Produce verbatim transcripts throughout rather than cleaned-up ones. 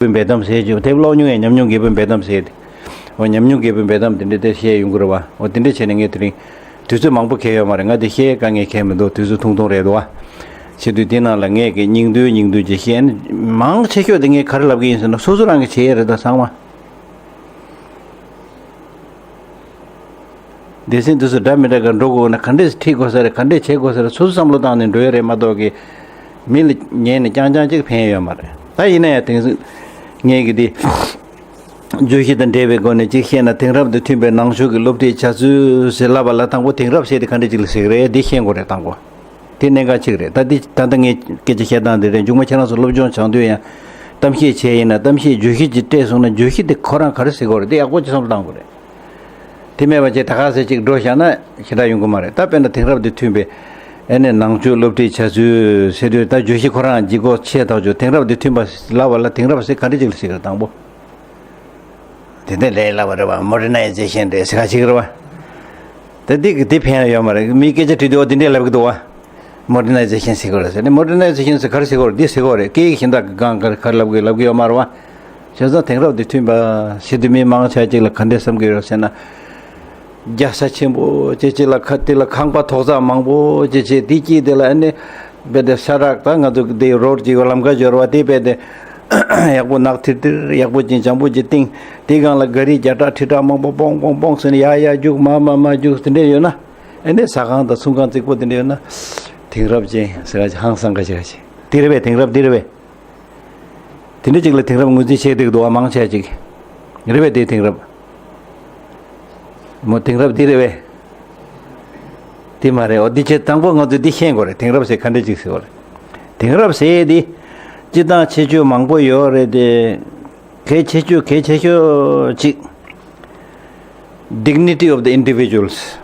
འབེལ་གཏམ་ཟེར་གྱི་དེབ་ཀློག་མྱོང་ཡང་ཉམས་མྱོང་རྒད་པོའི་འབེལ་གཏམ་ཟེར་ཏེ། འོ་ཉམས་མྱོང་རྒད་པོའི་འབེལ་གཏམ་དེ་འདྲ་དེ་བཤད་ཡོང་གི་རེད་བ། འོ་དེ་འདྲ་བྱས་ནས་ངས་དེ་རིང་དུས་ཚོད་མང་པོ་འཁེལ་ཡོད་མ་རེད། ང་དེ་བཤད་དཀའ་ངལ་འཁེལ་མི་འདུག་དུས་ཚོད་ཐུང་ཐུང་རེད་འདུག་བ། བྱེད་དུས་དེ་ནང་ལ་ངས་ཀྱི་སྙིང་བསྡུས་སྙིང་བསྡུས་ཀྱི་བཤད་ནི་མང་ཆེ་ཤོས་དེ་ངས་ག་རེ་ལབ་གི་ཡིན་ཟེར་ན་སོ་སོ་རང་གི་བྱེད་ཡས་རེད་ད་ཚང་མ། སྡེ་ཚན་དེ་ཚོ་འདྲ་མི་འདྲ་ག་འགྲོ་དགོས་ན་ག་འདྲས་ཁྲིད་དགོས་ས་རེད། ག་འདྲས་བྱེད་དགོས་ས་རེད། སོ་སོ་བསམ་བློ་བཏང་ནས་འགྲོ་ཡ་རེད་མ་གཏོགས་ཀྱི་མི་ལ་ཉན་ནས་རྐྱང་རྐྱང་གཅིག་ཕན་ཡ་ཡོད་མ་རེད། ད་ཡིན་ན་ཡང་དེང་སང་ངས་ཀྱི་འདི་བརྗོད་གཞི་དང་འབྲེལ་བའི་སྒོ་ནས་གཅིག་བཤད་ན། དེང་རབས་དང་མཐུན་པའི་ནང་ཆོས་ཀྱི་སློབ་ཁྲིད་བྱ་ཚུལ་ཟེར་ལབ་པ་ལ་དང་པོ་དེང་རབས་ཟེར་དེ་ག་འདྲས་ཅིག་ལ་ཟེར་གི་རེད། འདི་ཤེས་དགོས་རེད་དང་པོ། དེ་གནད་འགག་ཅིག་རེད། ད་འདི་ད་ལྟ་ངས་སྐད་ཆ་བཤད་སྟངས་འདི་རེད། མཇུག་མ་ཁྱེད་རང་ཚོ་སློབ་སྦྱོང་བྱ་དུས་ཡང་གཏམ་བཤད་བྱས་ཡིན་ན་གཏམ་བཤད་བརྗོད་གཞི་ཅིག་སྤྲད་སོང་ན་བརྗོད་གཞི་དེ་ཁོ་རང་ག་རེ་ཟེར་དགོས་རེད། དེ་ཡག་པོ་ཅིག་བསམ་བློ་བཏང་དགོས་རེད། དེ་མེད་པ་བྱས་ད་ག་ཟེ་ཅིག་འགྲོ་བཞག་ན་ཞེ་དྲག་ཡོང་གི་མ་རེད། ད་དཔེར་ན་དེང་རབས་དང་མཐུན་པའི་ཨ་ནི་ནང་ཆོས་སློབ་ཁྲིད་བྱ་ཚུལ་ཟེར་དུས་ད་བརྗོད་གཞི་ཁོ་རང་ལྗིད་ཁོག་ཆེ་ཐག་ཆོད། དེང་རབས་དང་མཐུན་པ་ལབ་པ་ལ་དེང་རབས་ཟེར་ག་འདྲ་ཅིག་ལ་ཟེར་གི་རེད་དང་པོ། དེ་འདྲ་ལས་སླ་བ་རེད་བ། མོ་ཌར་ནའི་ཛེ་ཤན་རེད་ཟེར་ག་ཅིག་རེད་བ། ད་འདི་གི་འདི་ཕན་ཡོད་མ་རེད། མི་སྐད་ཆ་དྲིས་དུས་འོ་འདི་འདྲས་ལབ་གི་འདུག་བ། མོ་ཌར་ནའི་ཛེ་ཤན་ཟེར་གི་རེད་ཟེར་ནས། མོ་ཌར་ནའི་ཛེ་ཤན་ཟེར་ག་རེ་ཟེར་གི་རེད། འདི་ཟེར་གི་རེད། སྐད་ཡིག་གཞན་དག་གི་སྒང་ག་རེ་ག་རེ་ལབ་གི་ལབ་གི་ཡོད་མ་རེད་བ། བྱས་ཙང་དེང་རབས་དང་མཐུན་པ་ཟེར་དུས་མི་མང་ཆེ་ཅིག་ལ་ག་འདྲས་བསམ་གི་ཡོད་ཟེར་ན། རྒྱལ་ས་ཆེན་པོ་ཅིག་ཅིག་ལ་ཁ་དེ་ལ་ཁང་པ་ཐོག་བརྩེགས་མང་པོ་ཅིག་ཅིག་དེ་དཀྱིལ་དེ་ལ་ཨ་ནི་རྦད་དེ་ས་རག་ད་ང་ཚོ་དེ་རོ་ཌི་ཅིག་ལམ་ཁ་འབྱོར་བ་དེ་རྦད་དེ་ཡག་པོ་ནག་ཐིར་ཐིར་ཡག་པོ་ཅིག་འཇམ་པོ་ཅིག་བཏིང་། དེའི་སྒང་ལ་ག་རི་བརྒྱ་ཕྲག་ཁྲི་ཕྲག་མང་པོ་པོང་པོང་པོང་ཟེར་ནས་ཡར་ཡར་རྒྱུག་མར་མར་མར་རྒྱུག་དེ་འདྲས་ཡོད་ན། ཨ་ནི་ཟ་ཁང་དང་ཚོང་ཁང་རྫིག་པོ་དེ་འདྲས་ཡོད་ན། དེང་རབས་ཅན་ཟེར་ག་ཅིག་ཧང་སང་ག་ཅིག་ག་ཅིག་དེ་རེད་པས། དེང་རབས་འདི་རེད་པས། དེ་འདྲ་ཅིག་ལ་དེང་རབས་ངོས་འཛིན་བྱེད་བསྡད་འདུག་བ། མང་ཆེ་ཅིག་རེད་པས། དེ་དེང་རབས། མོ་དེང་རབས་འདི་རེད་པས། དེ་མ་རེད། འོ་འདི་བྱས་དང་པོ་ང་ཚོས་འདི་ཤེས་དགོས་རེད། དེང་རབས་ཟེར་ག་འདྲ་ཅིག་ཟེར་བ་རེད། དེང་རབས་ཟེར་འདི་སྤྱིར་བཏང་ཁྱད་ཆོས་མང་པོ་ཡོད་རེད་དེ། གལ་ཆེ་ཤོས་གལ་ཆེ་ཤོས་ཅིག dignity of the individuals།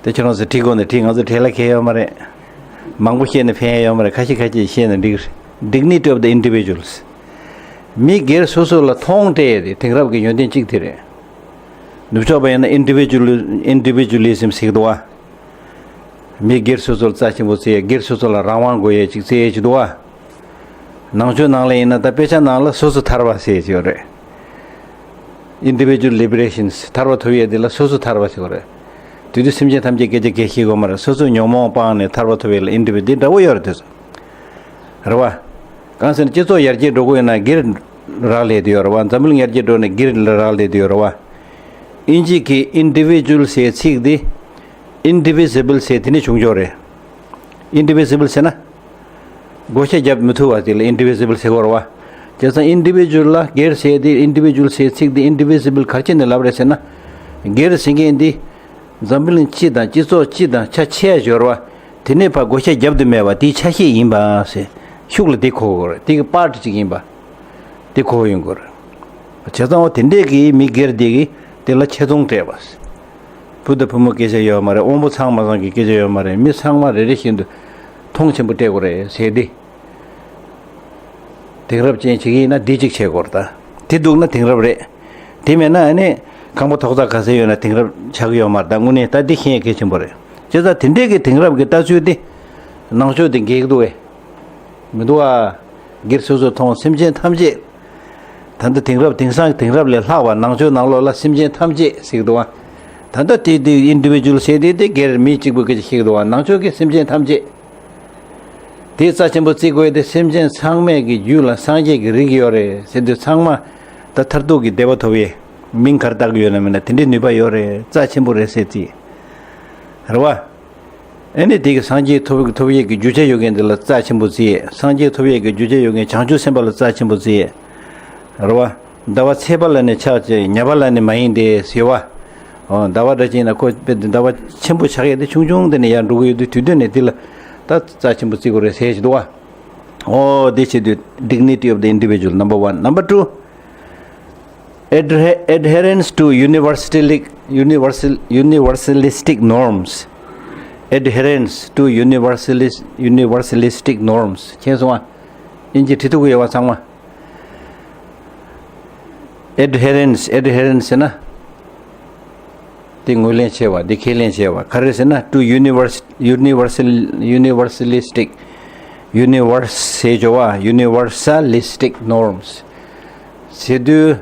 དེ་ཁྱེད་རང་ཚོས་བྲིས་དགོས་ན་བྲིས། ང་ཚོ་བྲིས་ལ་ཁེལ་ཡོད་མ་རེད། མང་པོ་བཤད་ན་ཕན་ཡོད་མ་རེད། ཁ་ཤས་ཁ་ཤས་བཤད་ན་འགྲིག་རེད། Dignity of the individuals། མི་སྒེར་སོ་སོ་ལ་མཐོང་སྤྲད་ཡས་དེ་དེང་རབས་ཀྱི་ཡོན་ཏན་གཅིག་དེ་རེད། ནུབ་ཕྱོགས་པ་ཡིན་ན་individual- individualism ཟེར་གི་འདུག་བ། མི་སྒེར་སོ་སོར་རྩ་ཆེན་པོ་བརྩི་ཡས། སྒེར་སོ་སོ་ལ་རང་དབང་དགོས་ཡས་ཅིག་བརྩི་ཡས་ཅིག་འདུག་བ། ནང་ཆོས་ནང་ལ་ཡིན་ན་ད་དཔེ་ཆ་ནང་ལ་སོ་སོ་ཐར་པ་ཟེར་ཡས་ཅིག་ཡོད་རེད། Individual liberations། ཐར་པ་ཐོབ་ཡས་འདི་ལ་སོ་སོ་ཐར་པ་ཟེར་བ་རེད། དེ་དུས་སེམས་ཅན་ཐམས་ཅད་སྐད་ཆ་སྐད་ཤེས་དགོས་མ་རེད། སོ་སོ་ཉོན་མོངས་སྤངས་ནས་ཐར་པ་ཐོབ་ཡས་ལ་individual འདི་འདྲ་བོ་ཡོད་རེད་དེ་ཚོ། རེད་བ། གང་ཟེར་ན་སྤྱི་ཚོགས་ཡར་རྒྱས་འགྲོ་དགོས་ཡོད་ན་སྒེར་རག་ལས་དེ་ཡོད་རེད་བ། འཛམ་བུ་གླིང་ཡར་རྒྱས་འགྲོ་ནས་སྒེར་རག་ལས་དེ་ཡོད་རེད་བ། དབྱིན་ཇི་གི་individual ཟེར་ཚིག་འདི་indivisible ཟེར་དེ་ནས་བྱུང་ཆོག་རེད། Indivisible ཟེར་ན། བགོ་བཤའ་བརྒྱབ་མི་ཐུབ་པ་དེ་ལ་indivisible ཟེར་གོ་རེད་བ། བྱས་ཙང་individual ལ་སྒེར་ཟེར་དེ་individual ཟེར་ཚིག་དེ་indivisible ག་རེ་བྱས་ནས་ལབ་རེད་ཟེར་ན། སྒེར་ཟེར་མཁན་འདི་འཛམ་བུ་གླིང་སྤྱི་དང་སྤྱི་ཚོགས་སྤྱི་དང་ཆ་ཆེ་བ་ཞིག་ཡོད་རེད་བ། དེ་ནས་ཕར་བགོ་བཤའ་བརྒྱབ་ཏུ་མེད་པ་དེའི་ཆ་ཤས་ཡིན་པ་ཟེར། ཤུགས་ལ་དེ་གོ་དགོས་རེད། དེ་གི་part ཅིག་ཡིན་པ། དེ་གོ་ཡོང་དགོས་རེད། བྱས་ཙང་འོ་དེ་འདྲས་ཀྱི་མི་སྒེར་དེ་གི་དེ་ལ་ཆེ་མཐོང་སྤྲད་པ། བུ་དང་བུ་མོ་སྐད་ཆ་ཡོད་མ་རེད། དབང་པོ་ཚང་མ་ཚང་གི་སྐད་ཆ་ཡོད་མ་རེད། མི་ཚང་མ་རེ་རེ་བཞིན་དུ་མཐོང་ཆེན་པོ་སྤྲད་དགོས་རེད་ཟེར་ཏེ། དེང་རབས་ཅན་བྱེད་ཀྱི་ཡིན་ན་འདི་གཅིག་བྱེད་དགོས་རེད་ད། དེ་འདུག་ན་དེང་རབས་རེད། དེ་མེད་ན་ཨ་ནི་ཁང་པ་ཐོག་བརྩེགས་ག་ཚད་ཡོད་ན་དེང་རབས་ཆགས་ཀྱི་ཡོད་མ་རེད་ད། དངོས་གནས་ད་འདི་ཤེས་ཡ་གལ་ཆེན་པོ་རེད། བྱས་ཙང་དེ་འདྲས་ཀྱི་དེང་རབས་ཀྱི་ལྟ་ཚུལ་དེ་ནང་ཆོས་དེ་འགལ་གྱི་འདུག་བས། མི་འདུག་ཨ། སྒེར་སོ་སོ་མཐོང་། སེམས་ཅན་ཐམས་ཅད། ད་ལྟ་དེང་རབས་དེང་སང་དེང་རབས་ལས་ལྷག་པ་ནང་ཆོས་ནང་ལོགས་ལ་སེམས་ཅན་ཐམས་ཅད་ཟེར་གྱི་འདུག་བ། ད་ལྟ་དེ་དེ་individual ཟེར་དེ་དེ་སྒེར་མི་གཅིག་པུ་སྐད་ཆ་བཤད་ཀྱི་འདུག་བ། ནང་ཆོས་ཀྱི་སེམས་ཅན་ཐམས་ཅད། དེ་རྩ་ཆེན་པོ་བརྩི་དགོས་དེ་སེམས་ཅན་ཚང་མས་ཀྱི་རྒྱུད་ལ་སངས་རྒྱས་ཀྱི་རིགས་ཡོད་རེད་ཟེར་དུས་ཚང་མ་ད་མཐར་ཐུག་གི་བདེ་བ་ཐོབ་ཡས་མིང་ག་རེ་བཏགས་ཀྱི་ཡོད་ན་མིན་ན་དེ་འདྲའི་ནུས་པ་ཡོད་རེད། རྩ་ཆེན་པོ་རེད་ཟེར་རྩིས། རེད་བ། ཨེ་ནི་དེ་གི་སངས་རྒྱས་ཐོབ་ཐོབ་ཡས་ཀྱི་རྒྱུ་ཆ་ཡོད་མཁན་དེ་ལ་རྩ་ཆེན་པོ་བརྩི་ཡས། སངས་རྒྱས་ཐོབ་ཡས་ཀྱི་རྒྱུ་ཆ་ཡོད་མཁན་བྱང་ཆུབ་སེམས་དཔའ་ལ་རྩ་ཆེན་པོ་བརྩི་ཡས། རེད་བ། ཟླ་བ་ཚེས་པ་ལ་ནི་ཆགས་ཅེས་ཉ་པ་ལ་ནི་མ་ཡིན་ཏེ་ཟེར་བ། ཨོ་ཟླ་བ་འདྲ་ཅིག་ཡིན་ན་ཁོ་དཔེ་ཟླ་བ་ཆེན་པོ་ཆགས་ཡས་དེ་ཆུང་ཆུང་དེ་ནས་ཡར་འགྲོ་གི་ཡོད་དུས་དུས་སྟོན་ནས་དེ་ལ་ད་རྩ་ཆེན་པོ་བརྩི་དགོས་རེད་ཟེར་ཞིག་འདུག་བ། ཨོ་དེ་བྱེད་དུས་dignity of the individual number one. Number two, adhe- adherence to universalistic universal universalistic norms. Adherence to universalis- universalistic norms. མཁྱེན་སོང་ཨ། དབྱིན་ཇི་བྲིས་ཐུབ་ཀྱི་ཡོད་པ་ཚང་མ། Adherence, adherence ཟེར་ན། དེ་ངོས་ལེན་བྱས་པ། དེ་ཁས་ལེན་བྱས་པ། ག་རེ་ཟེར་ན་to universe- universal- universalistic ཡུ་ནི་ཝར་སལ་ཟེར་ཆོག་པ། Universalistic Norms ཟེར་དུས་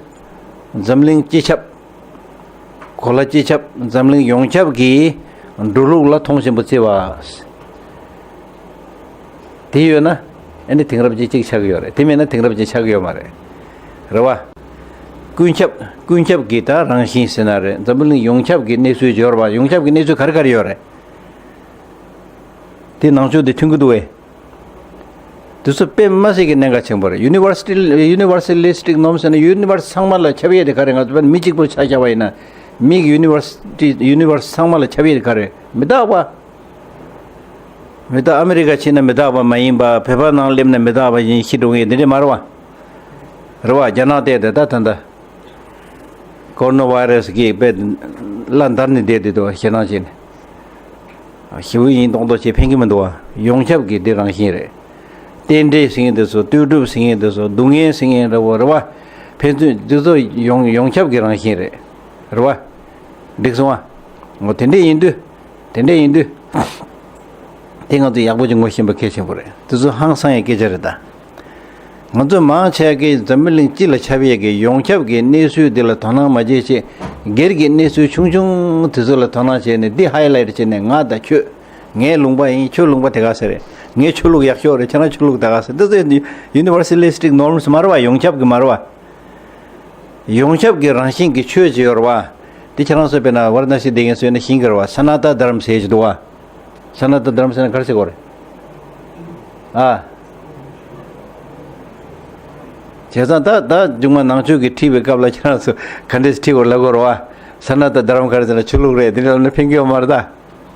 འཛམ་གླིང་སྤྱི་ཁྱབ། གོ་ལ་སྤྱི་ཁྱབ། འཛམ་གླིང་ཡོངས་ཁྱབ་ཀྱི་འགྲོ་ལུགས་ལ་མཐོང་ཆེན་པོ་བརྩི་བ། དེ་ཡོད་ན་ཨ་ནི་དེང་རབས་ཅན་གཅིག་ཆགས་ཀྱི་ཡོད་རེད། དེ་མེད་ན་དེང་རབས་ཅན་ཆགས་ཀྱི་ཡོད་མ་རེད། རེད་བ། ཀུན་ཁྱབ། ཀུན་ཁྱབ་ཀྱི་ད་རང་བཞིན་ཟེར་ན་རེད། འཛམ་བུ་གླིང་ཡོངས་ཁྱབ་ཀྱི་གནས་ཚུལ་འབྱོར་བ། ཡོངས་ཁྱབ་ཀྱི་གནས་ཚུལ་ག་རེ་ག་རེ་ཡོད་རེད། དེ་ནང་ཆོས་དེ་མཐུན་གྱི་འདུག་བས། དེ་ཚོ་དཔེ་མ་སྲིད་ཀྱི་གནད་འགག་ཆེན་པོ་རེད། Universal- Universalistic Norms ཟེར་ན་ཡུ་ནི་ཝར་སི་ཚང་མ་ལ་ཁྱབ་ཡས་དེ་ག་རེ། ང་ཚོ་དཔེར་ན་མི་གཅིག་པུར་ཆ་བཞག་པ་ཡིན་ན། མིག་ཡུ་ནི་ཝར་སི་ཊི- ཡུ་ནི་ཝར་སི་ཚང་མ་ལ་ཁྱབ་ཡས་དེ་ག་རེ། མི་རྟག་པ། མི་རྟག- ཨ་མི་རི་ཀ་ཕྱིན་ན་མི་རྟག་པ་མ་ཡིན་པ། བོད་པ་ནང་སླེབས་ན་མི་རྟག་པ་ཡིན་ཤི་འགྲོ་ངེས་དེ་འདྲས་མ་རེད་བ། རེད་བ། རྒྱ་ནག་བལྟས་ཏེ་ད་ད་ད། ཀོ་རོ་ན་བྷའི་རེ་སི་གིས་དཔེ་བླ་འདར་ནས་བསྡད་དེ་འདུག་བ། ཞེད་སྣང་བྱས་ནས། ཞེ་པོ་ཡིན་མདོག་མདོག་བྱས་ཕན་གྱི་མི་འདུག་བ། ཡོངས་ཁྱབ་ཀྱི་འདི་རང་བཞིན་རེད། རྟེན་འབྲེལ་ཟེར་མཁན་དེ་ཚོ། ལྟོས་གྲུབ་ཟེར་མཁན་དེ་ཚོ། སྡུག་བསྔལ་ཟེར་མཁན་རེད་བ། རེད་བ། ཕན་ཚུན་འདི་ཚོ་ཡོངས- ཡོངས་ཁྱབ་ཀྱི་རང་བཞིན་རེད། རེད་བ། འགྲིག་སོང་བ། འོ་དེ་འདྲས་ཡིན་དུས། དེ་འདྲས་ཡིན་དུས། དེ་ང་ཚོ་ཡག་པོ་ཅིག་ངོ་ཤེས་པ་གལ་ཆེན་པོ་རེད། དེ་ཚོ་ཧང་སང་ཡའི་སྐད་ཆ་རེད་ད། ང་ཚོ་མང་ཆེ་གིས་འཛམ་བུ་གླིང་སྤྱི་ལ་ཁྱབ་ཡས་ཀྱི་ཡོངས་ཁྱབ་ཀྱི་གནས་ཚུལ་འདི་ལ་དོ་སྣང་མ་བྱེད་ཅེས། སྒེར་གྱི་གནས་ཚུལ་ཆུང་ཆུང་དེ་ཚོ་ལ་དོ་སྣང་བྱས་ནས། འདི་ཧའི་ལའེ་ཊི་བྱས་ནས། ང་དང་ཁྱོད། ངའི་ལུང་པ་ཡིན། ཁྱོད་ལུང་པ་དེ་ག་ཟེ་རེད། ངའི་ཆོས་ལུགས་ཡག་ཤོས་རེད། ཁྱེད་རང་ཆོས་ལུགས་དེ་ག་ཟེ་རེད། འདི་ཚོ་ཡུ་ནི་ཝར་སལ་ལི་སི་ཊིག་ནོརམ་སི་མ་རེད་བ། ཡོངས་ཁྱབ་ཀྱི་མ་རེད་བ། ཡོངས་ཁྱབ་ཀྱི་རང་བཞིན་གྱི་ཆོས་ཅིག་ཡོད་རེད་བ། དེ་ཁྱེད་རང་ཚོ་དཔེར་ན་ཝཱ་ར་ཎ་སི་བསྡད་མཁན་ཚོས་ནི་ཤེས་ཀྱི་རེད་བ། ས་ན་ཏ་དྷ་རམ་ཟེར་གྱི་འདུག་བ། ས་ན་ཏ་དྷ་རམ་ཟེར་ན་ག་རེ་ཟེར་དགོས་རེད། ཨ། བྱས་ཙང་ད་ད་མཇུག་མ་ནང་ཆོས་ཀྱི་ཁྲིད་པའི་སྐབས་ལ་ཁྱེད་རང་ཚོ་ག་འདྲས་ཁྲིད་དགོས་ལབ་དགོས་རེད་བ། ས་ན་ཏ་དྷ་རམ་ག་རེ་ཟེར་ན་ཆོས་ལུགས་རེད། དེ་འདྲ་ལབ་ན་ཕན་གྱི་ཡོད་མ་རེད་ད།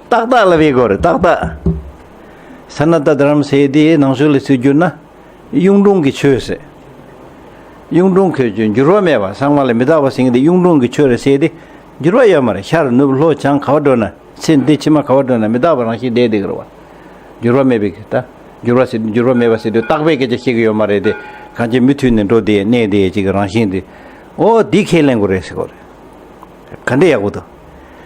ཏག་ཏག་ལབ་ཡས་དགོས་རེད། ཏག་ཏག། ས་ན་ཏ་དྷ་རམ་ཟེར་དེ་ནང་ཆོས་ལ་ཟེར་རྒྱུ་ན། གཡུང་དྲུང་གི་ཆོས་ཟེར། གཡུང་དྲུང་གི་ཆོས། འགྱུར་བ་མེད་པ། ཚང་མ་ལ་མི་རྟག་པ་ཟེར་མཁན་དེ་གཡུང་དྲུང་གི་ཆོས་རེད་ཟེར་ཏེ། འགྱུར་བ་ཡོད་མ་རེད། ཤར་ནུབ་ལྷོ་བྱང་ག་བ་འགྲོ་ན། ཚེ་འདི་ཕྱི་མ་ག་བ་འགྲོ་ན་མི་རྟག་པ་རང་བཞིན་བསྡད་བསྡད་ཀྱི་རེད་བ། འགྱུར་བ་མེད་པའི་གི་ད། འགྱུར་བ་ཟེར། འགྱུར་བ་མེད་པ་ཟེར་དུས་རྟག་པའི་སྐད་ཆ་བཤད་ཀྱི་ཡོད་མ་རེད་དེ། གང་ཅི་མུ་མཐུད་ནས་འགྲོ་བསྡད་གནས་བསྡད་ཅིག་གི་རང་བཞིན་དེ། ཨོ་འདི་ཁས་ལེན་དགོས་རེད་ཟེར་གོ་རེད། ག་འདྲ་ཡག་པོ་འདུག་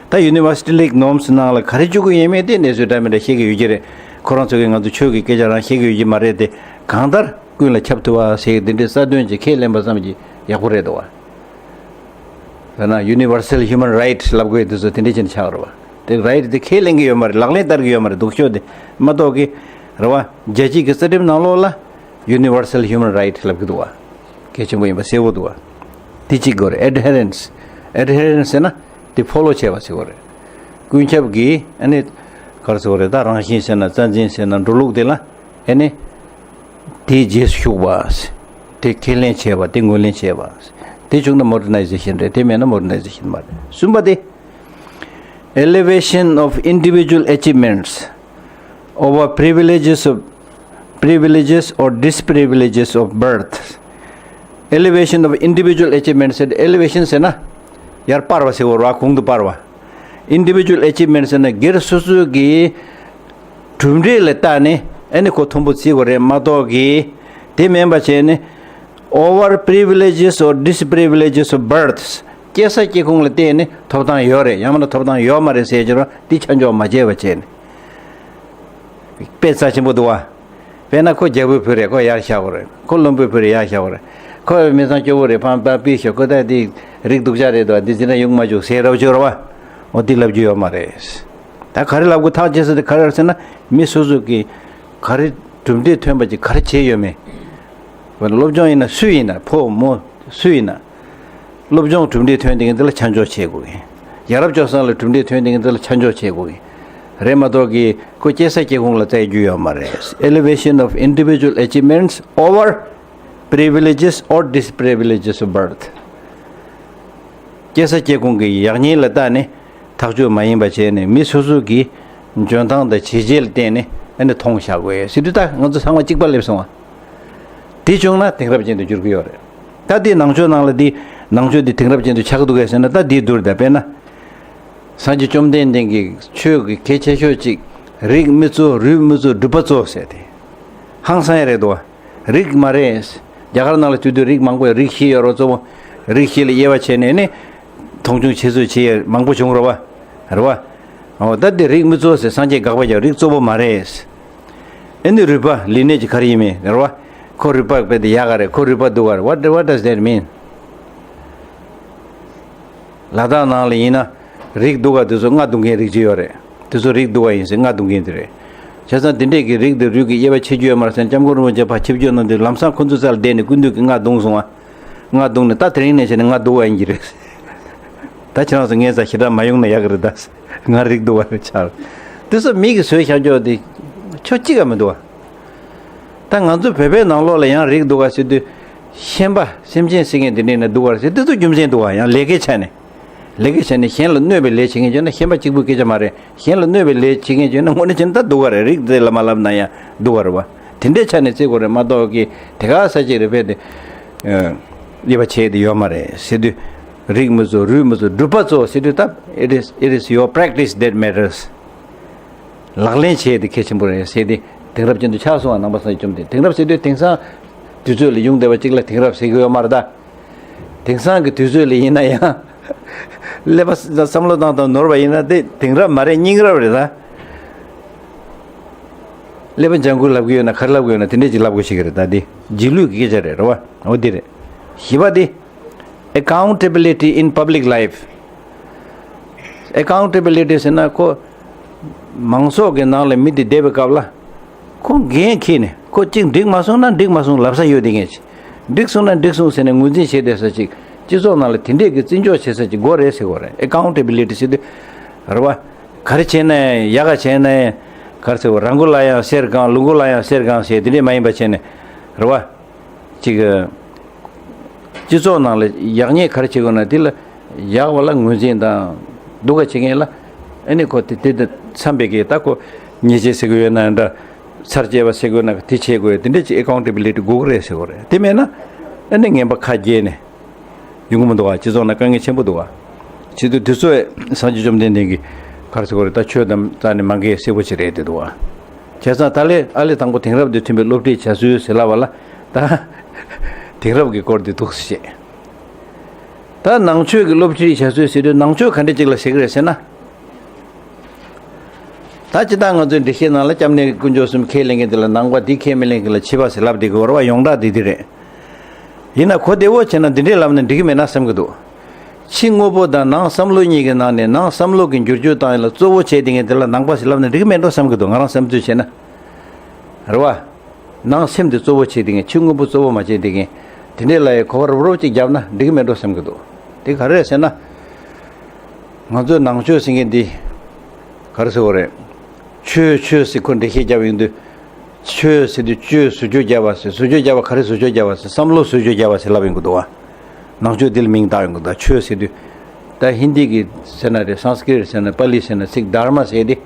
ད་ཡུ་ནི་ཝར་སི་ལི་སི་ཊིག་ནོརམ་སི་ནང་ལ་ག་རེ་བཅུག་གི་ཡོད་མེད་དེ་གནས་ཚུལ་འདྲ་མི་འདྲ་བཤད་ཀྱི་ཡོད་ཀྱི་རེད། ཁོ་རང་ཚོ་གིས་ང་ཚོ་ཆོས་ཀྱི་སྐད་ཆ་རང་བཤད་ཀྱི་ཡོད་ཀྱི་མ་རེད་དེ། གང་ལྟར་ཀུན་ལ་ཁྱབ་ཐུབ་པ་ཟེར་འདི་འདྲའི་རྩ་དོན་ཅིག་ཁས་ལེན་པ་ཙམ་གྱིས་ཡག་པོ་རེད་འདུག་བ། དཔེར་ན་ཡུ་ནི་ཝར་སལ་ཧིའུ་མན་རའིཊ་ལབ་དགོས་དེ་ཚོ་དེ་འདྲ་ཅིག་ཆགས་རེད་བ། དེ་རའིཊ་དེ་ཁས་ལེན་གྱི་ཡོད་མ་རེད། ལག་ལེན་བསྟར་གྱི་ཡོད་མ་རེད། སྡུག་ཤོས་དེ་མ་གཏོགས་ཀྱི་རེད་བ། རྒྱལ་སྤྱི་གི་རྩ་ཁྲིམས་ནང་ལོགས་ལ། Universal Human Right ལབ་ཀྱི་འདུག་བ། གལ་ཆེན་པོ་ཡིན་པ་གསལ་པོ་འདུག་བ། དེ་གཅིག་དགོས་རེད། Adherence. Adherence ཟེར་ན་དེ་ཕོ་ལོ་བྱས་པ་ཟེར་དགོས་རེད། ཀུན་ཁྱབ་ཀྱི་ཨ་ནི་ག་རེ་ཟེར་དགོས་རེད། ད་རང་བཞིན་ཟེར་ན་རྩ་འཛིན་ཟེར་ན་འགྲོ་ལུགས་དེ་ལ་ཨ་ནི་དེའི་རྗེས་སུ་ཞུགས་པ། དེ་ཁས་ལེན་བྱས་པ། དེ་ངོས་ལེན་བྱས་པ། དེ་བྱུང་ན་མོ་ཌར་ནའི་ཛེ་ཤན་རེད། དེ་མེད་ན་མོ་ཌར་ནའི་ཛེ་ཤན་མ་རེད། གསུམ་པ་དེ། Elevation of individual achievements over privileges of privileges or disprivileges of birth. Elevation of individual achievements. Elevation ཟེར་ན་ཡར་སྤར་བ་ཟེར་བ་རེད་བ། གོང་དུ་སྤར་བ། Individual achievements ཟེར་ན་སྒེར་སོ་སོ་གི་གྲུབ་འབྲས་ལ་བལྟས་ནས་ཨ་ནི་ཁོ་མཐོན་པོ་བརྩི་དགོས་རེད་མ་གཏོགས་ཀྱི། དེ་མིན་པ་བྱས་ནས། Over privileges or disprivileges of births. སྐྱེས་ས་སྐྱེས་ཁུངས་ལ་བལྟས་ནས་ཐོབ་ཐང་ཡོད་རེད། ཡང་མིན་ན་ཐོབ་ཐང་ཡོད་མ་རེད་ཟེར་གྱི་རེད་བ། འདི་ཆ་འཇོག་མ་བྱས་པ་བྱས་ནས། དཔེ་རྩ་ཆེན་པོ་འདུག་བ། དཔེར་ན་ཁོ་རྒྱལ་པོའི་བུ་རེད། ཁོ་ཡར་བཞག་དགོས་རེད། ཁོ་བློན་པོའི་བུ་རེད། ཡར་བཞག་དགོས་རེད། ཁོ་མི་ཚང་སྐྱོ་བོ་རེད། ཕམ་པ་པི་ཤོག་ཁོ་ད་འདི་རིགས་སྡུག་ཅག་རེད་དོ། འདི་ཟེར་ན་ཡོང་མ་བཅུག་ཟེར་རབས་བཅུག་ར་བ། འོ་འདི་ལབ་རྒྱུ་ཡོད་མ་རེད། ད་ག་རེ་ལབ་དགོས་ཐག་བཅད་ས་དེ་ག་རེ་རེད་ཟེར་ན། མི་སོ་སོ་གི་ག་རེ་གྲུབ་འབྲས་ཐོན་པ་ཅིག་ག་རེ་བྱས་ཡོད་མེད། སློབ་སྦྱོང་ཡིན་ན་སུ་ཡིན་ན། ཕོ་མོ་སུ་ཡིན་ན། སློབ་སྦྱོང་གྲུབ་འབྲས་ཐོན་དེ་གི་འདི་ལ་ཆ་འཇོག་བྱེད་དགོས་གི། ཡ་རབས་སྤྱོད་བཟང་ལ་གྲུབ་འབྲས་ཐོན་དེ་གི་འདི་ལ་ཆ་འཇོག་བྱེད་དགོས་གི། རེད་མ་གཏོགས་གི་ཁོ་སྐྱེས་ས་སྐྱེས་ཁུངས་ལ་བལྟ་རྒྱུ་ཡོད་མ་རེད། Elevation of individual achievements over privileges or disprivileges of birth. སྐྱེས་ས་སྐྱེས་ཁུངས་ཀྱི་ཡག་ཉེས་ལ་བལྟས་ནས། ཐག་གཅོད་མ་ཡིན་པ་བྱས་ནས་མི་སོ་སོ་གི་འཇོན་ཐང་དང་བྱས་རྗེས་ལ་བརྟེན་ནས་ཨ་ནི་མཐོང་བཞག་དགོས་ཟེར་དུས། ད་ང་ཚོ་ཚང་མ་གཅིག་པ་སླེབས་སོང་བ། དེ་བྱུང་ན་དེང་རབས་ཅན་དུ་འགྱུར་གི་ཡོད་རེད། ད་དེ་ནང་ཆོས་ནང་ལ་དེ་ནང་ཆོས་དེ་དེང་རབས་ཅན་དུ་ཆགས་འདུག་གས་ཟེར་ན། ད་དེ་བསྡུར་ད། དཔེར་ན། སངས་རྒྱས་བཅོམ་ལྡན་འདས་ཀྱི་ཆོས་ཀྱི་གལ་ཆེ་ཤོས་གཅིག་རིགས་མི་གཙོ། རུས་མི་གཙོ། སྒྲུབ་པ་གཙོ་ཟེར་ཏེ། ཧང་སང་ཡ་རེད་དོ། རིགས་མ་རེད། རྒྱ་གར་ནང་ལ་དུས་དུས་རིགས་མང་པོ་ཡོད། རིགས་བཞི་ཡོད་རོ་གཙོ་བོ། རིགས་བཞི་ལ་དབྱེ་བ་ཕྱེ་ནས་ནི། མཐོང་ཆུང་བྱེད་ཚུལ་བྱེད་ཡ་མང་པོ་བྱུང་རོ་བ། རེད་བ། འོ་ད་འདི་རིགས་མི་གཙོ་ཟེར་སངས་རྒྱས་དགག་པ་རྒྱག་རིགས་གཙོ་བོ་མ་རེད། ཨེ་ནི་རུས་པ་ལི་ནེ་ཇི་ག་རེ་ཡིན་མིན་རེད་བ། ཁོ་རུས་པ་དཔེ་དེ་ཡག་ག་རེད། ཁོ་རུས་པ་སྡུག་ག་རེད། What, what does that mean? ལ་དྭགས་ནང་ལ་ཡིན་ན་རིགས་སྡུག་ག་དེ་ཚོ་རྔ་བརྡུང་མཁན་རིགས་ཅིག་ཡོད་རེད། དེ་ཚོ་རིགས་སྡུག་ག་ཡིན་ཟེར་རྔ་བརྡུང་མཁན་དེ་རེད། བྱས་ཙང་དེ་འདྲས་ཀྱི་རིགས་དེ་རུས་ཀྱི་དབྱེ་བ་ཕྱེ་རྒྱུ་ཡོད་མ་རེད་ཟེར་ན། སྐྱབས་མགོན་རིན་པོ་ཆེ་ཕར་ཆིབས་བསྒྱུར་གནང་དུས་ལམ་སང་ཁོ་ཚོ་རྩ་ལ་བསྡད་ནས་སྐུ་མདུན་གྱིས་རྔ་བརྡུངས་སོང་ཨ། རྔ་བརྡུངས་ནས་ད་དེ་རིང་ནས་བྱས་ནས་རྔ་སྡུག་ག་ཡིན་གྱི་རེད། ད་ཁྱེད་རང་ཚོ་ངའི་རྩར་ཞེ་དྲག་མ་ཡོང་ན་ཡག་གི་རེད་ད། ང་རིགས་སྡུག་ག་རེད་ཆགས། དེ་ཚོ་མི་གིས་བཟོས་བཞག་རྒྱུ་དེ་ཆོ་གཅིག་ག་མི་འདུག་བ། ད་ང་ཚོ་བོད་པའི་ནང་ལོགས་ལ་ཡང་རིགས་སྡུག་ག་ཟེར་དུས། ཤན་པ་སེམས་ཅན་བསད་མཁན་དེ་འདྲས་ནས་སྡུག་ག་རེད་ཟེར། དེ་ཚོ་རྒྱུ་མཚན་འདུག་བ། ཡང་ལས་ཀའི་ཆ་ནས། ལས་ཀའི་ཆ་ནས་གཞན་ལ་གནོད་པའི་ལས་བྱེད་མཁན་བྱུང་ན་ཤན་པ་གཅིག་པུའི་སྐད་ཆ་མ་རེད། གཞན་ལ་གནོད་པའི་ལས་བྱེད་མཁན་བྱུང་ན་དངོས་གནས་བྱས་ན་ད་སྡུག་ག་རེད། རིགས་དེ་ལ་མ་ལབ་ན་ཡང་སྡུག་ག་རེད་བ། དེ་འདྲའི་ཆ་ནས་བརྩི་དགོས་རེད་མ་གཏོགས་ཀྱི་དེ་ག་ས་ཅིག་རེད་པས་དེ། དབྱེ་བ་ཕྱེ་དེ་ཡོད་མ་རེད་ཟེར་དུས། རིགས་མི་གཙོ་རུས་མི་གཙོ་སྒྲུབ་པ་གཙོ་ཟེར་དུས་ད། It is, it is your practice that matters. ལག་ལེན་བྱེད་དེ་གལ་ཆེན་པོ་རེད་ཟེར་ཏེ། དེང་རབས་ཅན་དུ་ཆགས་སོང་བ། ནང་པ་སངས་རྒྱས་བཅོམ་ལྡན། དེང་རབས་ཟེར་དུས་དེང་སང་དུས་ཚོད་ལ་ཡོང་བསྡད་པ་གཅིག་ལ་དེང་རབས་ཟེར་གི་ཡོད་མ་རེད་ད། དེང་སང་གི་དུས་ཚོད་ལ་ཡིན་ན་ཡང་། ཀླད་པ་བསམ་བློ་བཏང་སྟངས་ནོར་བ་ཡིན་ན་དེ་དེང་རབས་མ་རེད། སྙིང་རབས་རེད་ད། ཀླད་པ་ལྗང་ཁུ་ལབ་གི་ཡོད་ན་ག་རེ་ལབ་གི་ཡོད་ན་དེ་འདྲས་ཅིག་ལབ་དགོས་ཤེས་ཀྱི་རེད་ད། དེ་རྗེས་ལུས་ཀྱི་སྐད་ཆ་རེད། རེད་བ། འོ་དེ་རེད། བཞི་པ་དེ། Accountability in public life. Accountability ཟེར་ན་ཁོ། མང་ཚོགས་ཀྱི་ནང་ལ་མི་དེ་བསྡད་པའི་སྐབས་ལ། ཁོ་འགན་འཁྱེར་ནས་ཁོ་གཅིག་འགྲིག་མ་སོང་ན་འགྲིག་མ་སོང་ལབ་ས་ཡོད་དེ་ངས་ཅི། འགྲིག་སོང་ན་འགྲིག་སོང་ཟེར་ནས་ངོས་འཛིན་བྱེད་བསྡད་ས་ཅིག། སྤྱི་ཚོགས་ནང་ལ་དེ་འདྲས་ཀྱི་བརྩི་འཇོག་བྱེད་ས་ཅིག་དགོས་རེད་ཟེར་དགོས་རེད། Accountability ཟེར་དུས། རེད་བ། ག་རེ་བྱས་ན་ཡག་ག་བྱས་ན། ག་རེ་ཟེར་བ། རང་མགོ་ལ་ཡང་གསེར་གང་། ལུས་མགོ་ལ་ཡང་གསེར་གང་ཟེར་དེ་འདྲས་མ་ཡིན་པ་བྱས་ནས། རེད་བ། ཅིག། སྤྱི་ཚོགས་ནང་ལ་ཡག་ཉེས་ག་རེ་བྱེད་དགོས་ན་དེ་ལ་ཡག་པ་ལ་ངོས་འཛིན་དང་སྡུག་ག་བྱེད་མཁན་ལ། ཨ་ནི་ཁོ་དེ་དེ་དེ་འཚམ་པའི་གི་ད་ཁོ་ཉེས་ཆད་ཟེར་གི་ཡོད་ན་འདྲ། ཚར་བཅད་པ་ཟེར་གི་ཡོད་ན་དེ་བྱེད་དགོས། དེ་འདྲ་ཅིག་ཨེ་ཀའུན་ཊེ་བི་ལི་ཊི་དགོས་གི་རེད་ཟེར་གི་རེད། དེ་མེད་ན་ཨ་ནི་ངན་པ་ཁ་རྒྱས་ནས་ཡོང་གི་མི་འདུག་བ། སྤྱི་ཚོགས་ནང་དཀའ་ངལ་ཆེན་པོ་འདུག་བ། བྱེད་དུས་དུས་ཚོད་སངས་རྒྱས་བཅོམ་ལྡན་འདས་ཀྱིས་ག་རེ་ཟེར་གི་རེད། ད་ཆོས་དང་རྩ་ནས་མ་འགལ་གསལ་པོ་ཅིག་རེད་དེ་འདུག་བ། བྱས་ཙང་ད་ལས་ཨ་ལས་དང་པོ་དེང་རབས་དང་མཐུན་པའི་སློབ་ཁྲིད་བྱ་སྲོལ་ཟེར་ལབ་པ་ལ། ད་དེང་རབས་ཀྱི་སྐོར་དེ་འདུག་སེ་བཤད། ད་ནང་ཆོས་ཀྱི་སློབ་ཁྲིད་བྱ་སྲོལ་ཟེར་དུས་ནང་ཆོས་ག་འདྲ་ཅིག་ལ་ཟེར་གི་རེད་ཟེར་ན། ད་སྤྱིར་བཏང་ང་ཚོའི་འགྲེལ་བཤད་ནང་ལ་སྐྱབས་གནས་དཀོན་མཆོག་གསུམ་ཁས་ལེན་མཁན་དེ་ལ་ནང་པ། དེ་ཁས་མི་ལེན་མཁན་ལ་ཕྱི་པ་ཟེར་ལབ་བསྡད་ཀྱི་ཡོད་རེད་བ། ཡོངས་གྲགས་དེ་དེ་རེད། ཡིན་ན་གོ་བདེ་བོ་བྱས་ན་འདི་འདྲས་ལབ་ན་འགྲིག་གི་མེད་ན་བསམ་གྱི་འདུག། ཕྱི་དངོས་པོ་དང་ནང་བསམ་བློ་གཉིས་ཀྱི་ནང་ནས་ནང་བསམ་བློ་གི་འགྱུར་བཅོས་བཏང་ཡིན་ལ་གཙོ་བོ་བྱས་བསྡད་མཁན་དེ་ལ་ནང་པ་ཟེར་ལབ་ན་འགྲིག་གི་མེད་འགྲོ་བསམ་གྱི་འདུག། ང་རང་བསམ་ཚུལ་བྱས་ན། རེད་བ། ནང་སེམས་དེ་གཙོ་བོ་བྱས་བསྡད་མཁན། ཕྱི་དངོས་པོ་གཙོ་བོ་མ་བྱས་བསྡད་མཁན། དེ་འདྲས་ལ་ཡང་གོ་བ་རུབ་རུབ་ཅིག་བརྒྱབ་ན་འགྲིག་གི་མེད་འགྲོ་བསམ་གྱི་འདུག། དེ་ག་རེ་རེད་ཟེར་ན། ང་ཚོའི་ནང་ཆོས་ཟེར་མཁན་འདི། ག་རེ་ཟེར་དགོས་རེད། ཆོས་ཆོས་ཟེར་ཁོ་འགྲེལ་བཤད་བརྒྱབ་ཡོང་དུས། ཆོས་ཟེར་དུས་ཆོས་ཟུར་བཅོས་བརྒྱབ་པ་ཟེར། ཟུར་བཅོས་བརྒྱབ་པ་ག་རེ་ཟུར་བཅོས་བརྒྱབ་པ་ཟེར། བསམ་བློ་ཟུར་བཅོས་བརྒྱབ་པ་ཟེར་ལབ་ཡོང་གི་འདུག་བ། ནང་ཆོས་འདི་ལ་མིང་བཏགས་ཡོང་གི་འདུག། ཆོས་ཟེར་དུས། ད་ཧིན་དི་གི་ཟེར་ན་རེད། སཾ་སྐྲྀཏ་ཟེར་ན་པཱ་ལི་ཟེར་ན་ཚིག་དྷརྨ་ཟེར་ཏེ།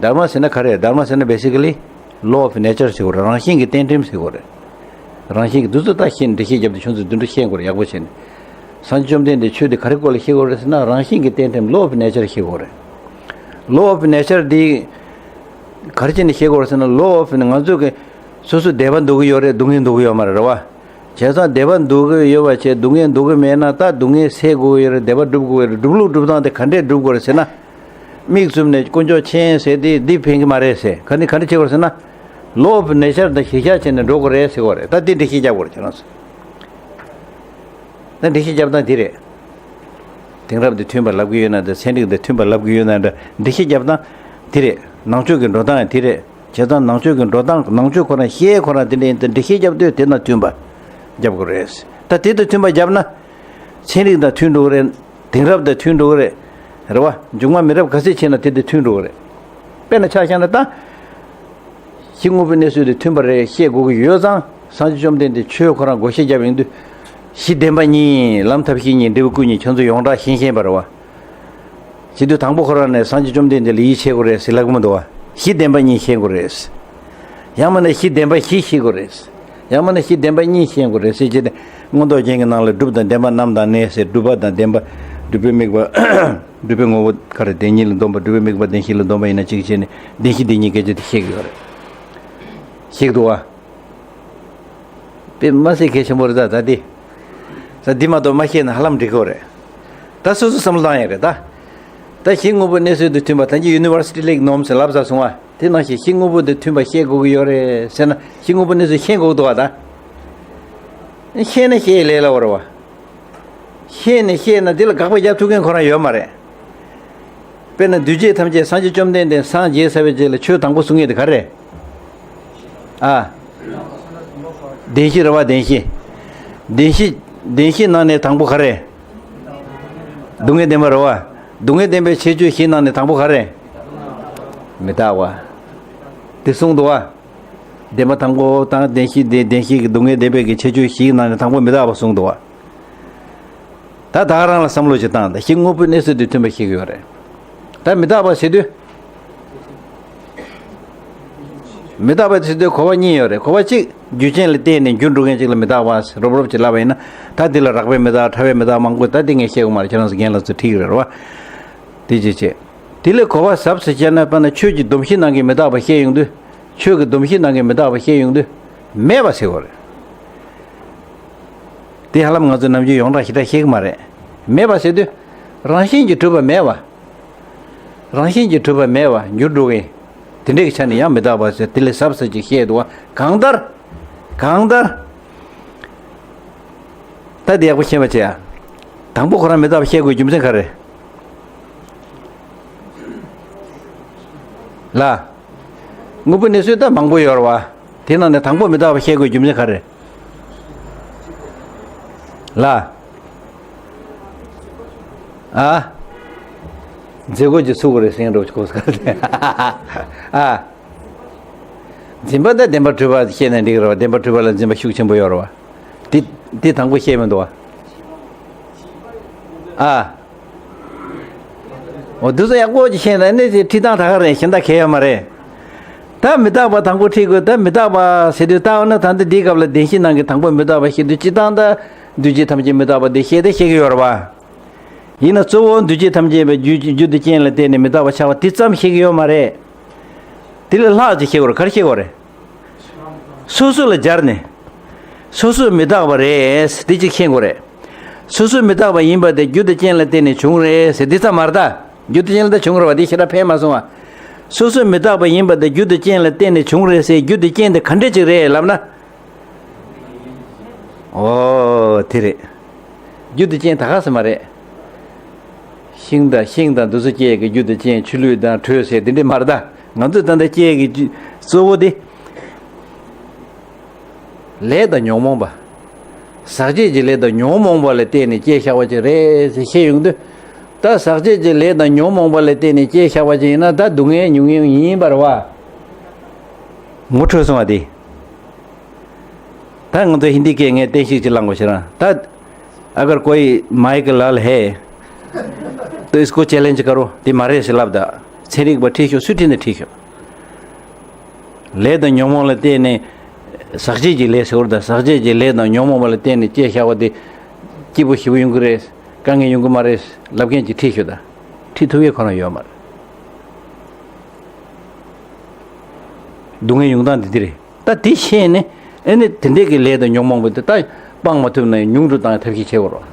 དྷརྨ་ཟེར་ན་ག་རེ། དྷརྨ་ཟེར་ན་བེ་སི་ཀ་ལི། Law of nature ཟེར་དགོས་རེད། རང་བཞིན་གྱི་གཏན་ཁྲིམས་ཟེར་དགོས་རེད། རང་བཞིན་གྱི་འདི་ཚོ་ད་ཤེས་འགྲེལ་བཤད་བརྒྱབ་སྟེ་ཁྱོད་ཚོས་འདི་འདྲ་ཤེས་དགོས་རེད། ཡག་པོ་བྱས་ནས། སངས་རྒྱས་བཅོམ་ལྡན་འདས་ཆོས་འདི་ག་རེ་སྐོར་ལ་བཤད་དགོས་རེད་ཟེར་ན། རང་བཞིན་གྱི་གཏན་ཁྲིམས། Law of nature ཤེས་དགོས་རེད། Law of nature འདི་ག་རེ་བྱས་ནས་བཤད་དགོས་རེད་ཟེར་ན། Law of ང་ཚོ་གི་སོ་སོ་བདེ་བ་འདོད་ཀྱི་ཡོད་རེད། སྡུག་བསྔལ་འདོད་ཀྱི་ཡོད་མ་རེད། རེད་བ། བྱས་ཙང་བདེ་བ་འདོད་ཀྱི་ཡོད་པ་བྱས། སྡུག་བསྔལ་འདོད་ཀྱི་མེད་ན་ད་སྡུག་བསྔལ་སེལ་དགོས་ཀྱི་ཡོད་རེད། བདེ་བ་སྒྲུབ་དགོས་ཀྱི་ཡོད་རེད། སྒྲུབ་ལུགས་སྒྲུབ་སྟངས་དེ་ག་འདྲས་སྒྲུབ་དགོས་རེད་ཟེར་ན། མིག་བཙུམ་ནས་དཀོན་མཆོག་མཁྱེན་ཟེར་དེ་འདི་ཕན་གྱི་མ་རེད་ཟེར། ག་ནས་ག་འདྲས་བྱེད་དགོས་རེད་ཟེར་ན། Law of nature དང་གཞིར་བཞག་བྱས་ནས་འགྲོ་དགོས་རེད་ཟེར་དགོས་རེད། ད་འདི་འགྲེལ་བཤད་རྒྱག་དགོས་རེད་ཁྱེད་རང་ཚོ། ད་འགྲེལ་བཤད་རྒྱབ་སྟངས་འདི་རེད། དེང་རབས་དང་མཐུན་པ་ལབ་ཀྱི་ཡོད་ན་འདྲ། ཚན་རིག་དང་མཐུན་པ་ལབ་ཀྱི་ཡོད་ན་འདྲ། འགྲེལ་བཤད་རྒྱབ་སྟངས་འདི་རེད། ནང་ཆོས་ཀྱི་འགྲོ་སྟངས་འདི་རེད། བྱས་ཙང་ནང་ཆོས་ཀྱི་འགྲོ་སྟངས། ནང་ཆོས་ཁོ་རང་བཤད་ཁོ་རང་དེ་འདྲ་ཡིན་ད། འགྲེལ་བཤད་རྒྱབ་དུས་དེ་དང་མཐུན་པ་རྒྱབ་དགོས་རེད། ད་དེ་དང་མཐུན་པ་རྒྱབ་ན་ཚན་རིག་དང་མཐུན་འགྲོ་གི་རེད། དེང་རབས་དང་མཐུན་འགྲོ་གི་རེད། རེད་བ། མཇུག་མ་མི་རབས་ག་ཚོད་ཕྱིན་ན་དེ་དང་མཐུན་འགྲོ་གི་རེད། དཔེར་ན་ཆ་བཞག་ན་ད། ཕྱི་དངོས་པོའི་གནས་ཚུལ་དེ་མཐུན་པ་རེད་བཤད་དགོས་ཀྱི་ཡོད་ཙང་། སངས་རྒྱས་བཅོམ་ལྡན་འདས་ཆོས་ཁོ་རང་བགོ་བཤའ་བརྒྱབ་ཡོང་དུས། གཞི་བདེན་པ་གཉིས། ལམ་ཐབས་ཤེས་གཉིས། འབྲས་བུ་སྐུ་གཉིས། ཁྱོད་ཚོ་ཡོངས་གྲགས་ཤེས་ཤེས་པ་རེད་བ། བྱེད་དུས་དང་པོ་ཁོ་རང་ནས་སངས་རྒྱས་བཅོམ་ལྡན་འདས་ལ་ཡིད་ཆེས་དགོས་རེད་ཟེར་ལབ་ཀྱི་མི་འདུག་བ། གཞི་བདེན་པ་གཉིས་ཤེས་དགོས་རེད། ཡང་མིན་ན་གཞི་བདེན་པ་བཞི་ཤེས་དགོས་རེད། ཡང་མིན་ན་གཞི་བདེན་པ་གཉིས་ཤེས་དགོས་རེད་ཟེར་བྱས་ཏེ། མངོན་རྟོགས་རྒྱན་གྱི་ནང་ལ་སྒྲུབ་དང་བདེན་པ་རྣམ་དག་གནས་ཟེར། སྒྲུབ་པ་དང་བདེན་པ། སྒྲུབ་པའི་དམིགས་པ། སྒྲུབ་པའི་ངོ་བོ་ག་རེ། བདེན་གཉིས་ལ་འདོམས་པ། སྒྲུབ་པའི་དམིགས་པ་བདེན་བཞི་ལ་འདོམས་པ་ཡིན་ན་གཅིག་བྱས་ནས་བདེན་བཞི་བདེན་གཉིས་སྐད་ཆ་དེ་བཤད་ཀྱི་ཡོད་རེད། བཤད་ཀྱི་འདུག་བ། དཔེ་མ་སྲིད་གལ་ཆེན་པོ་རེད་ད། ད་འདི། ད་འདི་མ་གཏོགས་མ་བཤད་ན་ཧ་ལམ་འགྲིག་གི་རེད། ད་སོ་སོ་བསམ་བློ་བཏང་ཡ་རེད་ད། ད་གཞི་དངོས་པོའི་གནས་ཚུལ་དུ་མཐུན་པ་ད་གིན་ཡུ་ནི་ཝར་སི་ཊི་ལེག་ནོམ་ཟེར་ལབ་ཚར་སོང་བ། དེ་ནང་བཞིན་གཞི་དངོས་པོ་དེ་མཐུན་པ་ཤེས་དགོས་ཀྱི་ཡོད་རེད་ཟེར་ན། གཞི་དངོས་པོའི་གནས་ཚུལ་ཤེས་དགོས་འདུག་བ་ད། ཤེས་ན་ཤེས་ཡི་ལས་སླ་བོ་རེད་བ། ཤེས་ནས་ཤེས་ན་དེ་ལ་དགག་པ་རྒྱག་ཐུབ་མཁན་ཁོ་རང་ཡོད་མ་རེད། དཔེར་ན་འདུས་བྱས་ཐམས་ཅད་སངས་རྒྱས་བཅོམ་ལྡན་འདས་སངས་རྒྱས་ཚར་བའི་རྗེས་ལ་ཆོས་དང་པོ་གསུང་མཁན་དེ་ག་རེ་རེད། ཨ། བདེན་བཞི་རེད་བ། བདེན་བཞི། བདེན་བཞི། བདེན་བཞི་ནང་ནས་དང་པོ་ག་རེ་རེད། སྡུག་བསྔལ་བདེན་པ་རེད་བ། སྡུག་བསྔལ་བདེན་པའི་ཁྱད་ཆོས་བཞིའི་ནང་ནས་དང་པོ་ག་རེ་རེད། མི་རྟག་པ། དེ་གསུངས་འདུག་བ། བདེན་པ་དང་པོ་དང་བདེན་བཞི་སྟེ། བདེན་བཞི་གི་སྡུག་བསྔལ་བདེན་པའི་གི་ཁྱད་ཆོས་བཞིའི་ནང་ནས་དང་པོ་མི་རྟག་པ་གསུངས་འདུག་བ། ད་ད་ག་རང་ལ་བསམ་བློ་ཅིག་བཏང་། ད་གཞི་དངོས་པོའི་གནས་ཚུལ་དེ་མཐུན་པ་ཤེས་ཀྱི་ཡོད་རེད། ད་མི་རྟག་པ་ཟེར་དུས། མི་རྟག་པ་ཟེར་དུས་གོ་བ་གཉིས་ཡོད་རེད། གོ་བ་གཅིག་རྒྱུ་རྐྱེན་ལ་བརྟེན་ནས་འགྱུར་འགྲོ་མཁན་ཅིག་ལ་མི་རྟག་པ་རོབ་རོབ་ཅིག་ལབ་པ་ཡིན་ན། ད་འདི་ལ་རགས་པའི་མི་རྟག་ཕྲ་བའི་མི་རྟག་མང་པོ། ད་འདི་ངས་བཤད་དགོས་མ་རེད། ཁྱེད་རང་ཚོ་རྒན་ལགས་ཚོ་ཁྲིད་ཀྱི་རེད་བ། དེ་ཅི་བྱེད། དེ་ལས་གོ་བ་ཟབ་ཟེར་བྱས་ན། དཔེར་ན་ཆོས་ཀྱི་སྡོམ་བཞི་ནང་གི་མི་རྟག་པ་བཤད་ཡོང་དུས། ཆོས་ཀྱི་སྡོམ་བཞི་ནང་གི་མི་རྟག་པ་བཤད་ཡོང་དུས། མེད་པ་ཟེར་བ་རེད། དེ་ཧ་ལམ་ང་ཚོ་ནམ་རྒྱུན་ཡོངས་གྲགས་ཞེ་དྲག་ཤེས་ཀྱི་མ་རེད། མེད་པ་ཟེར་དུས། རང་བཞིན་གྱིས་གྲུབ་པ་མེད་པ། རང་བཞིན་གྱིས་གྲུབ་པ་མེད་པ་འགྱུར་འགྲོ་གི། དེ་འདྲའི་གི་ཆ་ནས་ཡང་མི་རྟག་པ་ཟེར། དེ་ལས་ཟབ་ཟེར་ཅིག་བཤད་འདུག་བ། གང་ལྟར། གང་ལྟར། ད་འདི་ཡག་པོ་ཤེས་པ་བྱེད་ཡ། དང་པོ་ཁོ་རང་མི་རྟག་པ་བཤད་དགོས་རྒྱུ་མཚན་ག་རེ། ལ། དངོས་པོའི་གནས་ཚུལ་ད་མང་པོ་ཡོད་རེད་བ། དེ་ནང་ནས་དང་པོ་མི་རྟག་པ་བཤད་དགོས་རྒྱུ་མཚན་ག་རེ། ལ། ཨ། མཛད་སྒོ་ཅིག་ཚུགས་དགོས་རེད་ཟེར་འགྲོ་གོ་ས་ག་རེ། ཨ། འཛིན་པ་དང་བདེན་པར་གྲུབ་པ་བཤད་ན་འགྲིག་རེད་བ། བདེན་པར་གྲུབ་པ་ལ་འཛིན་པ་ཤུགས་ཆེན་པོ་ཡོད་རེད་བ། དེ་དེ་དང་པོ་བཤད་མི་འདུག་བ། ཨ། འོ་འདི་ཚོ་ཡག་པོ་ཅིག་ཤེས་ན་ནི་ཁྲིད་སྟངས་ད་ག་རེད། གཞན་དག་གལ་ཡོད་མ་རེད། ད་མི་རྟག་པ་དང་པོ་ཁྲིད་དགོས། ད་མི་རྟག་པ་ཟེར་དུས་ད་འོ་ན་ད་ལྟ་འདིའི་སྐབས་ལ་བདེན་བཞི་ནང་གི་དང་པོ་མི་རྟག་པ་བཤད་དུས། སྤྱིར་བཏང་ད་འདུས་བྱས་ཐམས་ཅད་མི་རྟག་པ་དེ་བཤད་དེ་བཤད་ཀྱི་ཡོད་རེད་བ། ཡིན་ན་གཙོ་བོ་འདུས་བྱས་ཐམས་ཅད་པའི་རྒྱུ་རྒྱུ་དང་རྐྱེན་ལ་བརྟེན་ནས་མི་རྟག་པ་ཆགས་པ་དེ་ཙམ་བཤད་ཀྱི་ཡོད་མ་རེད། དེ་ལས་ལྷག་ཅིག་བཤད་དགོས་རེད། ག་རེ་བཤད་དགོས་རེད། སོ་སོ་ལ་སྦྱར་ནས། སོ་སོ་མི་རྟག་པ་རེད་དེ་ཅིག་ཤེས་དགོས་རེད། སོ་སོ་མི་རྟག་པ་ཡིན་པ་དེ་རྒྱུ་དང་རྐྱེན་ལ་བརྟེན་ནས་བྱུང་རེད་ཟེར་དེ་ཙམ་མ་རེད་ད། རྒྱུ་དང་རྐྱེན་ལ་ད་བྱུང་རེད་བ། དེ་ཞེ་དྲག་ཕན་མ་སོང་བ། སོ་སོ་མི་རྟག་པ་ཡིན་པ་དེ་རྒྱུ་དང་རྐྱེན་ལ་བརྟེན་ནས་བྱུང་རེད་ཟེར། རྒྱུ་དང་རྐྱེན་དེ་ག་འདྲ་ཅིག་རེད་ལབ་ན། ཨོ་དེ་རེད། རྒྱུ་དང་རྐྱེན་ད་ག་ཟེ་མ་རེད། ཤིང་དང་ཤིང་དང་འདི་ཚོ་སྐྱེ་ཡས་ཀྱི་རྒྱུ་དང་རྐྱེན། ཆུ་ལུད་དང་དྲོད་ཟེར་དེ་འདྲས་མ་རེད་ད། ང་ཚོས་ད་ལྟ་སྐྱེ་ཡས་ཀྱི་རྒྱུ་གཙོ་བོ་དེ། ལས་དང་ཉོན་མོངས་པ། ཟག་བཅས་ཀྱི་ལས་དང་ཉོན་མོངས་པ་ལ་བརྟེན་ནས་སྐྱེས་བཞག་པ་ཅིག་རེད་ཟེར་བཤད་ཡོང་དུས། ད་ཟག་བཅས་ཀྱི་ལས་དང་ཉོན་མོངས་པ་ལ་བརྟེན་ནས་སྐྱེས་བཞག་པ་ཅིག་ཡིན་ན། ད་སྡུག་བསྔལ་མྱོང་མཁན་ཡིན་པ་རེད་བ། ངོ་འཕྲོད་སོང་བ་དེ། ད་ང་ཚོ་ཧིན་དི་སྐད་ངས་བསྟན་བཤིག་ཅིག་བླངས་དགོས་ཤེ་རང་ད། अगर कोई माइक लाल है तो इसको चैलेंज करो। དེ་མ་རེད་ཟེར་ལབ་ད། ཚན་རིག་པ་ཁྲིད་ཤོག་སུས་ཁྲིད་ན་ཁྲིད་ཤོག་ལས་དང་ཉོན་མོངས་ལ་བརྟེན་ནས། ཟག་བཅས་ཀྱི་ལས་ཟེར་བ་རེད་ད། ཟག་བཅས་ཀྱི་ལས་དང་ཉོན་མོངས་པ་ལ་བརྟེན་ནས་སྐྱེས་བཞག་པ་དེ། སྐྱིད་པོ་ཞེ་པོ་ཡོང་གི་རེད། དཀའ་ངལ་ཡོང་གི་མ་རེད་ལབ་མཁན་ཅིག་ཁྲིད་ཤོག་ད། ཁྲིད་ཐུབ་ཡས་ཁོ་རང་ཡོད་མ་རེད། སྡུག་བསྔལ་ཡོང་སྟངས་འདི་འདི་རེད། ད་དེ་ཤེས་ནས་ཨེ་ནི་དེ་འདྲས་ཀྱི་ལས་དང་ཉོན་མོངས་པ་དེ་ད་སྤང་མ་ཐུབ་ན་ཉུང་དུ་བཏང་ཐབས་ཤེས་བྱེད་དགོས་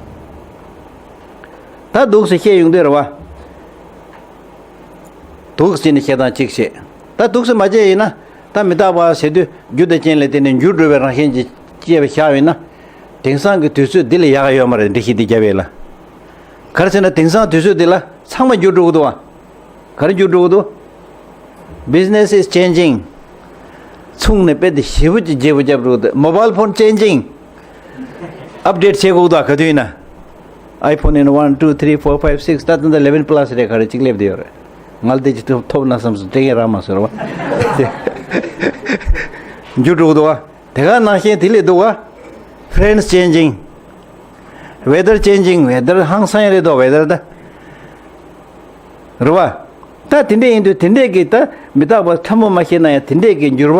རེད། ད་འདུག་སེ་བཤད་ཡོང་དུས་རེད་བ། འདུག་སེ་ནི་བཤད་སྟངས་གཅིག་བཤད། ད་འདུག་སེ་མ་བྱས་ཡིན་ན། ད་མི་རྟག་པ་ཟེར་དུས་རྒྱུ་དང་རྐྱེན་ལ་བརྟེན་ནས་འགྱུར་འགྲོ་བའི་རང་བཞིན་གྱིས་སྐྱེས་པ་བཞག་ཡིན་ན། དེང་སང་གི་དུས་ཚོད་འདི་ལ་ཡག་ག་ཡོད་མ་རེད། འགྲེལ་བཤད་འདི་རྒྱབ་ཡས་ལ། ག་རེ་ཟེར་ན་དེང་སང་དུས་ཚོད་འདི་ལ་ཚང་མ་འགྱུར་འགྲོ་གི་འདུག་བ། ག་རེ་འགྱུར་འགྲོ་གི་འདུག Business is changing. ཚོང་ནས་དཔེ་དེ་ཞེ་པོ་ཅིག་བརྗེ་པོ་རྒྱབ་འགྲོ་གི་འདུག Mobile phone changing. Update བྱེད་དགོས་འདུག་ག་དུས་ཡིན་ན། iPhone in one, two, three, four, five, six ད་ད་ལྟ་eleven plus རེད། ག་རེ་གཅིག་སླེབས་བསྡད་ཡོད་རེད། ང་ལ་དེ་ཅིག་ཐོབ་ཐོབ་ན་བསམ་སོང་། སྤྲད་མཁན་རག་མ་སོང་རེད་བ། འགྱུར་འགྲོ་གི་འདུག་བ། དེ་ག་ནང་བཞིན་དེ་ལས་འདུག་བ། Friends changing. Weather changing. Weather ཧང་སང་རེད་དོ། Weather ད། རེད་བ། ད་དེ་འདྲས་ཡིན་དུས་དེ་འདྲས་ཀྱི་ད་མི་རྟག་པ་ཕྲ་མོ་མ་ཤེས་ན་ཡང་དེ་འདྲས་ཀྱི་འགྱུར་བ་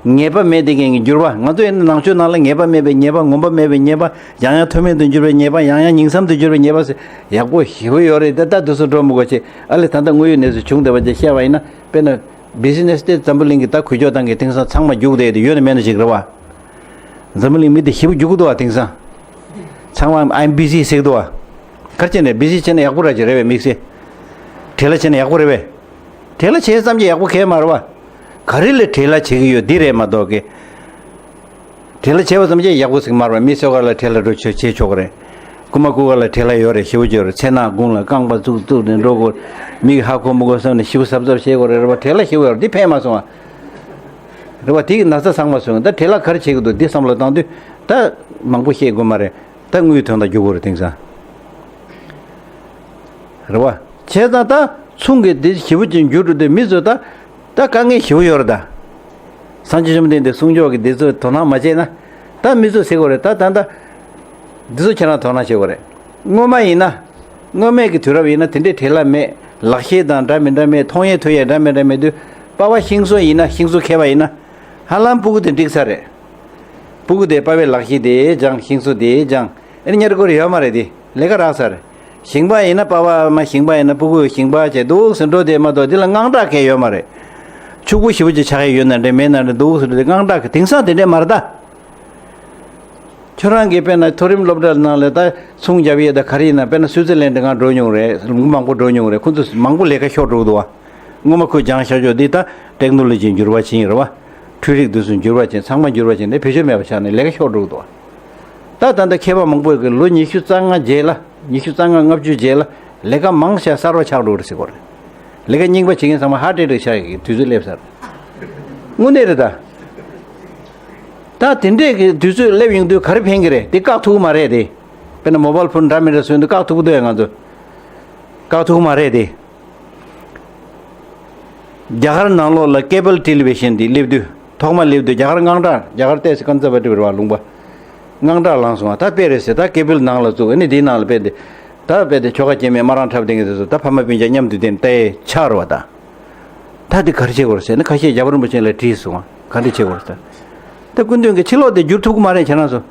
ངེས་པ་མེད་དེ་མཁན་གྱི་འགྱུར་བ། ང་ཚོ་ཡིན་ན་ནང་ཆོས་ནང་ལ་ངེས་པ་མེད་པའི་ཉེས་པ། ངོམས་པ་མེད་པའི་ཉེས་པ། ཡང་ཡང་མཐོ་དམན་དུ་འགྱུར་བའི་ཉེས་པ། ཡང་ཡང་ཉིང་མཚམས་དུ་འགྱུར་བའི་ཉེས་པ་ཟེར་ཡག་པོ་ཞེ་པོ་ཡོད་རེད། ད་ད་དུས་སུ་འགྲོ་མི་དགོས་ཆེ། ཨ་ལས་ད་ལྟ་དངོས་ཡོད་གནས་ཚུལ་བྱུང་བསྡད་པ་ཅིག་བཤད་པ་ཡིན་ན། དཔེར་ན་བི་ཛི་ནེ་སི་དེ་འཛམ་བུ་གླིང་གི་ད་གུ་ཅོག་སྟངས་ཀྱི་དེང་སང་ཚང་མ་རྒྱུགས་བསྡད་དེ་ཡོད་ན་མེད་ན་ཞིག་རེད་བ། འཛམ་བུ་གླིང་མི་དེ་ཞེ་པོ་རྒྱུགས་འདུག་བ། དེང་སང་ཚང་མ་I'm busy ཟེར་གི་འདུག་བ། ག་རེ་བྱས་ནས་བི་ཛི་བྱས་ན་ཡག་པོ་ར་ཅིག་རེད་བས་དམིགས་བསལ། བྲེལ་བ་བྱས་ན་ཡག་པོ་རེད་པས། བྲེལ་བ་བྱས་ཙམ་གྱིས་ཡག་པོ་གང་ཡང་མ་རེད་པ། ག་རེ་ལ་བྲེལ་བ་བྱེད་ཀྱི་ཡོད་འདི་རེད་མ་གཏོགས་ཀི། བྲེལ་བ་བྱས་པ་ཙམ་གྱིས་ཡག་པོ་ཟིག་མ་རེད་པ། མི་སོ་ག་ལ་བྲེལ་བ་འགྲོ་ཆོག་བྱེད་ཆོག་གི་རེད། རྐུ་མ་རྐུ་ག་ལ་བྲེལ་བ་ཡོད་རེད། ཞེ་པོ་ཅིག་ཡོད་རེད། ཚེ་ན་དགུང་ལ་རྐང་པ་བཙུགས་བཙུགས་ནས་འགྲོ་དགོས། མིག་ཧ་གོ་མི་གོ་བསམ་ནས་ཞེ་པོ་གཟབ་གཟབ་བྱེད་དགོས་རེད། རེད་པ། བྲེལ་བ་ཞེ་པོ་ཡོད་རེད། འདི་ཕན་མ་སོང་བ། རེད་པ། དེ་གི་ན་ཚ་ཚང་མ་སོང་། ད་བྲེལ་བ་ག་རེ་བྱེད་ཀྱི་འདུག་འདི་བསམ་བློ་བཏང་དུས་ད་མང་པོ་བཤད་དགོས་མ་རེད། ད་དངུལ་དོན་དག་རྒྱུག་དགོས་རེད་དེང་སང་། རེད་པ། བྱས་ཙང་ད་ཚོང་གི་འདི་ཞེ་པོ་ཅིག་འགྱུར་འགྲོ་དུས་མི་ཚོ་ད་ད་དཀའ་ངལ་ཞེ་པོ་ཡོད་རེད་ད། སངས་རྒྱས་བཅོམ་ལྡན་འདས་གསུང་ཆོས་ཀྱི་འདི་ཚོ་དོ་སྣང་མ་བྱས་ན་ད་མི་ཚོ་ཟེར་དགོས་རེད། ད་ད་ད་འདི་ཚོ་ཁྱེད་རང་དོ་སྣང་བྱེད་དགོས་རེད། སྔོན་མ་ཡིན་ན། སྔོན་མའི་གི་དུས་རབས་ཡིན་ན་དེ་འདྲའི་བྲེལ་བ་མེད། ལག་ཤེས་དང་འདྲ་མི་འདྲ་མེད། མཐོང་ཡས་ཐོས་ཡས་འདྲ་མི་འདྲ་མེད་དུས་པ་ཕ་ཤིང་བཟོ་ཡིན་ན། ཤིང་བཟོ་མཁས་པ་ཡིན་ན་ཧ་ལམ་སྤུ་གུ་དེ་འགྲིག་ས་རེད། སྤུ་གུ་དེ་པ་ཕའི་ལག་ཤེས་དེ་སྦྱངས། ཤིང་བཟོ་དེ་སྦྱངས། ཨེ་ནི་ཉར་དགོས་རེད་ཡོད་མ་རེད་དེ། ལས་ཀ་རག་ས་རེད། ཞིང་པ་ཡིན་ན་པ་ཕ་མ་ཞིང་པ་ཡིན་ན་སྤུ་གུ་ཞིང་པ་བྱས་འདུག་ཟེར་འགྲོ་དེ་མ་གཏོགས་འདི་ལ་དངངས་སྐྲག་གང་ཡང་ཡོད་མ་རེད། ཕྱུག་པོ་ཞེ་པོ་ཅིག་ཆགས་ཡས་ཡོད་ན་འདྲ་མེད་ན་འདྲ་འདུག་ཟེར་འགྲོ་དེ་དངངས་སྐྲག་གི། དེང་སང་དེ་འདྲས་མ་རེད་ད། ཁྱོད་རང་གིས་དཔེར་ན་མཐོ་རིམ་སློབ་གྲྭ་ནང་ལ་ད་ཚོང་རྒྱབ་ཡས་ད་ག་རེ་ཡིན་ན། དཔེར་ན་སུའི་ཙི་ལན་ཌི་ང་འགྲོ་མྱོང་རེད། ལུང་མང་པོ་འགྲོ་མྱོང་རེད། ཁོ་ཚོ་མང་པོ་ལས་ཀ་ཤོར་འགྲོ་གི་འདུག་བ། སྔོན་མ་ཁོས་སྦྱངས་བཞག་ཆོག་འདི་ད་ཊེག་ནོ་ལོ་ཇི་འགྱུར་བ་ཕྱིན་རེད་བ། འཕྲུལ་རིག་འདི་ཚོ་འགྱུར་བ་ཕྱིན། ཚང་མ་འགྱུར་བ་ཕྱིན་ནས་བེད་སྤྱོད་མེད་པ་ཆགས་ནས་ལས་ཀ་ཤོར་འགྲོ་གི་འདུག་བ། ད་ད་ལྟ་མཁས་པ་མང་པོས་ཀྱི་ལོ་ཉི་ཤུ་རྩ་ལྔ་རྗེས་ལ། ཉི་ཤུ་རྩ་ལྔ་ལྔ་བཅུ་རྗེས་ལ་ལས་ཀ་མང་ཤས་གསར་བ་ཆགས་འགྲོ་གི་རེད་ཟེར་གོ་རེད། ལས་ཀ་རྙིང་པ་བྱེད་མཁན་ཚང་མ་ཧརཊ་ཨེ་ཊེག་ཆགས་ཀྱི་དུས་ཚོད་སླེབས་ཚར། དངོས་གནས་རེད་ད། ད་དེ་འདྲས་ཀྱི་དུས་ཚོད་སླེབས་ཡོང་དུས་ག་རེ་ཕན་གྱི་རེད། དེ་བཀག་ཐུབ་ཀྱི་མ་རེད་དེ། དཔེར་ན་མོ་བལ་ཕོན་འདྲ་མི་འདྲ་བཟོས་འདུག་བཀག་ཐུབ་ཀྱི་འདུག་ཡ་ང་ཚོ། བཀག་ཐུབ་ཀྱི་མ་རེད་དེ། རྒྱ་གར་ནང་ལོགས་ལ་ཀེ་བལ་ཊེ་ལི་བི་ཤན་དེ་སླེབས་དུས། ཐོག་མ་སླེབས་དུས་རྒྱ་གར་དངངས་སྐྲག་རྒྱ་གར་ཏོག་ཙམ་ཀོན་སར་ཝེ་ཊིབ་རེད་བ། ལུང་པ། དངངས་སྐྲག་ལངས་སོང་བ། ད་དཔེ་རེད་ཟེར། ད་ཀེ་བལ་ནང་ལ་བཙུགས། ཨ་ནི་དེའི་ནང་ལ་དཔེ་དེ། ད་དཔེ་དེ་ཁྱོ་ག་སྐྱེ་དམན་སྨ་ར་འཁྲབ་སྡོད་མཁན་དེ་ཚོ་ད་ཕ་མ་སྤུན་ཀྱག་མཉམ་དུ་བསྡད་ནས་ལྟ་ཡས་ཆགས་རེད་བ་ད། ད་དེ་ག་རེ་བྱེད་དགོས་རེད་ཟེར་ན། ཁ་ཤས་རྒྱལ་བ་རིན་པོ་ཆེ་ལ་དྲིས་སོང་བ། ག་འདྲ་བྱེད་དགོས་རེད་ཟེར། ད་སྐུ་མདུན་གྱིས་ཕྱི་ལོགས་དེ་བསྒྱུར་ཐུབ་ཀྱི་མ་རེད། ཁྱེད་རང་ཚོ།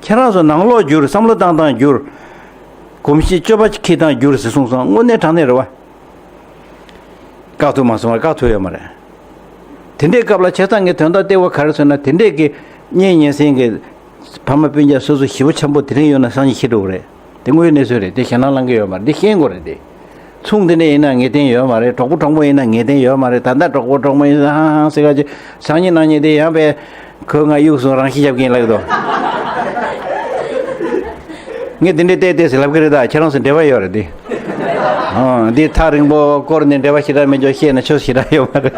ཁྱེད་རང་ཚོ་ནང་ལོགས་བསྒྱུར། བསམ་བློ་བཏང་སྟངས་བསྒྱུར། གོམས་གཤིས་སྤྱོད་པ་འཁྱེར་སྟངས་བསྒྱུར་ཟེར་གསུངས་སོང་། དངོས་གནས་དྲང་གནས་རེད་བ། བཀག་ཐུབ་མ་སོང་བ། བཀག་ཐུབ་ཡོད་མ་རེད། དེ་འདྲའི་སྐབས་ལ་བྱས་ཙང་ངས་དོན་དག་ལྟེ་བ་ག་རེ་ཟེར་ན། དེ་འདྲས་ཀྱི་གཉེན་ཉེ་ཚན་གྱི་ཕ་མ་སྤུན་ཀྱག་སོ་སོ་ཞེ་པོ་ཆེན་པོ་དེ་རིང་ཡོད་ན་སང་ཉིན་ཤི་འགྲོ་གི་རེད། དེ་དངོས་ཡོད་གནས་ཚུལ་རེད། དེ་ཞེད་སྣང་ལངས་ཀྱི་ཡོད་མ་རེད། འདི་ཤེས་དགོས་རེད་དེ། ཚོང་འདི་འདྲ་ཡིན་ན་ངེས་གཏན་ཡོད་མ་རེད། གྲོགས་པོ་གྲོགས་མོ་ཡིན་ན་ངེས་གཏན་ཡོད་མ་རེད། ད་ལྟ་གྲོགས་པོ་གྲོགས་མོ་ཡིན་ཧང་ཧང་ཟེར་ག་ཅིག་སང་ཉིན་གནངས་ཉིན་དེ་ཡང་པས་ཁོས་ང་གཡུག་སོང་། རང་ཤི་རྒྱབ་ཀྱིན་ལབ་ཀྱི་འདུག་ངས་འདི་འདྲའི་ལྟས་ལྟས་ཟེར་ལབ་ཀྱི་རེད། ད་ཁྱེད་རང་ཚོ་འབྲེལ་བ་ཡོད་རེད་དེ། ཨང་། འདི་ཐག་རིང་པོ་བསྐོར་ནས་འབྲེལ་བ་ཞེ་དྲག་མེད་ཅོག་བཤད་ན་ཆོ་ཞེ་དྲག་ཡོད་མ་རེད།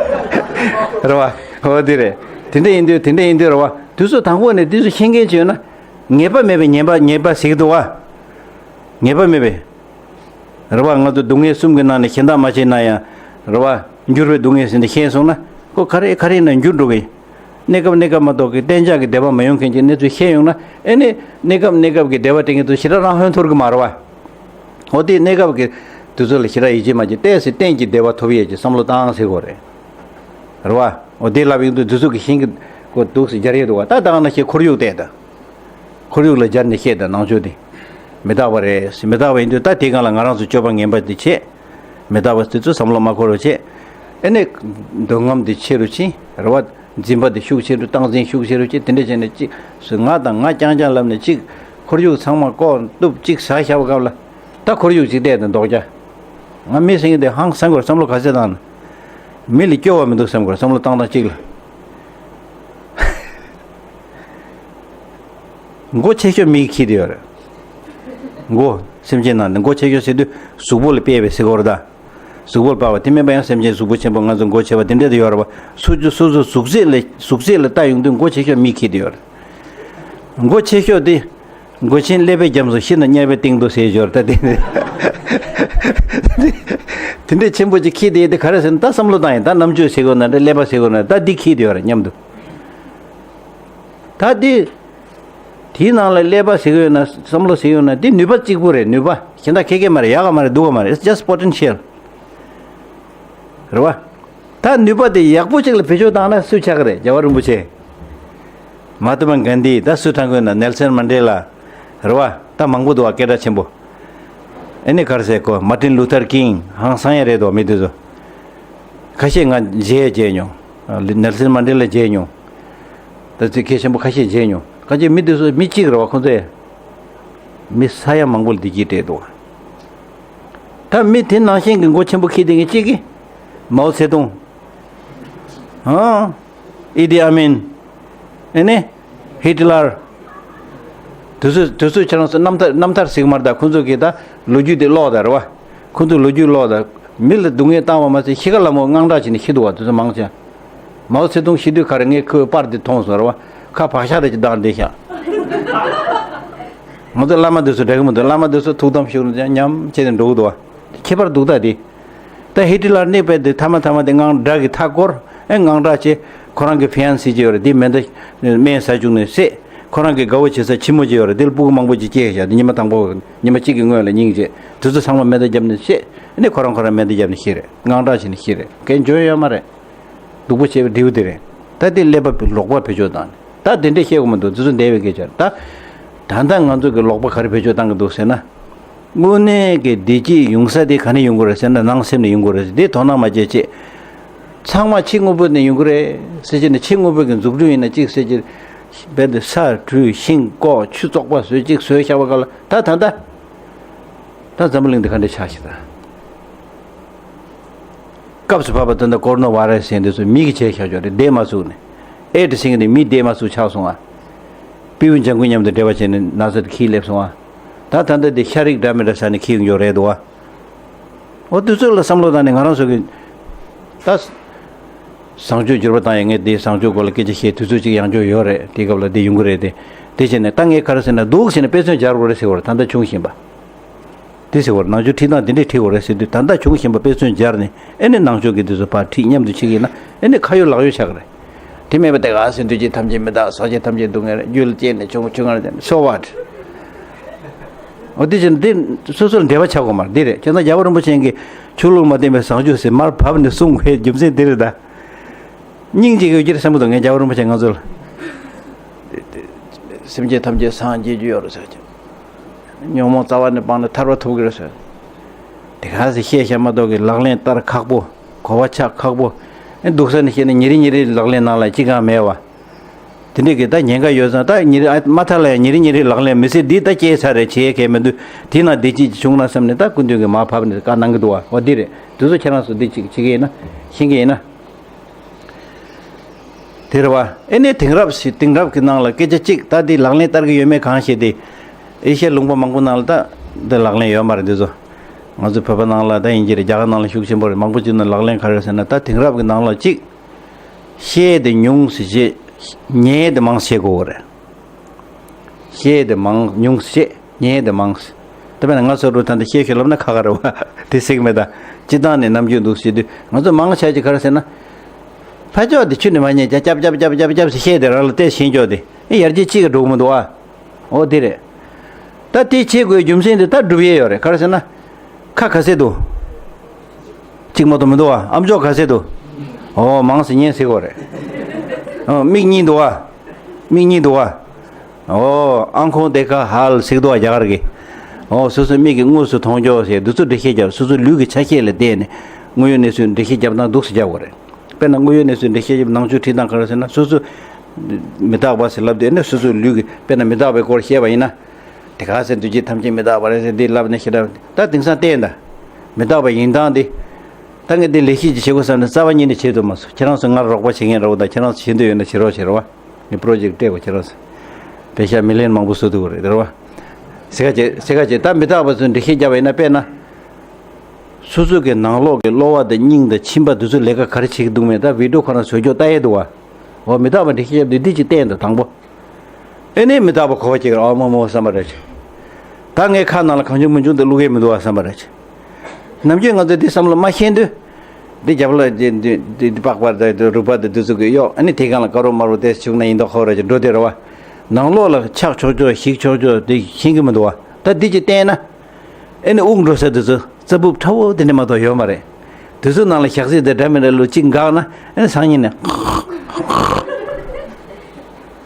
རེད་བ། འོ་འདི་རེད། དེ་འདྲ་ཡིན་དུས་དེ་འདྲ་ཡིན་དུས་རེད་བ། དུས་ཚོད་དང་པོ་ནས་དུས་ཚོད་ཤེས་མཁན་ཅིག་ཡོད་ན། ངེས་པ་མེད་པའི་ཉེས་པ་ཉེས་པ་ཟེར་གྱི་འདུག་བ། ངེས་པ་མེད་པའི། རེད་བ། ང་ཚོ་སྡུག་བསྔལ་གསུམ་གྱི་ནང་ནས་གཞན་དག་མ་བྱས་ན་ཡང་། རེད་བ། འགྱུར་བའི་སྡུག་བསྔལ་ཟེར་འདི་ཤེས་སོང་ན། ཁོ་ག་རེ་ག་རེ་ཡིན་ན་འགྱུར་འགྲོ་གི། གནས་སྐབས་གནས་སྐབས་མ་གཏོགས་ཀྱི་གཏན་འཇགས་ཀྱི་བདེ་བ་མ་ཡོང་མཁན་གྱི་གནས་ཚུལ་ཤེས་ཡོང་ན། ཨེ་ནི་གནས་སྐབས་གནས་སྐབས་ཀྱི་བདེ་བ་སྤྲད་མཁན་ཚོ་ཞེ་དྲག་རང་ཧོན་འཐོར་གི་མ་རེད་བ། འོ་དེ་གནས་སྐབས་ཀྱི་དུས་ཚོད་ལ་ཞེ་དྲག་ཡིད་ཆེས་མ་བྱེད། ཏོག་ཙམ་གཏན་གྱི་བདེ་བ་ཐོབ་ཡས་ཀྱི་བསམ་བློ་བཏང་ཟེར་དགོས་རེད། རེད་བ། འོ་དེ་ལབ་ཡོང་དུས་དུས་ཚོད་ཀྱི་ཤིང་གི་ཁོ་འདུག་སེ་སྦྱར་ཡས་འདུག་བ། ད་ད་ག་ནང་བཞིན་ཁོར་ཡུག་བལྟས་དང་། ཁོར་ཡུག་ལ་སྦྱར་ནས་བཤད་དང་། ནང་ཆོས་དེ་མི་རྟག་པ་རེད། མི་རྟག་པ་ཡིན་དུས་ད་དེའི་སྒང་ལ་ང་རང་ཚོ་སྤྱོད་པ་ངན་པ་དེ་བྱེད། མི་རྟག་པ་དེ་ཚོ་བསམ་བློ་མ་འཁོར་བ་བྱེད། ཨེ་ནས་འདོད་རྔམ་དེ་ཆེ་རུ་ཕྱིན། རེད་བ། འཛིན་པ་དེ་ཤུགས་ཆེ་རུ། སྟངས་འཛིན་ཤུགས་ཆེ་རུ་བྱེད། དེ་འདྲ་བྱས་ནས་གཅིག་སུ་ང་དང་ང་རྐྱང་རྐྱང་ལབ་ནས་གཅིག་ཁོར་ཡུག་ཚང་མ་བཀོག་གཏུབ་གཅིག་ཟ་བཞག་པའི་སྐབས་ལ། ད་ཁོར་ཡུག་གཅིག་བལྟས་དང་ལྡོག་རྒྱ། ང་མི་ཟེར་མཁན་དེ་ཧང་སང་དགོས་བསམ་བློ་ག་ཚད་བཏང་ན། མི་ལ་སྐྱོ་བ་མི་འདུག་བསམ་དགོས་བསམ་བློ་བཏང་སྟངས་གཅིག་ལ། མགོ་ཆེ་ཤོས་མིས་འཁྱེར་བསྡད་ཡོད་རེད། མགོ་སེམས་ཅན་ནང་ནས་མགོ་ཆེ་ཤོས་ཟེར་དུས་གཟུགས་པོ་ལ་དཔེ་བས་ཟེར་དགོས་རེད་ད། གཟུགས་པོ་ལ་དཔག་པ་དེ་མིན་པ་ཡང་སེམས་ཅན་གཟུགས་པོ་ཆེན་པོ་ང་ཚོ་མགོ་ཆེ་བ་དེ་འདྲ་དེ་ཡོད་རེད་བ། སོ་སོ་སོ་སོ་གཟུགས་ཚད་ལ་གཟུགས་ཚད་ལ་ལྟ་ཡོང་དུས་མགོ་ཆེ་ཤོས་མིས་འཁྱེར་བསྡད་ཡོད་རེད། མགོ་ཆེ་ཤོས་དེ། མགོ་ཆེན་ཀླད་པའི་རྒྱབ་སུ་ཤི་ན་དམྱལ་བའི་གཏིང་དུ་ཟེར་ཞོར་ད་དེ། དེ་འདྲའི་ཆེན་པོ་ཅིག་འཁྱེར་བསྡད་དེ་ག་རེ་ཟེར་ན། ད་བསམ་བློ་བཏང་ཡིན། ད་རྣམ་དཔྱོད་ཟེར་དགོས་ན་འདྲ། ཀླད་པ་ཟེར་དགོས་ན། ད་འདི་འཁྱེར་བསྡད་ཡོད་རེད་སྙམ་དུ། ད་འདི། དེའི་ནང་ལ་ཀླད་པ་ཟེར་གྱི་ཡོད་ན། བསམ་བློ་ཟེར་གྱི་ཡོད་ན། འདི་ནུས་པ་གཅིག་པུ་རེད། ནུས་པ་གཞན་དག་ག་གེ་མ་རེད། ཡག་ག་མ་རེད། སྡུག་ག་མ་རེད། It's just potential. རེད་བ། ད་ནུས་པ་དེ་ཡག་པོ་ཅིག་ལ་བེད་སྤྱོད་བཏང་ན་སུ་ཆགས་ཀྱི་རེད། རྒྱལ་བ་རིན་པོ་ཆེ། མ་ཧཱ་ཏ་མ་གྷན་དྷི། ད་སུ་ཐང་གོ་ན་ནེལ་སན་མན་ཌེ་ལ། རེད་བ། ད་མང་པོ་འདུག་བ། སྐད་གྲགས་ཆེན་པོ། ཨེ་ནི་ག་རེ་ཟེར་གོ། མར་ཏིན་ལུ་ཐར་ཀིང་། ཧང་སང་ཡ་རེད་དོ། མི་དེ་ཚོ། ཁ་ཤས་ང་མཇལ་མཇལ་མྱོང་། ནེལ་སན་མན་ཌེ་ལ་མཇལ་མྱོང་། ད་ཚིག་གལ་ཆེན་པོ་ཁ་ཤས་མཇལ་མྱོང་། ཁ་ཤས་མི་དེ་ཚོ་མི་གཅིག་རེད་བ། ཁོ་ཚོས་མི་ས་ཡ་མང་པོ་ལ་བདེ་སྐྱིད་སྤྲད་འདུག་བ། ད་མི་དེ་ནང་བཞིན་གྱི་མགོ་ཆེན་པོ་འཁྱེར་བསྡད་མཁན་གཅིག་གིས། མའོ་ཙེ་ཏུང་། ཨང་། ཨི་ཏི་ཨ་མིན། ཨེ་ནི། ཧི་ཏི་ལར། དེ་ཚོ་དེ་ཚོ་ཁྱེད་རང་ཚོ་རྣམ་ཐར་རྣམ་ཐར་ཟིག་མར་ད་ཁོང་ཚོ་གིས་ད་ལོ་རྒྱུས་དེ་ཀློག་ད་རེད་བ། ཁོང་ཚོ་ལོ་རྒྱུས་ཀློག་ད། མི་ལ་སྡུག་བསྔལ་བཏང་བ་མ་ཟད་ཤི་ཁ་ལ་མོ་དངངས་སྐྲག་བྱས་ནས་ཤི་འདུག་བ། དེ་ཚོ་མང་ཆེ། མའོ་ཙེ་ཏུང་ཤི་དུས་ཁ་རེ་ངས་ཁོའི་པར་དེ་མཐོང་སོང་རེད་བ། ཁ་བག་ཤ་རེ་ཅིག་བཏང་བསྡད་ཤག་ང་ཚོ་བླ་མ་དེ་ཚོ་འགྲིག་གི་མི་འདུག་བླ་མ་དེ་ཚོ་ཐུགས་དམ་བཞུགས་ནས་ཉམས་བྱས་ནས་འགྲོ་གི་འདུག་བ། ཁྱད་པར་འདུག་ད་དེ། ད་ཧི་ཏི་ལར་གནས་པའི་དེ་ཐ་མ་ཐ་མ་དེ་དངངས་སྐྲག་གི་མཐའ་བསྐོར། ཨེ་དངངས་སྐྲག་བྱས། ཁོ་རང་གི་ཕི་ཡན་སི་ཅིག་ཡོད་རེད། དེ་མེ་མདའ་སྨན་ཟ་བཅུག་ནས་བསད། ཁོ་རང་གི་དགའ་བོ་བྱེད་ས་ཁྱི་མོ་ཅིག་ཡོད་རེད། དེ་ལ་སྤུ་གུ་མང་པོ་ཅིག་སྐྱེས་ཤག་དེ་ཉི་མ་དང་པོ་ཉི་མ་གཅིག་གི་སྔོན་ལ་སྙིང་རྗེ། དེ་ཚོ་ཚང་མ་མེ་མདའ་བརྒྱབ་ནས་བསད། ཨེ་ནས་ཁོ་རང་ཁོ་རང་མེ་མདའ་བརྒྱབ་ནས་ཤི་རེད། དངངས་སྐྲག་བྱས་ནས་ཤི་རེད། གན་འཇོན་ཡོད་མ་རེད། སྡུག་པོ་བྱས་པའི་འབྲས་བུ་དེ་རེད། ད་དེ་ཀླད་པ་ལོག་པ་བེད་སྤྱོད་བཏང་ནས་ད་དེ་འདྲས་བཤད་དགོས་མི་འདུག་དེ་ཚོ་འདས་པའི་སྐད་ཆ་རེད་ད། ད་ལྟ་ང་ཚོ་གི་ལོག་པ་ག་རེ་བེད་སྤྱོད་བཏང་གི་འདུག་ཟེར་ན། དངོས་གནས་ཀྱི་བདེ་སྐྱིད་ཡོང་ས་དེ་ག་ནས་ཡོང་གི་རེད་ཟེར་ན། ནང་སེམས་ནས་ཡོང་གི་རེད་ཟེར། དེ་དོ་སྣང་མ་བྱེད་ཅེས། ཚང་མ་ཕྱི་དངོས་པོ་ནས་ཡོང་གི་རེད་ཟེར་གྱི་ནས། ཕྱི་དངོས་པོ་གི་འཛུགས་སྐྲུན་ཡིན་ན་གཅིག་ཟེར་གྱི། རྦད་དེ་ས་དྲོད་ཤིང་ལྐོག་ཆུ་བཙོག་པ་བཟོས་གཅིག་བཟོས་བཞག་པ་ག་ལ་ད་ད་ད། ད་འཛམ་བུ་གླིང་འདི་ག་འདྲ་ཆགས་ཤག་ད། སྐབས་སུ་བབས་པ་དེ་འདྲ་ཀོ་རོ་ན་བྷ་ར་སི་ཟེར་འདི་ཚོ་མི་གིས་བྱས་བཞག་ཆོག་རེད། བསྡད་མ་ཚུགས་ནས། ཨེ་ཏི་ཟེར་མཁན་དེ་མི་བསྡད་མ་ཚུགས་ཆགས་སོང་ཨ། སྤྲེའུ་ལྗང་གུ་མཉམ་དུ་འབྲེལ་བ་བྱས་ནས་ན་ཚ་དེ་འཁྱེར་སླེབས་སོང་ཨ། ད་ད་ལྟ་དེ་ཤ་རིགས་འདྲ་མི་འདྲ་ཟ་ནས་འཁྱེར་ཡོང་རྒྱུ་རེད་འདུག་ཨ། འོ་དུས་ཚོད་ལ་བསམ་བློ་བཏང་ནས་ང་རང་ཚོ་གི་ད། བཟང་སྤྱོད་འགྱུར་བ་བཏང་ཡས། ངས་དེ་བཟང་སྤྱོད་སྐོར་ལ་སྐད་ཆ་བཤད་དུས་ཚོད་ཅིག་ཡང་འགྱོ་ཡོད་རེད། དེའི་སྐབས་ལ་དེ་ཡོང་གི་རེད་དེ། དེ་བྱས་ནས་ད་ངས་ག་རེ་ཟེར་ན། འདུག་ཟེར་ནས་དཔེ་མཚོན་སྦྱར་དགོས་རེད་ཟེར་བ་རེད། ད་ལྟ་བྱུང་བཞིན་པ། དེ་ཟེར་བ་རེད། ནང་ཆོས་ཁྲིད་སྟངས་དེ་འདྲས་ཁྲིད་དགོས་རེད་ཟེར་དུས། ད་ལྟ་བྱུང་བཞིན་པ་དཔེ་མཚོན་སྦྱར་ནས། ཨེ་ནས་ནང་ཆོས་ཀྱི་དེ་ཚོ་ཕར་ཁྲིད་མཉམ་དུ་བྱེད་ཀྱི་ཡིན་ན། ཨེ་ནས་ཁ་ཡོད་ལག་ཡོད་ཆགས་ཀྱི་རེད། དེ་མེད་པ་དེ་ག་ཟེར་དུས། ཀྱི་ཐམས་ཅད་མི་རྟག་སོ་སྐྱེ་ཐམས་ཅད་སྡུག་བསྔལ། རྒྱུ་ལ་སྐྱེས་ནས་ཆུང་ཆུང་ངར་ཆུང་། So what? འོ་དེ་བཞིན་དེ་སོ་སོར་འབྲེལ་བ་ཆགས་དགོས་མ་རེད། འདི་རེད། ཁྱེད་ཚོ་རྒྱལ་བ་རིན་པོ་ཆེ་གིས་ཆོས་ལུགས་མ་བསྟེན་པའི་བཟང་སྤྱོད་ཟེར་མར་བབས་ནས་གསུང་དགོས་རྒྱུ་མཚན་འདི་རེད་ད། སྙིང་རྗེ་ཡོད་ཀྱི་རེད་བསམ་གྱི་འདུག་ངས་རྒྱལ་བ་རིན་པོ་ཆེ་ང་ཚོ་ལ། སེམས་ཅན་ཐམས་ཅད་སངས་རྒྱས་རྒྱུ་ཡོད་རེད་ཟེར་གྱི། ཉོན་མོངས་རྩ་བ་ནས་སྤངས་ནས་ཐར་པ་ཐོབ་ཀྱི་རེད་ཟེར། དེ་ག་ཟེ་བཤད་བཤད་མ་གཏོགས་ཀྱི་ལག་ལེན་བསྟར་ཁག་པོ། གོ་བ་ཆགས་ཁག་པོ། ཨེ་འདུག་ས་ནས་བཤད་ན་ཉིན་རེ་ཉིན་རེ་ལག་ལེན་ནང་ལ་ཅི་གང་མེད་བ། དེ་འདྲས་ཀྱི་ད་ཉེན་ཁ་ཡོད་ཙང་། ད་ཉིན་རེ་ཨ་མ་མཐའ་ལ་ཡང་ཉིན་རེ་ཉིན་རེ་ལག་ལེན་མི་སྲིད། འདི་ད་སྐྱེས་ཚར་རེད། བྱེད་མཁན་མི་འདུག་དེ་ན་བདེ་སྐྱིད་ཅིག་བྱུང་ན་བསམ་ནས། ད་སྐུ་མདུན་གྱིས་མར་བབས་ནས་བཀའ་གནང་གི་འདུག་བ། འོ་འདི་རེད། དེ་ཚོ་ཁྱེད་རང་ཚོ་འདི་ཅིག་བྱེད་ཀྱི་ཡིན་ན། ཤེས་ཀྱི་ཡིན་ན། དེ་རེད་བ། ཨེ་ནས་དེང་རབས་ཤིག་དེང་རབས་ཀྱི་ནང་ལ་སྐད་ཆ་གཅིག་ད་འདི་ལག་ལེན་བསྟར་གྱི་ཡོད་མེད་གང་ཤེས་ཏེ། ཨེ་ཤ་ཡའི་ལུང་པ་མང་པོ་ནང་ལ་ད་འདི་ལག་ལེན་ཡོད་མ་རེད། འདི་ཚོ་ང་ཚོ་བོད་པ་ནང་ལ་ད་ཡིན་གྱི་རེད། རྒྱ་གར་ནང་ལ་ཤུགས་ཆེན་པོ་རེད། མང་པོ་ཅིག་ནང་ལག་ལེན་ག་རེ་ཟེར་ན། ད་དེང་རབས་ཀྱི་ནང་ལ་གཅིག་བཤད་དེ་ཉུང་ཟེར་བྱས། ཉན་དེ་མང་ཟེར་དགོས་རེད། བཤད་དེ་མང་ཉུང་ཟེར་བྱས། ཉན་དེ་མང་ཟེར། ད་དཔེར་ན་ང་ཚོ་རུ་ད་འདི་བཤད་ཤོད་ལབ་ན་ཁག་ཁག་རེད་བ། དེ་ཟེར་གི་མེད་ད། སྤྱིར་བཏང་ནས་ནམ་རྒྱུན་འདུག་ཟེར་དུས། ང་ཚོ་མང་ཆ་ཅིག་ག་རེ་ཟེར་ན། ཕ་ཅོག་དེ་ཆུ་ནི་མ་ཉན་ཀྱང་ཅབ་ཅབ་ཅབ་ཅབ་ཅབ་ཟེར་བཤད་དེ་རང་ལ་བལྟས་ཤེས་ཀྱོག་དེ། ཨེ་ཡར་རྒྱས་གཅིག་གི་འགྲོ་གི་མི་འདུག་ཨ། འོ་དེ་རེད། ད་དེ་བྱེད་དགོས་རྒྱུ་མཚན་དེ་ད་སྒྲུབ་ཡས་ཡོད་རེད། ག་རེ་ཟེར་ན། ཁ་ག་ཚད་འདུག་གཅིག་མ་གཏོགས་མི་འདུག་ཨ། ཨམ་ཅོག་ག་ཚད་འདུག་ཨོ་མང་ཟེར་ཉན་ཟེར་དགོས་རེད། ཨོ་མིག་གཉིས་འདུག་ཨ། མིག་གཉིས་འདུག་ཨ། ཨོ་ཨང་ཁོང་དེ་ཁ་ཧལ་ཟེར་འདུག་ཨ། རྒྱ་གར་གི། ཨོ་སོ་སོའི་མིག་གིས་དངོས་སུ་མཐོང་ཆོག་ཟེར། འདི་ཚོ་འགྲེལ་བཤད་རྒྱབ། སོ་སོའི་ལུས་ཀྱི་ཆ་ཤས་ལ་བལྟས་ནས་དངོས་ཡོད་གནས་ཚུལ་འགྲེལ་བཤད་རྒྱབ་སྟངས་འདུག་སེ་རྒྱབ་དགོས་རེད། དཔེར་ན་དངོས་ཡོད་གནས་ཚུལ་འགྲེལ་བཤད་རྒྱབ། ནང་ཆོས་ཁྲིད་སྟངས་ག་རེ་ཟེར་ན། སོ་སོ་མི་རྟག་པ་ཟེར་ལབ་དུས་ནས་སོ་སོའི་ལུས་ཀྱི། དཔེར་ན་མི་རྟག་པའི་སྐོར་བཤད་པ་ཡིན་ན། དེ་ག་ཟེར་འདུས་བྱས་ཐམས་ཅད་མི་རྟག་པ་རེད་ཟེར་འདི་ལབ་ནས་ཞེ་དྲག་ད་དེང་སང་བལྟས་ད། མི་རྟག་པ་ཡིན་སྟངས་འདི། ད་ངས་འདི་ལས་གཞི་ཅིག་བྱེད་དགོས་བསམ་ནས་རྩ་བ་ཉིད་ནས་བྱེད་ཐུབ་མ་སོང་། ཁྱེད་རང་ཚོ་ང་རོགས་པ་བྱེད་མཁན་རོགས་དང་། ཁྱེད་རང་ཚོ་བྱེད་འདོད་ཡོད་ན་བྱེད་རོགས་བྱེད་རོགས། ངས་པྲོ་ཇེཀ་སྤྲད་དགོས། ཁྱེད་རང་ཚོ་པེ་ཤ་མི་ལི་ཡོན་མང་པོ་བཟོ་ཐུབ་ཀྱི་རེད། རེད་བ། སེ་ག་བྱེད་སེ་ག་བྱེད། ད་མི་རྟག་པ་ཚོས་འགྲེལ་བཤད་བརྒྱབ་པ་ཡིན་ན། དཔེར་ན། སོ་སོ་གི་ནང་ལོགས་ཀྱི་གློ་བ་དང་སྙིང་དང་མཆིན་པ་འདི་ཚོ་ལས་ཀ་ག་རེ་བྱེད་ཀྱི་འདུག་མེད། ད་བི་ཌིའོ་ཁོ་རང་བཟོ་ཀྱོག་ལྟ་ཡས་འདུག་བ། འོ་མི་རྟག་པ་འགྲེལ་བཤད་བརྒྱབ་དུས་འདི་ཅིག་བསྟན་དང་དང་པོ། ཨེ་ནས་མི་རྟག་པ་གོ་བ་སྐྱེ་གི་རེད། ཨ་མ་མོ་བསམ་པ་རེད། ད་ངའི་ཁ་ནང་ལ་གང་བྱུང་མང་བྱུང་དུ་བླུག་གི་མི་འདུག་བ་བསམ་པ་རེད། ནམ་རྒྱུན་ང་ཚོས་འདི་བསམ་བློ་མ་ཤེས་དུས། འདི་རྒྱབ་ལ་འདི་འདི་འདི་འདི་པགས་པ་དང་འདི་རུས་པ་དང་འདི་ཚོ་གི་གཡོག་ཨ་ནི་དེ་གང་ལ་དཀར་རོ་དམར་རོ་དེ་བྱུག་ན་ཡིན་མདོག་ཁ་པོ་རེད་ཅེས་འགྲོ་དེ་རེད་བ། ནང་ལོགས་ལ་ཆགས་ཆོག་ཆོག་ཞིག་ཆོག་ཆོག་དེ་ཤེས་གི་མི་འདུག་བ། ད་འདི་ཅིག་བསྟན་ན། ཨེ་ནི་དབུགས་འགྲོ་ས་དེ་ཚོ་རྩ་སྦུབ་ཁྲ་བོ་དེ་འདྲ་མ་གཏོགས་ཡོད་མ་རེད། དེ་ཚོ་ནང་ལ་ཞག་ཚི་དེ་འདྲ་མི་འདྲ་ལོ་གཅིག་འགག་ན་ཨེ་ནི་སང་ཉིན་ནས།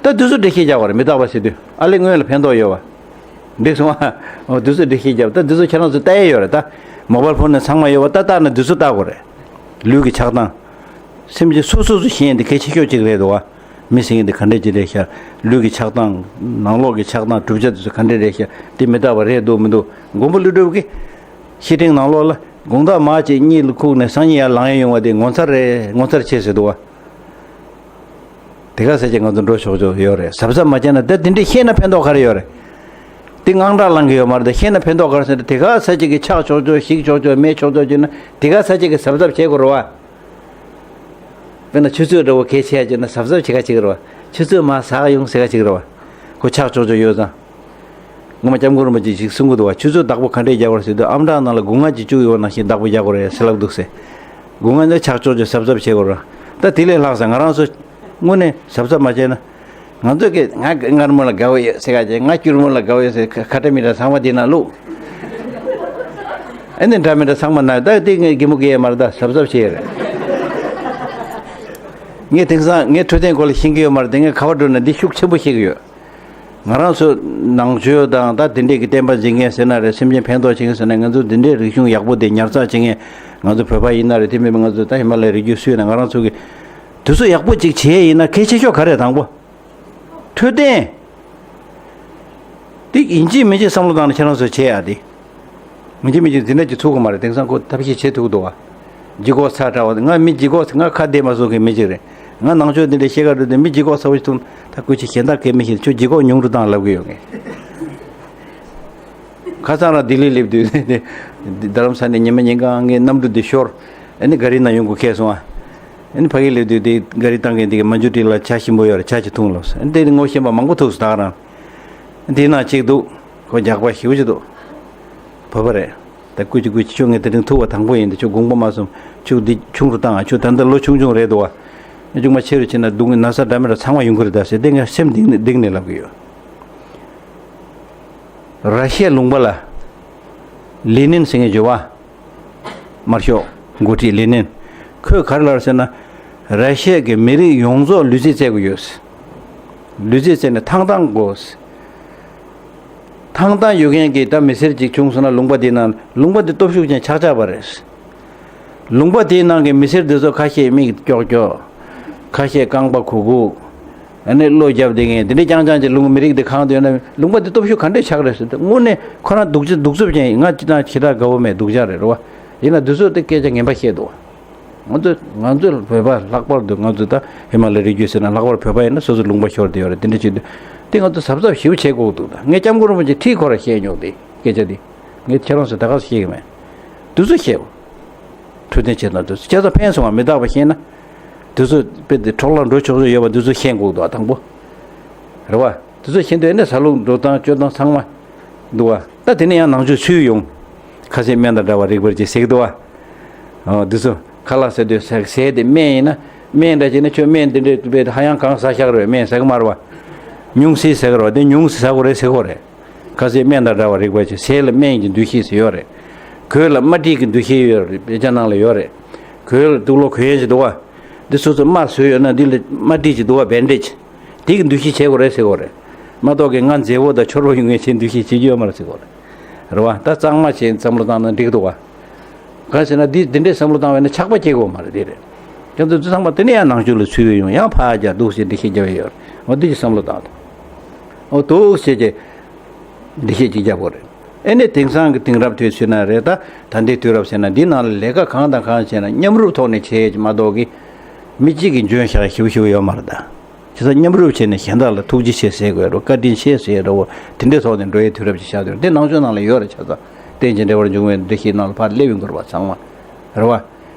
ད་དེ་ཚོ་འགྲེལ་བཤད་རྒྱག་པ་རེད། མི་རྟག་པ་ཟེར་དུས་ཨ་ལེ་སྔོན་ལ་ཕན་ཐོགས་ཡོད་བ། འགྲིག་སོང་ཨ། འོ་དེ་ཚོ་འགྲེལ་བཤད་རྒྱབ། ད་དེ་ཚོ་ཁྱེད་རང་ཚོ་ལྟ་ཡས་ཡོད་རེད་ད། མོ་བལ་ཕོན་ནས་ཚང་མ་ཡོད་བ། ད་ལྟ་ན་དེ་ཚོ་ལྟ་དགོས་རེད། ལུས་ཀྱི་ཆགས་སྟངས། སེམས་ཀྱི་སོ་སོ་སོ་ཤེས་ཡས་འདི་གལ་ཆེ་ཤོས་གཅིག་རེད་འདུག་བ། མི་ཟེར་མཁན་འདི་ག་འདྲས་ཅིག་རེད་ཤག་ལུས་ཀྱི་ཆགས་སྟངས། ནང་ལོགས་ཀྱི་ཆགས་སྟངས་གྲུབ་ཆ་དེ་ཚོ་ག་འདྲས་རེད་ཤག་འདི་མི་རྟག་པ་རེད་འདུག་མི་འདུག་མགོན་པོ་ཀླུ་སྒྲུབ་ཀྱིས། བཤེས་སྤྲིང་ནང་ལོགས་ལ་དགོང་དག་མ་གཅིག་གཉིད་ལ་ཁུག་ནས་སང་ཉིན་ཡར་ལངས་ཡོང་བ་དེ་ངོ་མཚར་རེད། ངོ་མཚར་ཆེ་ཟེར་འདུག་བ། དེ་ག་ས་ཅིག་ང་ཚོ་འགྲོ་ཆོག་ཆོག་ཡོད་རེད། གཟབ་གཟབ་མ་བྱས་ན་ད་དེ་འདྲས་ཤེས་ན་ཕན་ཐོགས་ག་རེ་ཡོད་རེད། དེ་དངངས་སྐྲག་ལངས་གི་ཡོད་མ་རེད། ད་ཤེས་ན་ཕན་ཐོགས་ག་རེ་ཟེར་ན། དེ་ག་ས་ཅིག་གི་ཆགས་ཆོག་ཆོག་ཞིག་ཆོག་ཆོག་མེད་ཆོག་ཆོག་བྱས་ན་དེ་ག་ས་ཅིག་གི་གཟབ་གཟབ་བྱེད་དགོས་རེད་བ། དཔེར་ན་ཆུ་ཚོད་འདྲ་བོ་གལ་ཆེ་ཡ་བྱས་ན་གཟབ་གཟབ་བྱེད་ག་བྱེད་ཀྱི་རེད་བ། ཆུ་ཚོད་མར་ཟག་ཡོང་ཟེར་ག་བྱེད་ཀྱི་རེད་བ། ཁོ་ཆགས་ཆོག་ཆོག་ཡོད་ཙང་། སྔོན་མ་སྐྱབས་མགོན་རིན་པོ་ཆེས་ཞིག་གསུང་གི་འདུག་བ། ཆུ་ཚོད་བདག་པོ་ག་འདྲས་རྒྱག་དགོས་ཟེར་དུས། ཨམ་ཕྲག་ནང་ལ་སྒོ་ང་གཅིག་བཅུག་ཡོད་ནང་བཞིན་བདག་པོ་རྒྱག་དགོས་རེད་ཟེར་ལབ་འདུག་ཟེར། སྒོ་ང་འདི་ཆགས་ཆོག་ཆོག་གཟབ་གཟབ་བྱེད་དགོས་རེད། ད་དེ་ལས་ལྷག་ས་ང་རང་ཚོ་དངོས་གནས་གཟབ་གཟབ་མ་བྱས་ན། ང་ཚོ་གི་ང་མངར་མོ་ལ་དགའ་བོ་ཡོད་ཟེར་ག་བྱས། ང་སྐྱུར་མོ་ལ་དགའ་བོ་ཡོད་ཟེར། ཁ་ཁ་བྲལ་མི་འདྲ་ཚང་མ་དེ་ན་བླུགས། ཨ་ནི་འདྲ་མི་འདྲ་ཚང་མ་ན། ད་དེ་ངས་གད་མོ་བགད་ཡས་མ་རེད། ད་གཟབ་གཟབ་བྱེད་ཡས་རེད། ངས་དེང་སང་ངས་འཕྲོད་བསྟེན་སྐོར་ལ་ཤེས་ཀྱི་ཡོད་མ་རེད་དེ། ངས་ག་པར་འགྲོ་ན་འདི་ཤུགས་ཆེན་པོ་ཤེས་ཀྱི་ཡོད། ང་རང་ཚོ་ནང་ཆོས་དང་ད་དེ་འདྲས་ཀྱི་བསྟན་པ་འཛིན་མཁན་ཟེར་ན་རེད། སེམས་ཅན་ཕན་ཐོགས་བྱེད་མཁན་ཟེར་ན། ང་ཚོ་འདི་འདྲས་རིག་གཞུང་ཡག་པོ་དེ་ཉར་ཚགས་བྱེད་མཁན། ང་ཚོ་བོད་པ་ཡིན་ན་རེད། དེ་མིན་པ་ང་ཚོ་ད་ཧི་མ་ལ་ཡའི་རི་རྒྱུད་སུ་ཡིན་ན། ང་རང་ཚོ་གི་དུས་ཚོད་ཡག་པོ་ཅིག་བྱས་ཡིན་ན་གལ་ཆེ་ཤོས་ག་རེ་དང་པོ། འཕྲོད་བསྟེན། དེ་ཡིན་གཅིག་མིན་གཅིག་བསམ་བློ་བཏང་ནས་ཁྱེད་རང་ཚོས་བྱེད་ཡ་དེ། ཡིན་གཅིག་མིན་གཅིག་འཛིན་གྲྭ་གཅིག་ཚུགས་ཀྱི་མ་རེད། དེང་སང་ཁོ་ཐབས་ཤེས་བྱེད་ཐུབ་ཀྱི་འདུག་བ། ལྗིད་ཁོག་ཚ་དྲགས་པ་དེ། ང་མི་ལྗིད་ཁོག་ང་ཁ་བདེ་མ་བཟོ་མཁན་མི་གཅིག་རེད། ང་ནང་ཆོས་འདི་འདྲའི་ཤེས་ཀ་འགྲོ་དུས་མི་ལྗིད་ཁོག་ཚ་བོ་ཞིག་ཐུག་ན། ད་སྐུ་མཁྱེན་གཞན་དག་གས་མི་ཤེས། ཁྱོད་ལྗིད་ཁོག་ཉུང་རུ་བཏང་ལབ་ཀྱི་ཡོད་ངས། ཁ་སང་རང་ལྡི་ལི་སླེབས་དུས་དེ་རྡ་རམ་ས་ནས་ཉི་མ་ཉིན་གང་ངའི་གནམ་གྲུ་འདི་ཤོར། ཨ་ནི་ག་རི་ནང་ཡོང་དགོས་ཁེལ་སོང་ཨ། ཨ་ནི་ཕ་གིར་སླེབས་དུས་དེ་ག་རི་བཏང་མཁན་དེ་གིས་མ་འཇུ་ཏི་ལ་ཇ་ཞིམ་པོ་ཡོད་རེད། ཇ་ཅིག་འཐུང་ལབ་སོང་། ཨ་ནི་དེ་ངོ་ཤེས་པ་མང་པོ་ཐུག་སོང་ད་ག་རང་། དེའི་ནང་གཅིག་འདུག་ཁོ་རྒྱགས་པ་ཞེ་པོ་ཅིག་འདུག་བོད་པ་རེད། ད་སྐུ་མཁྱེན་སྐུ་མཁྱེན། ཁྱོད་ངས་དེ་རིང་ཐུག་པ་དང་པོ་ཡིན། ད་ཁྱོད་དགོངས་པ་མ་ཚོམ། ཁྱོད་འདི་ཆུང་རུ་བཏང་ཨ། ཁྱོད་ད་ལྟ་ལོ་ཆུང་ཆུང་རེད་འདུག་བ། ཆུང་མ་ཆེ་རུ་ཕྱིན་ན་སྡུག་ན་ཚ་འདྲ་མི་འདྲ་ཚང་མ་ཡོང་གི་རེད་ད་ཟེར། དེ་ངས་སེམས་གཏིང་ནས་གཏིང་ནས་ལབ་ཀྱི་ཡོད། ར་ཤི་ཡའི་ལུང་པ་ལ་ལེ་ནིན་ཟེར་མཁན་ཅིག་ཡོད་བ། དམར་ཤོག་འགོ་ཁྲིད་ལེ་ནིན། ཁོས་ག་རེ་ལབ་ཟེར་ན། ར་ཤི་ཡ་གི་མི་རིགས་ཡོངས་རྫོགས་ལུས་རྩལ་རྩེ་དགོས་ཡོད། ལུས་རྩལ་རྩེ་ནས་ཐང་ཐང་དགོས། ཐང་ཐང་ཡོད་མཁན་གྱི་ད་མི་སེར་ཅིག་བྱུང་སོང་ན། ལུང་པ་དེའི་ནང་ལུང་པ་དེ་སྟོབས་ཤུགས་ཅན་ཆགས་ཆགས་པ་རེད། ལུང་པ་དེའི་ནང་གི་མི་སེར་དེ་ཚོ་ཁ་ཤས་མིག་ཀྱོག་ཀྱོག་ཁ་ཤས་རྐང་པ་གུག་གུག་ཨ་ནི་བློ་རྒྱབ་བསྡད་མཁན་དེ་འདྲའི་རྐྱང་རྐྱང་ཅིག་ལུང་མི་རིགས་དེ་གང་དུ་ཡོད་ན། ལུང་པ་དེ་སྟོབས་ཤུགས་ག་འདྲས་ཆགས་རེད་ཟེར་ཏེ། དངོས་གནས་ཁོ་རང་གདུག་རྩུབ་གདུག་རྩུབ་ཅན་ཡིན། ང་ཅི་དང་ཞེ་དྲག་དགའ་བོ་མེད། སྡུག་ཅག་རེད་རེད་བ། ཡིན་ན་འདི་ཚོ་དེ་སྐད་ཆ་ངན་པ་བཤད་འདུག་ང་ཚོ་ང་ཚོ་བོད་པ་ལྷག་པར་དུ་ང་ཚོ་ད་ཧི་མ་ལ་ཡའི་རི་རྒྱུད་ཟེར་ན་ལྷག་པར་བོད་པ་ཡིན་ན་སོ་སོ་ལུང་པ་ཤོར་བསྡད་ཡོད་རེད། དེ་འདྲ་བྱེད་དུས་དེ་ང་ཚོ་གཟབ་གཟབ་ཞེ་པོ་བྱེད་དགོས་འདུག་ད་ངས་སྐྱབས་མགོན་རིན་པོ་ཆེ་ཁྲིད་ཁོ་ར་བཤད་མྱོང་དེ་སྐད་ཆ་དེ། ངས་ཁྱེད་རང་ཚོ་ད་ག་སེ་བཤད་ཀྱི་མེད། དུས་ཚོད་བཤད། འཕྲོད་བསྟེན་བྱེད་སྟངས་དུས་ཚོད་བྱས་ཙང་ཕན་སོང་བ་མི་རྟག་པ་ཤེས་ན། དུས་ཚོད་དཔེ་དེ་འཕྲོ་བརླག་འགྲོ་ཆོག་ཆོག་ཡོད་པ་དུས་ཚོད་ཤེས་དགོས་འདུག་དང་པོ། རེད་བ། དུས་ཚོད་ཤེས་དུས་ཨ་ནི་ཟ་ལུགས་འགྲོ་སྟངས་སྤྱོད་སྟངས་ཚང་མ་འདུག་བ། ད་དེ་ནས་ཡང་ནང་ཆོས་ཚུར་ཡོང་། ཁ་ཟས་སྨན་དང་འདྲ་བ་རིག་པར་བྱེད་ཟེར་གི་འདུག་བ། འོ་དུས་ཚོད་ཁ་ལག་ཟ་དུས་ཟས་ཟས་དེ་སྨན་ཡིན་ན། སྨན་འདྲ་བྱས་ན་ཁྱོད་སྨན་དེ་འདྲས་དཔེ་ཧ་ཡང་གང་ཟ་ཤག་རེད། སྨན་ཟ་གི་མ་རེད་བ། སྨྱུང་གསེས་ཟ་གི་རེད་བ། དེ་སྨྱུང་གསེས་ཟ་དགོས་རེད་ཟེར་གི་རེད། ཁ་ཟས་སྨན་དང་འདྲ་བ་རིག་པ་བྱེད། ཟས་ལ་སྨན་གྱི་འདུ་ཤེས་ཟེར་ཡོད་རེད། གོས་ལ་རྨ་དཀྲིས་ཀྱི་འདུ་ཤེས་ཡོད་རེད། དཔེ་ཆ་ནང་ལ་ཡོད་རེད། གོས་ལ་དུག་ལོག་གོན་ཡས་ཅིག་འདུག་བ། འདི་སོ་སོ་རྨ་བཟོས་ཡོད་ན་འདི་ལ་རྨ་དཀྲིས་ཅིག་འདུག་བ། བེན་ཌེ་ཇི། དེ་གི་འདུ་ཤེས་བྱེད་དགོས་རེད་ཟེར་གོ་རེད། མ་གཏོགས་ཀྱི་ང་མཛེས་པོ་དང་འཕྱོར་པོ་ཡོང་ངེས་བྱེད་འདུ་ཤེས་བྱེད་རྒྱུ་ཡོད་མ་རེད་ཟེར་གོ་རེད། རེད་བ། ད་གཙང་མ་བྱེད་བསམ་བློ་བཏང་ན་འགྲིག་འདུག་བ། གང་ཟེར་ན་འདི་འདི་འདྲའི་བསམ་བློ་བཏང་བས་ན་ཆགས་པ་སྐྱེ་དགོས་མ་རེད། དེ་རེད། ཁྱེད་ཚོ་ཚང་མ་དེ་ནས་ཡང་ནང་ཆོས་ལ་ཚུད་ཡོང་། ཡང་ཕར་རྒྱག་འདུག་ཟེར་འདི་ཤེས་རྒྱ་བས་ཡོད་རེད། འོ་འདི་ཅིག་བསམ་བློ་བཏང་། འོ་འདུག་ཟེར་གྱི། འདི་ཤེས་ཅིག་རྒྱབ་དགོས་རེད། ཨེ་ནས་དེང་སང་གི་དེང་རབས་དུས་ཚོད་ན་རེད། ད་ད་ལྟའི་དུས་རབས་ཟེར་ན་འདི་ནང་ལ་ལས་ཀ་གང་དང་གང་བྱས་ན་མཉམ་རུབ་ཐོག་ནས་བྱས་ཀྱི་མ་གཏོགས་ཀྱི་མི་གཅིག་གིས་འཇོན་ཤག་ཞིབ་ཞིབ་ཡོད་མ་རེད་ད། བྱས་ཙང་མཉམ་རུབ་བྱས་ནས་གཞན་དག་ལ་ཐུགས་རྗེ་ཆེ་ཟེར་དགོས་རེད། བཀའ་དྲིན་ཆེ་ཟེར་རེད་བོ། དེ་འདྲའི་ཐོག་ནས་འགྲོ་ཡའི་དུས་རབས་ཅིག་ཆགས་འདུག་འདི་ནང་ཆོས་ནང་ལ་ཡོད་རེད། ཆ་ཚང་རྟེན་ཅིང་འབྲེལ་བར་འབྱུང་བའི་འདུ་ཤེས་ནང་ལ་ཕར་སླེབས་ཡོང་དགོས་རེད་བ། ཚང་མ་རེད་བ།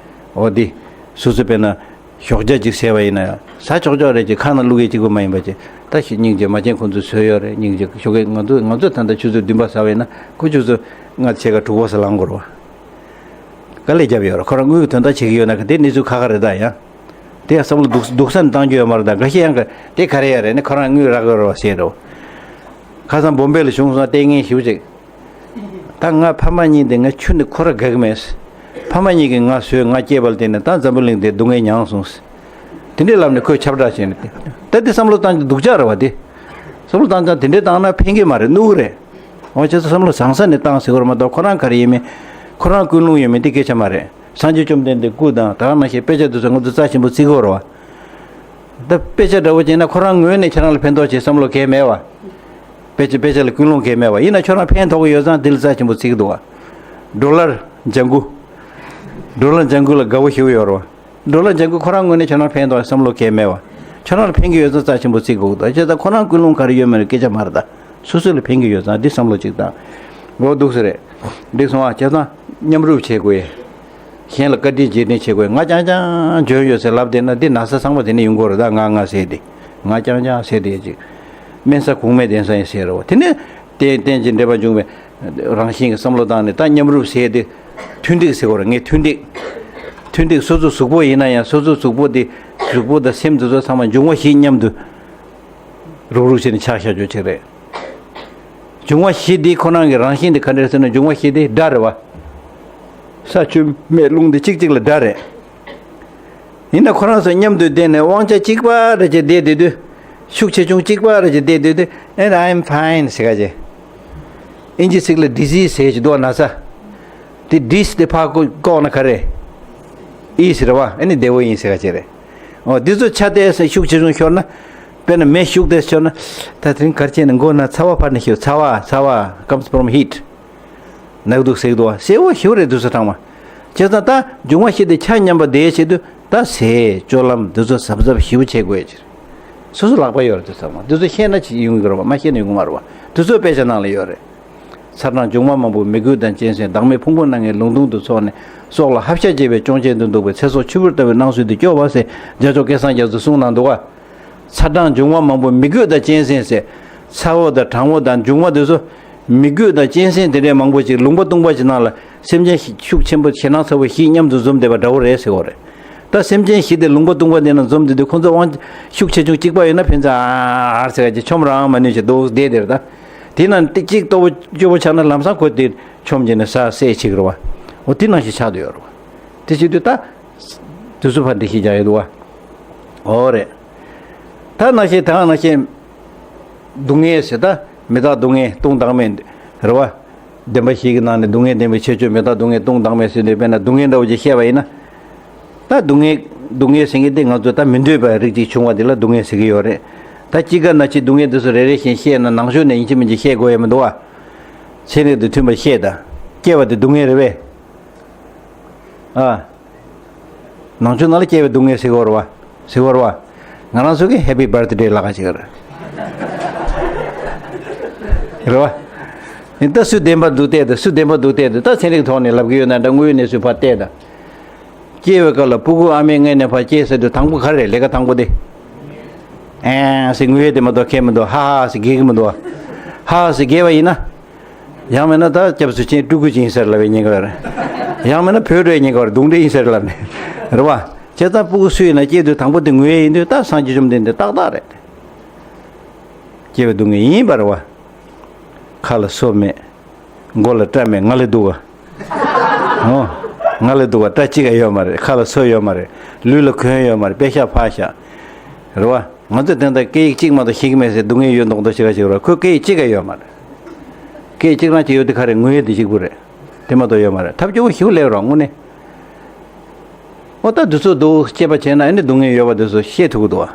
འོ་འདི་སོ་སོ་དཔེར་ན། ཞོགས་ཇ་ཅིག་ཟས་པ་ཡིན་ན་ཟ་ཆོག་ཆོག་རེད། ཅིག་ཁ་ནང་བླུག་ཡས་གཅིག་པོ་མ་ཡིན་པ་ཅིག་ད་ཞིག་སྙིང་རྗེ། མ་བྱན་ཁོང་ཚོས་བཟོས་ཡོད་རེད། སྙིང་རྗེ་ཞོགས་ཀས་ང་ཚོ་ང་ཚོ་ད་ལྟ་ཆུ་ཚོད་བདུན་པ་ཟ་བ་ཡིན་ན་ཁོ་ཆུ་ཚོད་ལྔ་ཕྱེད་ཀ་དྲུག་པ་ཟ་ལངས་དགོས་རེད་བ། དཀའ་ལས་བརྒྱབ་ཡོད་རེད། ཁོ་རང་དངུལ་གྱི་དོན་དག་བྱེད་ཀྱི་ཡོད་ན་ག་དེ་གནས་ཚུལ་ཁག་ཁག་རེད། ད་ཡང་དེ་ཡང་བསམ་བློ་སྡུག་སྡུག་ས་ནས་བཏང་རྒྱུ་ཡོད་མ་རེད། ད་འགའ་ཤས་ཡང་ག་དེ་ག་རེ་ཡོད་རེད་ནི་ཁོ་རང་དངུལ་རག་གི་རེད་བ་ཟེར་རོ། ཁ་སང་བོམ་བེ་ལ་བྱུང་སོང་། ལྟས་ངན་ཞེ་པོ་ཅིག་ད་ང་ཕ་མ་གཉིས་དེ་ང་ཁྱོན་ནས་ཁོ་ར་དགའ་གི་མེད། ཕ་མ་གཉིས་ཀྱིས་ང་བཟོས་ང་སྐྱེས་པ་ལ་བརྟེན་ནས་ད་འཛམ་བུ་གླིང་འདིར་སྡུག་བསྔལ་མྱངས་སོང་། དེ་འདྲའི་ལམ་ནས་ཁོས་ཁྱབ་བསྒྲགས་བྱས་ནས། ད་འདི་བསམ་བློ་བཏང་རྒྱུ་སྡུག་ཅག་རེད་བ། དེ་བསམ་བློ་བཏང་ཙང་དེ་འདྲའི་བཏང་ན་ཕན་གྱི་མ་རེད། གནོད་གི་རེད། འོ་བྱས་ཙང་བསམ་བློ་བཟང་ས་ནས་བཏང་ཟེར་དགོས་རེད་མ་གཏོགས་ཁོ་རང་ག་རེ་ཡིན་མིན། ཁོ་རང་ཀུན་སློང་ཡོད་མེད་དེ་སྐད་ཆ་མ་རེད། སངས་རྒྱས་བཅོམ་ལྡན་འདས་སྐུ་དང་ད་ག་ནང་བཞིན་དཔེ་ཆ་དེ་ཚོ་ང་ཚོ་རྩ་ཆེན་པོ་བརྩི་དགོས་རེད་བ། ད་དཔེ་ཆ་འདྲ་བོ་བྱས་ན་ཁོ་རང་ངོས་ནས་ཁྱེད་རང་ལ་ཕན་ཐོགས་བྱེད་བསམ་བློ་གང་ཡང་མེད་བ། དཔེ་ཆ་དཔེ་ཆ་ལ་ཀུན་སློང་གང་ཡང་མེད་བ། ཡིན་ན་ཁྱོད་རང་ཕན་ཐོགས་ཀྱི་ཡོད་ཙང་འདི་ལ་རྩ་ཆེན་པོ་བརྩི་གི་འདུག་བ། ཌོ་ལར་ལྗང་གུ། ཌོ་ལར་ལྗང་གུ་ལ་དགའ་བོ་ཞེ་པོ་ཡོད་རེད་བ། ཌོ་ལར་ལྗང་གུ་ཁོ་རང་ངོས་ནས་ཁྱོད་རང་ཕན་ཐོགས་བསམ་བློ་གང་ཡང་མེད་བ། ཁྱོད་རང་ལ་ཕན་གྱི་ཡོད་ཙང་རྩ་ཆེན་པོ་བརྩི་དགོས་འདུག་བྱས་ཙང་ཁོ་རང་ཀུན་སློང་ག་རེ་ཡོད་མེད་ལ་སྐད་ཆ་མ་རེད་ད། སོ་སོ་ལ་ཕན་གྱི་ཡོད་ཙང་འདི་བསམ་བློ་གཅིག་བཏང་། འོ་འདུག་ས་རེད། འགྲིག་སོང་ཨ། བྱས་ཙང་མཉམ་རུབ་བྱེད་དགོས། གཞན་ལ་བཀའ་དྲིན་རྗེས་དྲན་བྱེད་དགོས། ང་རྐྱང་རྐྱང་འཇོན་ཡོད་ཟེར་ལབ་བསྡད་ན་འདི་ན་ཚ་ཚང་མ་དེ་ནས་ཡོང་གི་རེད་ད། ང་ང་ཟེར་ཏེ། ང་རྐྱང་རྐྱང་ཟེར་ཏེ་ཅིག་དམན་ས་གོང་མའི་གདན་ས་ཡིན་ཟེར་རོ། དེ་ནས་རྟེན་རྟེན་ཅིང་འབྲེལ་བར་འབྱུང་བའི་རང་བཞིན་གྱི་བསམ་བློ་བཏང་ནས་ད་མཉམ་རུབ་ཟེར་ཏེ། མཐུན་འགྲིག་ཟེར་བ་རེད། ངས་མཐུན་འགྲིག་མཐུན་འགྲིག་སོ་སོ་གཟུགས་པོ་ཡིན་ན་ཡང་སོ་སོ་གཟུགས་པོ་དེ། གཟུགས་པོ་དང་སེམས་དེ་ཚོ་ཚང་མ་འབྱུང་བ་བཞི་མཉམ་དུ་རུག་རུག་བྱས་ནས་ཆགས་བཞག་རྒྱུ་ཅིག་རེད། འབྱུང་བ་བཞི་འདི་ཁོ་རང་གི་རང་བཞིན་དེ་ག་འདྲ་རེད་ཟེར་ན་འབྱུང་བ་བཞི་དེ་དགྲ་རེད་བ། ས་ཆུ་མེ་རླུང་དེ་གཅིག་གཅིག་ལ་དགྲ་རེད། ཡིན་ན་ཁོ་རང་ཚོ་མཉམ་དུ་བསྡད་ནས་དབང་ཆ་གཅིག་པ་རེ་བྱས་བསྡད་བསྡད་དུས། ཤུགས་ཆེ་ཆུང་གཅིག་པ་རེ་བྱས་བསྡད་བསྡད་དུས། And I'm fine ཟེར་ག་བྱས། ཨིན་ཇི་ཚིག་ལ་disease ཟེར་གྱི་འདུག་ན་ཚ། དེ་dis དེ་ཕར་བཀོག་ན་ག་རེ། Is རེད་བ། ཨ་ནི་བདེ་བོ་ཡིན་ཟེར་ག་བྱས་རེད། འོ་འདི་ཚོ་ཆ་དེ་ཤུགས་ཆེ་ཆུང་ཤོར་ན། དཔེར་ན་མེ་ཤུགས་དེ་ཤོར་ན། ད་དེ་རིང་གར་བྱས་ནས་མགོ་ན་ཚ་བ་ཕར་ནས་ཤོར། ཚ་བ་ཚ་བ་comes from heat ནག་དུག་སེག་དུག་སེ་བོ་ཞེ་པོ་རེད་འདུག་ས་གྲང་མ། བྱས་ཙང་ད་འབྱུང་བ་བཞི་དེ་ཆ་མཉམ་པ་དེའི་ཆེད་དུ་ད་ཟས་སྤྱོད་ལམ་འདི་ཚོ་གཟབ་གཟབ་ཞེ་པོ་བྱེད་དགོས་ཀྱི་རེད། སོ་སོ་ལག་པ་ཡོད་རེད་འདུག་ས་མ། འདི་ཚོ་ཤེས་ན་ཅི་ཡོང་གི་རེད་བ། མ་ཤེས་ན་ཡོང་གི་མ་རེད་བ། འདི་ཚོ་དཔེ་ཆ་ནང་ལ་ཡོད་རེད། ཚ་གྲང་འབྱུང་བ་མང་པོ་མི་རྒོད་དང་གཅན་གཟན། བདག་མེད་ཕུང་པོ་སྣ་ལྔའི་ལུང་སྟོང་དུ་ཚོགས་ནས། སྲོག་ལ་ཧབ་ཤ་བྱེད་པའི་གཅོང་ཆེན་དུ་འདུག་པའི། ཚེ་སྲོག་ཆུ་བུར་ལྟ་བུའི་སྣང་ཚུལ་དུ་སྐྱོ་བ་ཟེར་རྒྱ་མཚོ་སྐལ་བཟང་རྒྱ་མཚོས་གསུངས་གནང་འདུག་བ། ཚ་གྲང་འབྱུང་བ་མང་པོ་མི་རྒོད་དང་གཅན་གཟན་ཟེར། ཚ་བོ་དང་གྲང་བོ་དང་འབྱུང་བ་དེ་ཚོ། མི་རྒོད་དང་གཅན་གཟན་དེ་འདྲའི་མང་པོ་ཅིག་ལུང་པ་སྟོང་པ་ཅིག་ནང་ལ་སེམས་ཅན་ཤུགས་ཆེན་པོ་ཞེད་སྣང་ཚ་བོ་བཞི་མཉམ་དུ་འཛོམས་བསྡད་པ་འདྲ་བོ་རེད་ཟེར་བ་རེད། ད་སེམས་ཅན་བཞི་དེ་ལུང་པ་སྟོང་པ་དེ་ནང་འཛོམས་བསྡད་དུས་ཁོ་ཚོ་དབང་ཤུགས་ཆེ་ཆུང་གཅིག་པ་ཡོད་ན་ཕན་ཚུན་ཨ་ཨ་ཟེར་ག་ཅིག་ཆོམ་རང་མ་ནུས་ཅིག་འདུག་བསྡད་དེར་ད། དེ་ནང་ཏིག་ཅིག་ལྟོ་བོ་སྐྱོ་བོ་ཆགས་ན་ལམ་སང་ཁོ་དེ་ཆོམ་བྱས་ནས་ས་སད་ཅིག་རེད་བ། འོ་དེ་ནང་བཞིན་ཆགས་བསྡད་ཡོད་རེད་བ། དེ་བྱེད་དུས་ད། དུས་སུ་ཕར་འགྲེལ་བཤད་རྒྱག་ཡོད་འདུག་བ། འོ་རེད། ད་ནང་བཞིན་ད་ནང་བཞིན། སྡུག་བསྔལ་ཟེར་ད། མི་རྟག་སྡུག་བསྔལ་སྟོང་བདག་མེད། རེད་བ། བདེན་པ་བཞི་གི་ནང་ནས་སྡུག་བསྔལ་བདེན་པའི་ཁྱད་ཆོས་མི་རྟག་སྡུག་བསྔལ་སྟོང་བདག་མེད་ཟེར་དུས་དཔེར་ན་སྡུག་བསྔལ་འདྲ་བོ་ཅིག་བཤད་པ་ཡིན་ན། ད་སྡུག་བསྔལ། སྡུག་བསྔལ་ཟེར་མཁན་དེ་ང་ཚོ་ད་མི་འདོད་པའི་རིགས་ཅིག་བྱུང་བ་དེ་ལ་སྡུག་བསྔལ་ཟེར་གྱི་ཡོད་རེད། ད་དཔྱིད་ཀ་ན་ཆེ་སྡུག་བསྔལ་དེ་ཚོ་རེ་རེ་བཞིན་བཤད་ན་ནང་ཆོས་ནས་ཡིན་གཅིག་མིན་གཅིག་བཤད་དགོས་ཡ་མི་འདུག་བ། ཚན་རིག་དང་མཐུན་པ་བཤད་ད། སྐྱེ་བ་དེ་སྡུག་བསྔལ་རེད་བས། ཨ། ནང་ཆོས་ནང་ལ་སྐྱེ་བའི་སྡུག་བསྔལ་ཟེར་གྱི་ཡོད་རེད་བ། ཟེར་གྱི་ཡོད་རེད་བ། ང་རང་ཚོ་གིས་Happy Birthday ལབ་ཀ་བྱེད་ཀྱི་རེད། རེད་བ། ད་སུ་བདེན་པ་འདུག་བལྟས་ད། སུ་བདེན་པ་འདུག་བལྟས་ད། ད་ཚན་རིག་ཐོག་ནས་ལབ་ཀྱི་ཡོད་ན་འདྲ། དངོས་ཡོད་གནས་ཚུལ་ཕར་བལྟས་ད། སྐྱེ་བའི་སྐབས་ལ་སྤུ་གུ་ཨ་མའི་མངལ་ནས་ཕར་སྐྱེས་ཟེར་དུས་དང་པོ་ག་རེ་རེད། ལས་ཀ་དང་པོ་དེ། ཨེ་ཟེར་ངུ་ཡས་དེ་མ་གཏོགས་ཁེལ་མི་འདུག་ཧ་ཧ་ཟེར་དགྱེས་ཀྱི་མི་འདུག་ཧ་ཧ་ཟེར་དགྱེས་པ་ཡིན་ན། ཡང་མིན་ན་ད་སྐྱབས་སུ་མཆི་སྤྲུལ་སྐུ་ཅིག་ཡིན་ཟེར་ལབ་པའི་ཉེན་ཁ་རེད། ཡང་མིན་ན་བོད་འགྲོའི་ཉེན་ཁ་རེད། གདུང་འདྲེ་ཡིན་ཟེར་ལབ་ནས། རེད་བ། བྱས་ཙང་སྤུ་གུ་སུ་ཡིན་ན་སྐྱེས་དུས་དང་པོ་དེ་ངུ་ཡས་ཡིན་དུས་ད་སངས་རྒྱས་བཅོམ་ལྡན་འདས་ཏག་ཏག་རེད། སྐྱེ་བའི་སྡུག་བསྔལ་ཡིན་པ་རེད་བ། ཁ་ལ་སོ་མེད། མགོ་ལ་སྐྲ་མེད། ང་ལས་སྡུག་ག་འོ། ང་ལས་སྡུག་ག་སྐྲ་གཅིག་ཀ་ཡོད་མ་རེད། ཁ་ལ་སོ་ཡོད་མ་རེད། ལུས་ལ་གོན་ཡོད་མ་རེད། པད་ཤག་ཕག་ཤག་རེད་བ། ང་ཚོས་དེ་འདྲ་སྐད་ཡིག་གཅིག་མ་གཏོགས་ཤེས་ཀྱི་མེད་ཟེར་སྡུག་བསྔལ་ཡོད་མདོག་མདོག་བྱེད་ཀ་བྱེད་རོགས། ཁོས་སྐད་ཡིག་གཅིག་ཀ་ཡོད་མ་རེད། སྐད་ཡིག་གཅིག་རང་གཅིག་ཡོད་དེ་ག་རེ་ངུ་ཡས་དེ་གཅིག་པུ་རེད། དེ་མ་གཏོགས་ཡོད་མ་རེད། ཐབས་སྐྱོ་བོ་ཞིག་སླེབས་རོགས་དངོས་གནས། འོ་ད་དུས་ཚོད་འདུག་དཔྱད་པ་བྱས་ན་ཨ་ནི་སྡུག་བསྔལ་ཡོད་པ་དེ་ཚོ་ཤེས་ཐུབ་ཀྱི་འདུག་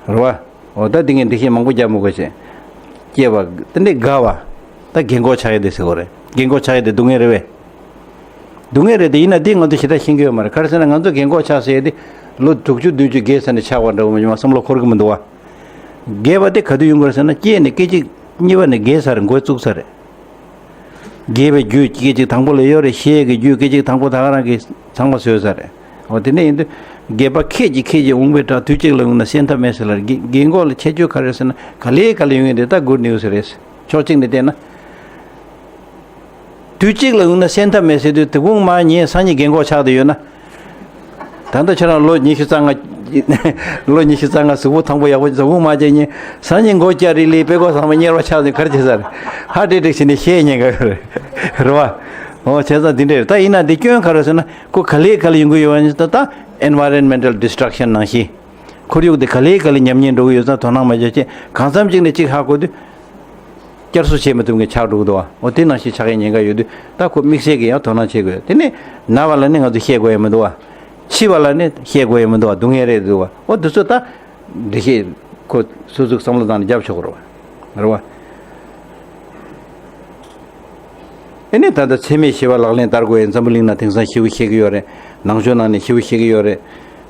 བ། རེད་བ། འོ་ད་འདི་ངས་འགྲེལ་བཤད་མང་པོ་རྒྱག་མི་དགོས་ཤིང་། སྐྱེས་པ་དེ་འདྲའི་དགའ་བ། ད་རྒན་གོག་ཆགས་ཡས་དེ་ཟེར་བ་རེད། རྒན་གོག་ཆགས་ཡས་དེ་སྡུག་བསྔལ་རེད་བས། སྡུག་བསྔལ་རེད་དེ་ཡིན་ན་འདི་ང་ཚོ་ཞེ་དྲག་ཤེས་ཀྱི་ཡོད་མ་རེད། ག་རེ་ཟེར་ན་ང་ཚོ་རྒན་གོག་ཆགས་ཟེར་ཡས་དེ་ལོ་དྲུག་ཅུ་བདུན་ཅུ་རྒས་ཚར་ནས་ཆགས་པ་འདྲ་བོ་མ་བྱུང་བ་བསམ་བློ་འཁོར་གྱི་མི་འདུག་བ། རྒས་པ་དེ་ག་དུས་ཡོང་གི་རེད་ཟེར་ན་སྐྱེས་ནས་སྐད་ཅིག་གཉིས་པ་ནས་རྒས་ཚར་རེད། མགོ་བཙུགས་ཚར་རེད། རྒས་པའི་རྒྱུ་སྐད་ཅིག་དང་པོ་ལ་ཡོད་རེད། ཤི་ཡས་ཀྱི་རྒྱུ་སྐད་ཅིག་དང་པོ་ད་ག་རང་གིས་ཚང་མ་བཟོས་ཚར་རེད། འོ་དེ་འདྲ་ཡིན་དུས་རྒས་པ་ཁད་ཀྱིས་ཁད་ཀྱིས་འོང་བའི་སྒྲ་དུས་གཅིག་ལ་ཡོང་ན་སེམས་ཐག་མེད་ཟེར་ལ། རྒན་རྒན་གོག་ལ་ཁྱད་ཆོས་ག་རེ་ཟེར་ན་ག་ལེ་ག་ལེ་ཡོང་ཡས་དེ་ད་good news རེད། ཕྱོགས་གཅིག་ནས་བལྟས་ན། དུས་གཅིག་ལ་ཡོང་ན་སེམས་ཐག་མེད་ཟེར་དུས་དེ་གུང་མ་ཉིན་སང་ཉིན་རྒན་གོག་ཆགས་བསྡད་ཡོད་ན། ད་ལྟ་ཁྱོད་རང་ལོ་ཉི་ཤུ་རྩ་ལྔ། ལོ་ཉི་ཤུ་རྩ་ལྔ་གཟུགས་པོ་ཐང་པོ་ཡག་པོ་ཟ་འོང་མ་བྱས་ཉིན་སང་ཉིན་མགོ་སྐྱ་རིལ་ལིལ་དཔྲལ་ཀོ་ཚང་མ་གཉེར་བ་ཆགས་ནས་ག་རེ་བྱེད་ས་རེད། ཧ་ཏིག་ཏིག་བྱས་ནས་ཤི་ཉེན་ཁ་ཡོད་རེད། རེད་བ། འོ་བྱས་ཙང་འདི་འདྲ་རེད། ད་ཡིན་ན་འདི་སྐྱོན་ག་རེ་ཟེར་ན་ཁོ་ག་ལེ་ག་ལེ་ཡོང་གི་ཡོད་པ་ནི་ད་ད་environmental destruction ནང་བཞིན། ཁོར་ཡུག་འདི་ག་ལེ་ག་ལེ་ཉམས་ཉེས་འགྲོ་གི་ཡོད་ཙང་དོ་སྣང་མ་བྱས་ཅིག་གང་འཚམ་ཅིག་ནས་ཅིག་ཧ་གོ་དུས། བསྐྱར་གསོ་བྱེད་མི་ཐུབ་མཁན་ཆགས་འགྲོ་གི་འདུག་བ། འོ་དེ་ནང་བཞིན་ཆགས་ཡས་ཉེན་ཁ་ཡོད་དུས་ད་ཁོ་དམིགས་བསལ་གྱི་ཡང་དོ་སྣང་བྱེད་དགོས། དེ་ནས་ན་བ་ལ་ནི་ང་ཚོས་བཤད་དགོས་ཡ་མི་འདུག་བ། འཆི་བ་ལ་ནི་བཤད་དགོས་ཡ་མི་འདུག་བ། སྡུག་བསྔལ་རེད་འདུག་བ། འོ་དེ་ཚོ་ད་འགྲེལ་བཤད་ཁོ་སོ་སོའི་བསམ་བློ་བཏང་ནས་རྒྱབ་ཆོག་གི་རེད་བ། རེད་བ། ཨེ་ནི་ད་ལྟ་འཚེ་མེད་ཞི་བ་ལག་ལེན་བསྟར་དགོས་ཡ། འཛམ་བུ་གླིང་ནང་དེང་སང་ཞེ་པོ་བཤད་ཀྱི་ཡོད་རེད། ནང་ཆོས་ནང་ནས་ཞེ་པོ་བཤད་ཀྱི་ཡོད་རེད།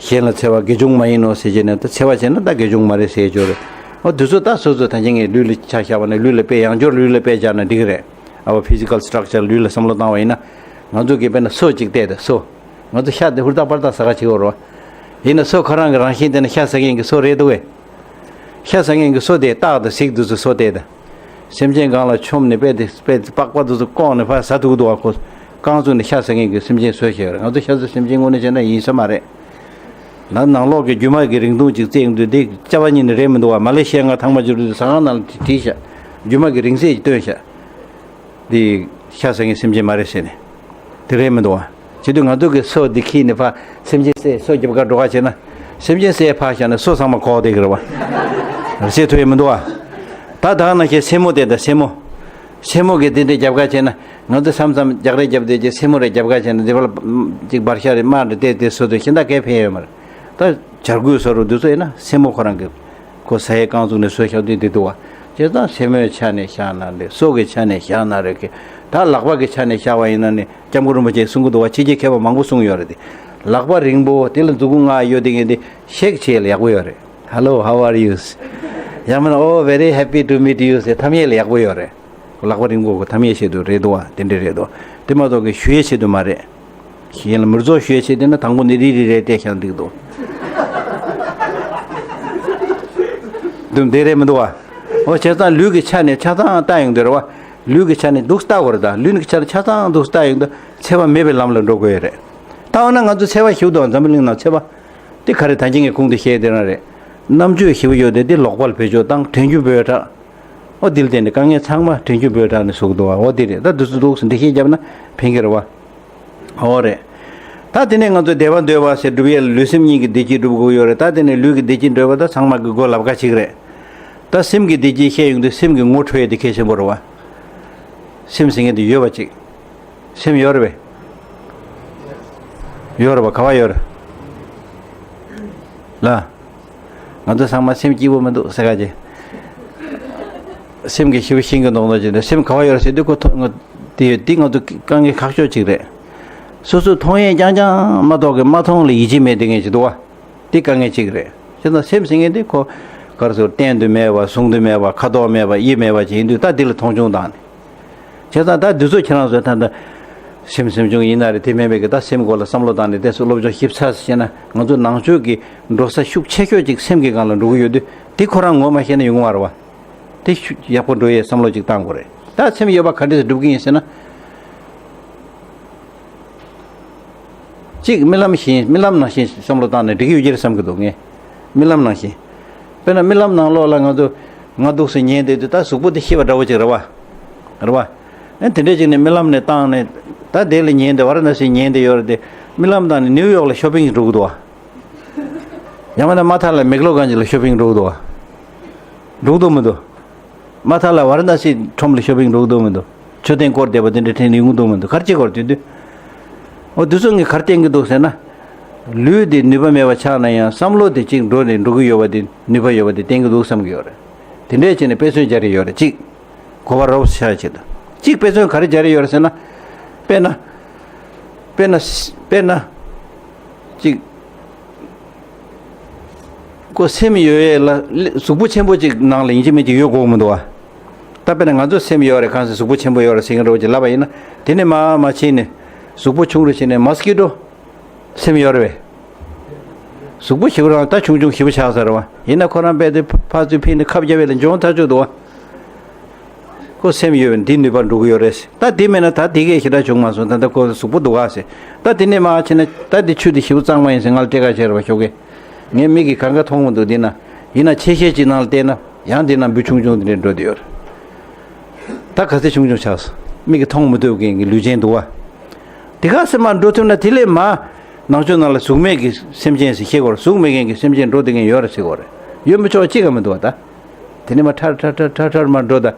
གཞན་ལ་འཚེ་བ་དགེ་སྦྱོང་མ་ཡིན་ནོ་ཟེར་བྱས་ནས། ད་འཚེ་བ་བྱས་ན་ད་དགེ་སྦྱོང་མ་རེད་ཟེར་ཡ་ཅིག་ཡོད་རེད། ཨོ་དེ་ཚོ་ད་སོ་སོ་ད་ཅིག་ངས་ལུས་ལ་ཆ་བཞག་པ་ན། ལུས་ལ་དཔེ་ཡང་བསྐྱར་ལུས་ལ་དཔེ་བཞག་ན་འགྲིག་གི་རེད། Our physical structure ལུས་ལ་བསམ་བློ་བཏང་བ་ཡིན་ན། ང་ཚོ་གིས་དཔེར་ན་སོ་གཅིག་བལྟས་ཏེ། སོ། ང་ཚོ་ཤ་དེ་ཧུར་ཐག་པར་ཐག་ཟ་ག་བྱེད་དགོས་རེད་བ། ཡིན་ན་སོ་ཁོ་རང་གི་རང་བཞིན་དེ་ནི་ཤ་ཟ་མཁན་གྱི་སོ་རེད་འདུག་གས། ཤ་ཟ་མཁན་གྱི་སོ་དེ་སྟག་དང་གཟིག་དེ་ཚོ་སོ་དེ་དང་། སེམས་ཅན་སྒང་ལ་མཆོངས་ནས་དཔེ་དེ་དཔེ་དེ་པགས་པ་དེ་ཚོ་བཀོག་ནས་ཕར་ཟ་ཐུབ་འདུག་བ། ཁོ་རྐང་བཙུགས་ནས་ཤ་ཟ་མཁན་གྱི་སེམས་ཅན་བཟོས་བཞག་ཡོད་རེད། ང་ཚོ་ཤ་ཟ་སེམས་ཅན་དངོས་གནས་བྱས་ན་ཡིན་ས་མ་རེད། ན་ནང་ལོགས་ཀྱི་རྒྱུ་མ་གི་རིང་ཐུང་ཅིག་བཙལ་ཡོང་དུས་འདི་སྐྱ་བ་གཉིས་ནི་རེད་མི་འདུག་བ། མ་ལེ་ཤི་ཡ་ང་ཐང་མ་འབྱོར་དུས་ཟ་ཁང་ནང་ལ་བྲིས་བཞག་རྒྱུ་མ་གི་རིང་བསྲེལ་ཞིག་བཏོན་བཞག་འདི་ཤ་ཟ་མཁན་སེམས་ཅན་མ་རེད་ཟེར་ནས། དེ་རེད་མི་འདུག་བ། བྱེད་དུས་ང་ཚོ་གི་སོ་འདི་ཁྱེར་ནས་ཕར་སེམས་ཅན་བསད་སོ་རྒྱབ་ཁར་འགྲོ་ག་བྱས་ན། སེམས་ཅན་བསད་ཕར་བཞག་ནས་སོ་ཚང་མ་གོག་བསྡད་ཀྱི་རེད་བ། བསད་ཐུབ་ཡ་མི་འདུག་བ། ད་ད་ནང་བཞིན་སེན་མོ་དེ་དང་། སེན་མོ། སེན་མོ་གི་དེ་འདྲ་རྒྱབ་ཁ་བྱས་ན། ང་ཚོ་མཚམས་མཚམས་རྒྱག་རེས་རྒྱབ་བསྡད་ཀྱི། སེན་མོ་རེ་རྒྱབ་ཁ་བྱས་ན་དེ་བར་ཅིག་འབར་ཤ་རེ་དམར་རེ་བལྟས་ཏེ་སོ་དེ་གཞན་དག་གས་ཕན་ཡོད་མ་རེད། ད་བྱ་རྒོད་སོ་རུ་འདི་ཚོ་ཡིན་ན་སེན་མོ་ཁོ་རང་གི་ཁོ་ཟ་ཡའི་རྐང་བཙུགས་ནས་བཟོས་བཞག་དུས་འདི་འདུག་བ། བྱས་ཙང་སེན་མོའི་ཆ་ནས་བཞག་ན་རེད། སོ་གི་ཆ་ནས་བཞག་ན་རེད་གི། ད་ལག་པ་གི་ཆ་ནས་བཞག་པ་ཡིན་ན་ནི་སྐྱབས་མགོན་རིན་པོ་ཆེས་གསུང་གི་འདུག་བ། ཕྱི་རྒྱལ་མཁས་པ་མང་པོ་གསུངས་ཡོད་རེད་དེ། ལག་པ་རིང་པོ་དེ་ལ་མཛུ་གུ་ལྔ་ཡོད་དེ་ངས་འདི་ཤེག་བྱེད་ཡ་ལ་ཡག་པོ་ཡོད་རེད། Hello, how are you? ཡང་མིན་ན། Oh, very happy to meet you ཟེར་འཐམ་ཡས་ལ་ཡག་པོ་ཡོད་རེད། ལག་པ་རིང་པོ་གོ་འཐམ་ཡས་བྱེད་དུས་རེད་འདུག་བ། དེ་འདྲས་རེད་འདུག་དེ་མ་གཏོགས་ཀྱི་ཞུ་ཡས་བྱེད་དུས་མ་རེད། གཞན་ལ་མིར་བཟོ་ཞུ་ཡས་བྱེད་དུས་ན་དང་པོ་ནི་རི་རི་རེ་བལྟས་ཤག་འགྲིག་འདུག་འདུག་དེ་རེད་མི་འདུག་བ། འོ་བྱས་ཙང་ལུས་ཀྱི་ཆ་ནས་ཆ་ཚང་ལྟ་ཡོང་དུས་རེད་བ། ལུས་ཀྱི་ཆ་ནས་འདུག་ལྟ་དགོས་རེད། ད་ལུས་ཀྱི་ཆ་ནས་ཆ་ཚང་འདུག་ལྟ་ཡོང་དུས་འཚེ་བ་མེད་པའི་ལམ་ལ་འགྲོ་དགོས་ཡོད་རེད། ད་འོ་ན་ང་ཚོ་འཚེ་བ་ཞེ་པོ་འདུག་འཛམ་བུ་གླིང་ནང་འཚེ་བ། དེ་ག་རེ་ད་གིན་ངས་གོང་དུ་བཤད་དེ་རང་རེད། རྣམ་དཔྱོད་ཞེ་པོ་ཡོད་དེ་དེ་ལོག་པར་བེད་སྤྱོད་བཏང་། དྲན་རྒྱུ་འབོད་དྲགས། ཨོ་དེ་ལ་བརྟེན་ནས་དཀའ་ངལ་ཚང་མ་དྲན་རྒྱུ་འབོད་དྲགས་ནས་བཟོ་གི་འདུག་བ། ཨོ་དེ་རེད། ད་འདི་ཚོ་འདུག་སེ་འགྲེལ་བཤད་བརྒྱབ་ན་ཕན་གི་རེད་བ། ཨོ་རེད། ད་དེ་ནས་ང་ཚོ་བདེ་བ་འདོད་པ་ཟེར་སྒྲུབ་ཡས་ལ་ལུས་སེམས་གཉིས་ཀྱི་བདེ་སྐྱིད་སྒྲུབ་དགོས་ཡོད་རེད། ད་དེ་ནས་ལུས་ཀྱི་བདེ་སྐྱིད་འདོད་པ་ད་ཚང་མ་གི་སྒོ་ལབ་ཁ་གཅིག་རེད། ད་སེམས་ཀྱི་བདེ་སྐྱིད་བཤད་ཡོང་དུས་སེམས་ཀྱི་ངོ་འཕྲོད་ཡས་དེ་གལ་ཆེན་པོ་རེད་བ། སེམས་ཟེར་མཁན་དེ་ཡོད་པ་གཅིག་སེམས་ཡོད་རེད་པས། ཡོད་རེད་པ། ག་པར་ཡོད་རེད། ལ། ང་ཚོ་ཚང་མ་སེམས་སྐྱིད་པོ་མི་འདུག་ཟེར་ག་ཅེ། སེམས་ཀྱི་ཞེ་པོ་ཤིང་གི་མདོག་མདོག་ཅིག་འདུག་སེམས་ག་པར་ཡོད་རེད་ཟེར་དུས་ཁོ་ཐོ་ང་དེ་ཡོད། དེ་ང་ཚོ་དཀའ་ངལ་ཁག་ཤོས་ཅིག་རེད། སོ་སོ་མཐོང་ཡས་རྐྱང་རྐྱང་མ་གཏོགས་ཀྱི་མ་མཐོང་ལ་ཡིད་ཆེས་མེད་དེ་ངས་ཅིག་འདུག་བ། དེ་དཀའ་ངལ་ཅིག་རེད། བྱས་ཙང་སེམས་ཟེར་མཁན་དེ་ཁོ་ག་རེ་ཟེར། བསྟན་དུ་མེད་པ། གཟུང་དུ་མེད་པ། ཁ་དོག་མེད་པ། དབྱིབས་མེད་པ་ཅིག་ཡིན་དུས་ད་འདི་ལ་མཐོང་ཆུང་བཏང་ནས། བྱས་ཙང་ད་འདི་ཚོ་ཁྱེད་རང་ཚོས་ད་ལྟ་སེམས་སེམས་བྱུང་ཡིན་ན་རེད། དེ་མིན་པའི་གི་ད་སེམས་སྐོར་ལ་བསམ་བློ་བཏང་ནས་དེ་ཚོ་སློབ་སྦྱོང་ཞིབ་ཚགས་སུ་བྱས་ན། ང་ཚོ་ནང་ཆོས་ཀྱི་འགྲོ་ས་ཤུགས་ཆེ་ཤོས་ཅིག་སེམས་ཀྱི་སྒང་ལ་འགྲོ་གི་ཡོད་དུས། དེ་ཁོ་རང་ངོ་མ་ཤེས་ན་ཡོང་གི་མ་རེད་བ། དེ་ཤུ་ཡག་པོ་འགྲོ་ཡས་བསམ་བློ་ཅིག་བཏང་དགོས་རེད། ད་སེམས་ཡོད་པ་ག་འདྲས་སེ་སྒྲུབ་ཀྱི་ཡིན་ཟེར་ན། གཅིག་རྨི་ལམ་བཞིན། རྨི་ལམ་ནང་བཞིན་བསམ་བློ་བཏང་ནས་འགྲིག་གི་ཡོད་ཀྱི་རེད་བསམ་གྱི་འདུག་ངས། རྨི་ལམ་ནང་བཞིན། དཔེར་ན་རྨི་ལམ་ནང་ལོགས་ལ་ང་ཚོ་ང་འདུག་སེ་ཉལ་བསྡད་དུས་ད་གཟུགས་པོ་དེ་ཤི་བ་འདྲ་བོ་ཅིག་རེད་བ། རེད་བ། ཨེ་དེ་འདྲས་ཅིག་ནས་རྨི་ལམ་ནས་བཏང་ནས། ད་དེ་ལ་ཉལ་བསྡད། ཝ་ར་ཎ་སི་ཉལ་བསྡད་ཡོད་རེད་དེ། རྨི་ལམ་བཏང་ནས་ནིའུ་ཡོག་ལ་ཤོ་པིང་འགྲོ་གི་འདུག་བ། ཡང་མིན་ན་མ་ཐག་ལ་མེག་ལོ་གྷན་ཇི་ལ་ཤོ་པིང་འགྲོ་གི་འདུག་བ། འགྲོ་གི་འདུག་མི་འདུག་མ་ཐག་ལ་ཝ་ར་ཎ་སི་ཁྲོམ་ལ་ཤོ་པིང་འགྲོ་གི་འདུག་མི་འདུག་མཆོད་རྟེན་སྐོར་བསྡད་པ་དེ་འདྲ་དྲན་ནས་ཡོང་གི་འདུག་མི་འདུག་ག་རེ་བྱེད་དགོས་རེད་དེ་དུས། འོ་དེ་ཚོ་ངས་ག་རེ་བསྟན་གྱི་འདུག་ཟེར་ན། ལུས་དེ་ནུས་པ་མེད་པ་ཆགས་ན་ཡང་བསམ་བློ་དེ་གཅིག་འགྲོ་ནས་འགྲོ་གི་ཡོད་པ་དེ། ནུས་པ་ཡོད་པ་དེ་བསྟན་གྱི་འདུག་བསམ་གྱི་ཡོད་རེད། དེ་འདྲས་བྱས་ནས་དཔེ་མཚོན་སྦྱར་གྱི་ཡོད་རེད། གཅིག་གོ་བ་རོབ་ཆགས་བྱེད་དུ། གཅིག་དཔེ་མཚོན་ག་རེ་སྦྱར་ཡོད་རེད་ཟེར་ན། དཔེར་ན། དཔེར་ན། དཔེར་ན། གཅིག་ཁོ་སེམས་ཡོད་ཡས་ལ་གཟུགས་པོ་ཆེན་པོ་གཅིག་ནང་ལ་ཡིན་གཅིག་མིན་གཅིག་ཡོད་དགོས་མི་འདུག་བ། ད་དཔེར་ན་ང་ཚོ་སེམས་ཡོད་རེད། གང་ཟེར་གཟུགས་པོ་ཆེན་པོ་ཡོད་རེད་ཟེར་མཁན་འདྲ་བོ་ཅིག་ལབ་པ་ཡིན་ན། དེ་ནས་མར་མར་ཕྱིན་ནས་གཟུགས་པོ་ཆུང་རུ་ཕྱིན་ནས། མོ་སི་ཀི་ཊོ་སེམས་ཡོད་རེད་པས། གཟུགས་པོ་ཞེ་པོ་རང་ད་ཆུང་ཆུང་ཞེ་པོ་ཆགས་ཚར་བ་ཡིན་ན། ཁོ་རང་རྦད་དེ་ཕར་ཚུར་འཕེན་ནས་ཁབ་རྒྱབ་པ་ལ་འཇོང་ཐག་ཆོད་འདུག་བ། ཁོ་སེམས་ཡོད་པས་འདི་ནུས་པ་འགྲོ་གི་ཡོད་རེད་ཟེར། ད་དེ་མེད་ན་ད་དེ་གས་ཞེ་དྲག་བྱུང་མ་སོང་། ད་ལྟ་ཁོ་གཟུགས་པོ་འདུག་ག་ཟེར། ད་དེ་ནས་མར་ཕྱིན་ན་ད་དེ་ཆུ་དེ་ཞེ་པོ་གཙང་མ་ཡིན་ཟེར་ང་ལ་སྤྲད་ག་བྱས་རེད་པ་ཞོགས་ཀས། ངའི་མིག་གིས་གང་ག་མཐོང་མི་འདུག་འདི་ན། ཡིན་ན་ཆེ་ཤེལ་གཅིག་ནང་ལ་བལྟས་ན་ཡང་འདི་ན་འབུ་ཆུང་ཆུང་འདི་འདྲས་འགྲོ་བསྡད་ཡོད་རེད། ད་ག་ཚོད་ཆུང་ཆུང་ཆགས་སོང་། མིག་གིས་མཐོང་མི་ཐུབ་མཁན་གྱི་ལུས་ཅན་འདུག་བ། དེ་ག་ཚོད་མར་འགྲོ་ཐུབ་ན་དེ་ལས་མར་ནང་ཆོས་ནང་ལ་གཟུགས་མེད་ཀྱི་སེམས་ཅན་ཟེར་བཤད་དགོས་རེད། གཟུགས་མེད་མཁན་གྱི་སེམས་ཅན་འགྲོ་བསྡད་མཁན་ཡོད་རེད་ཟེར་དགོས་རེད། ཡོད་མི་ཆོག་གཅིག་ཀ་མི་འདུག་བ་ད། དེ་ནས་མར་ཁྲ་ཁྲ་ཁྲ་ཁྲ་ཁྲ་མར་འགྲོ་ད།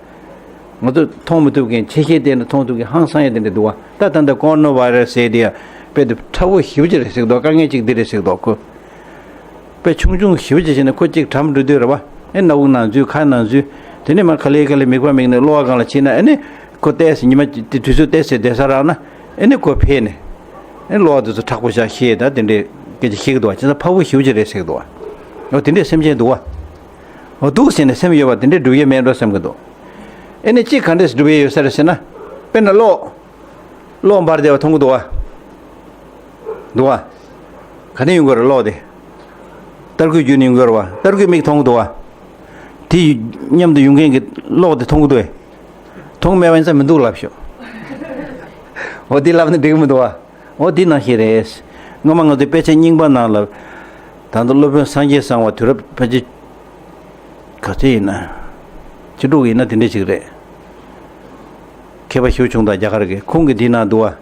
ང་ཚོ་མཐོང་མི་ཐུབ་མཁན། ཆེ་ཤེལ་བལྟས་ན་མཐོང་ཐུབ་མཁན་ཧང་སང་ཡ་དེ་འདྲ་འདུག་བ། ད་ད་ལྟ་ཀོ་རོ་ན་བྷའི་ར་སི་ཟེར་དེ་ཡ་དཔེ་དེ་ཕྲ་བོ་ཞེ་པོ་ཅིག་རེད་ཟེར་གི་འདུག་དཀའ་ངལ་ཅིག་འདི་རེད་ཟེར་གི་འདུག་ཁོ་དཔེ་ཆུང་ཆུང་ཞེ་པོ་ཅིག་བྱས་ན་ཁོ་གཅིག་གྲམ་འགྲོ་དུས་རེད་བ། ཨེ་སྣ་བུག་ནང་འཛུལ། ཁ་ནང་འཛུལ། དེ་ནས་མར་ག་ལེ་ག་ལེ་མིད་པ་མིད་ནས་གློ་བ་སྒང་ལ་ཕྱིན་ན། ཨེ་ནས་ ཁོ་བལྟས་ཉི་མ་དེ་དུས་ཚོད་བལྟས་ཚེ་བསྡད་ས་རག་ན། ཨེ་ནི་ཁོ་ཕེབས་ནས་ཨེ་གློག་དེ་ཚོ་མཁྲེགས་པོ་བཞག་ཤེས་ད་དེ་འདྲའི་སྐད་ཆ་བཤད་ཀྱི་འདུག་བ། བྱས་ཙང་ཕ་བུ་ཞེ་པོ་ཅིག་རེད་ཟེར་གྱི་འདུག་བ། འོ་དེ་འདྲའི་སེམས་ཅན་འདུག་བ། འོ་འདུག་ཟེར་ནས་སེམས་ཡོད་པ་དེ་འདྲའི་སྒྲུབ་ཡས་མེད་འགྲོ་བསམ་གྱི་འདུག་ཨེ་ནི་གཅིག་ག་འདྲས་སྒྲུབ་ཡས་ཡོད་ས་རེད་ཟེར་ན། དཔེར་ན་གློག་གློག་འབར་བསྡད་པ་མཐོང་གི་འདུག་བ། འདུག་བ། ག་ནས་ཡོང་གི་རེད་གློག་དེ། ཏར་སྐུད་བརྒྱུད་ནས་ཡོང་གི་རེད་བ། ཏར་སྐུད་མིག་མཐོང་གི་འདུག་བ། དེ་མཉམ་དུ་ཡོང་མཁན་གྱི་གློག་དེ་མཐོང་གི་འདུག་བས། མཐོང་མེད་པ་ཡིན་ཙང་མི་འདུག་ལབ་ཤོག་འོ་དེ་ལབ་ན་འགྲིག་གི་མི་འདུག་བ། འོ་དེ་ནང་བཞིན་རེད། སྔོན་མ་ང་ཚོའི་དཔེ་ཆ་རྙིང་པ་ནང་ལ། ད་ལྟ་སློབ་དཔོན་སངས་རྒྱས་གསང་བ་དུས་རབས་ཕལ་ཆེར། ག་ཚོད་ཡིན་ན། བཅུ་དྲུག་ཡིན་ན་དེ་འདྲ་ཞིག་རེད། མཁས་པ་ཞེ་པོ་བྱུང་དང་རྒྱ་གར་གྱི་ཁོང་གིས་འདི་ན་འདུག་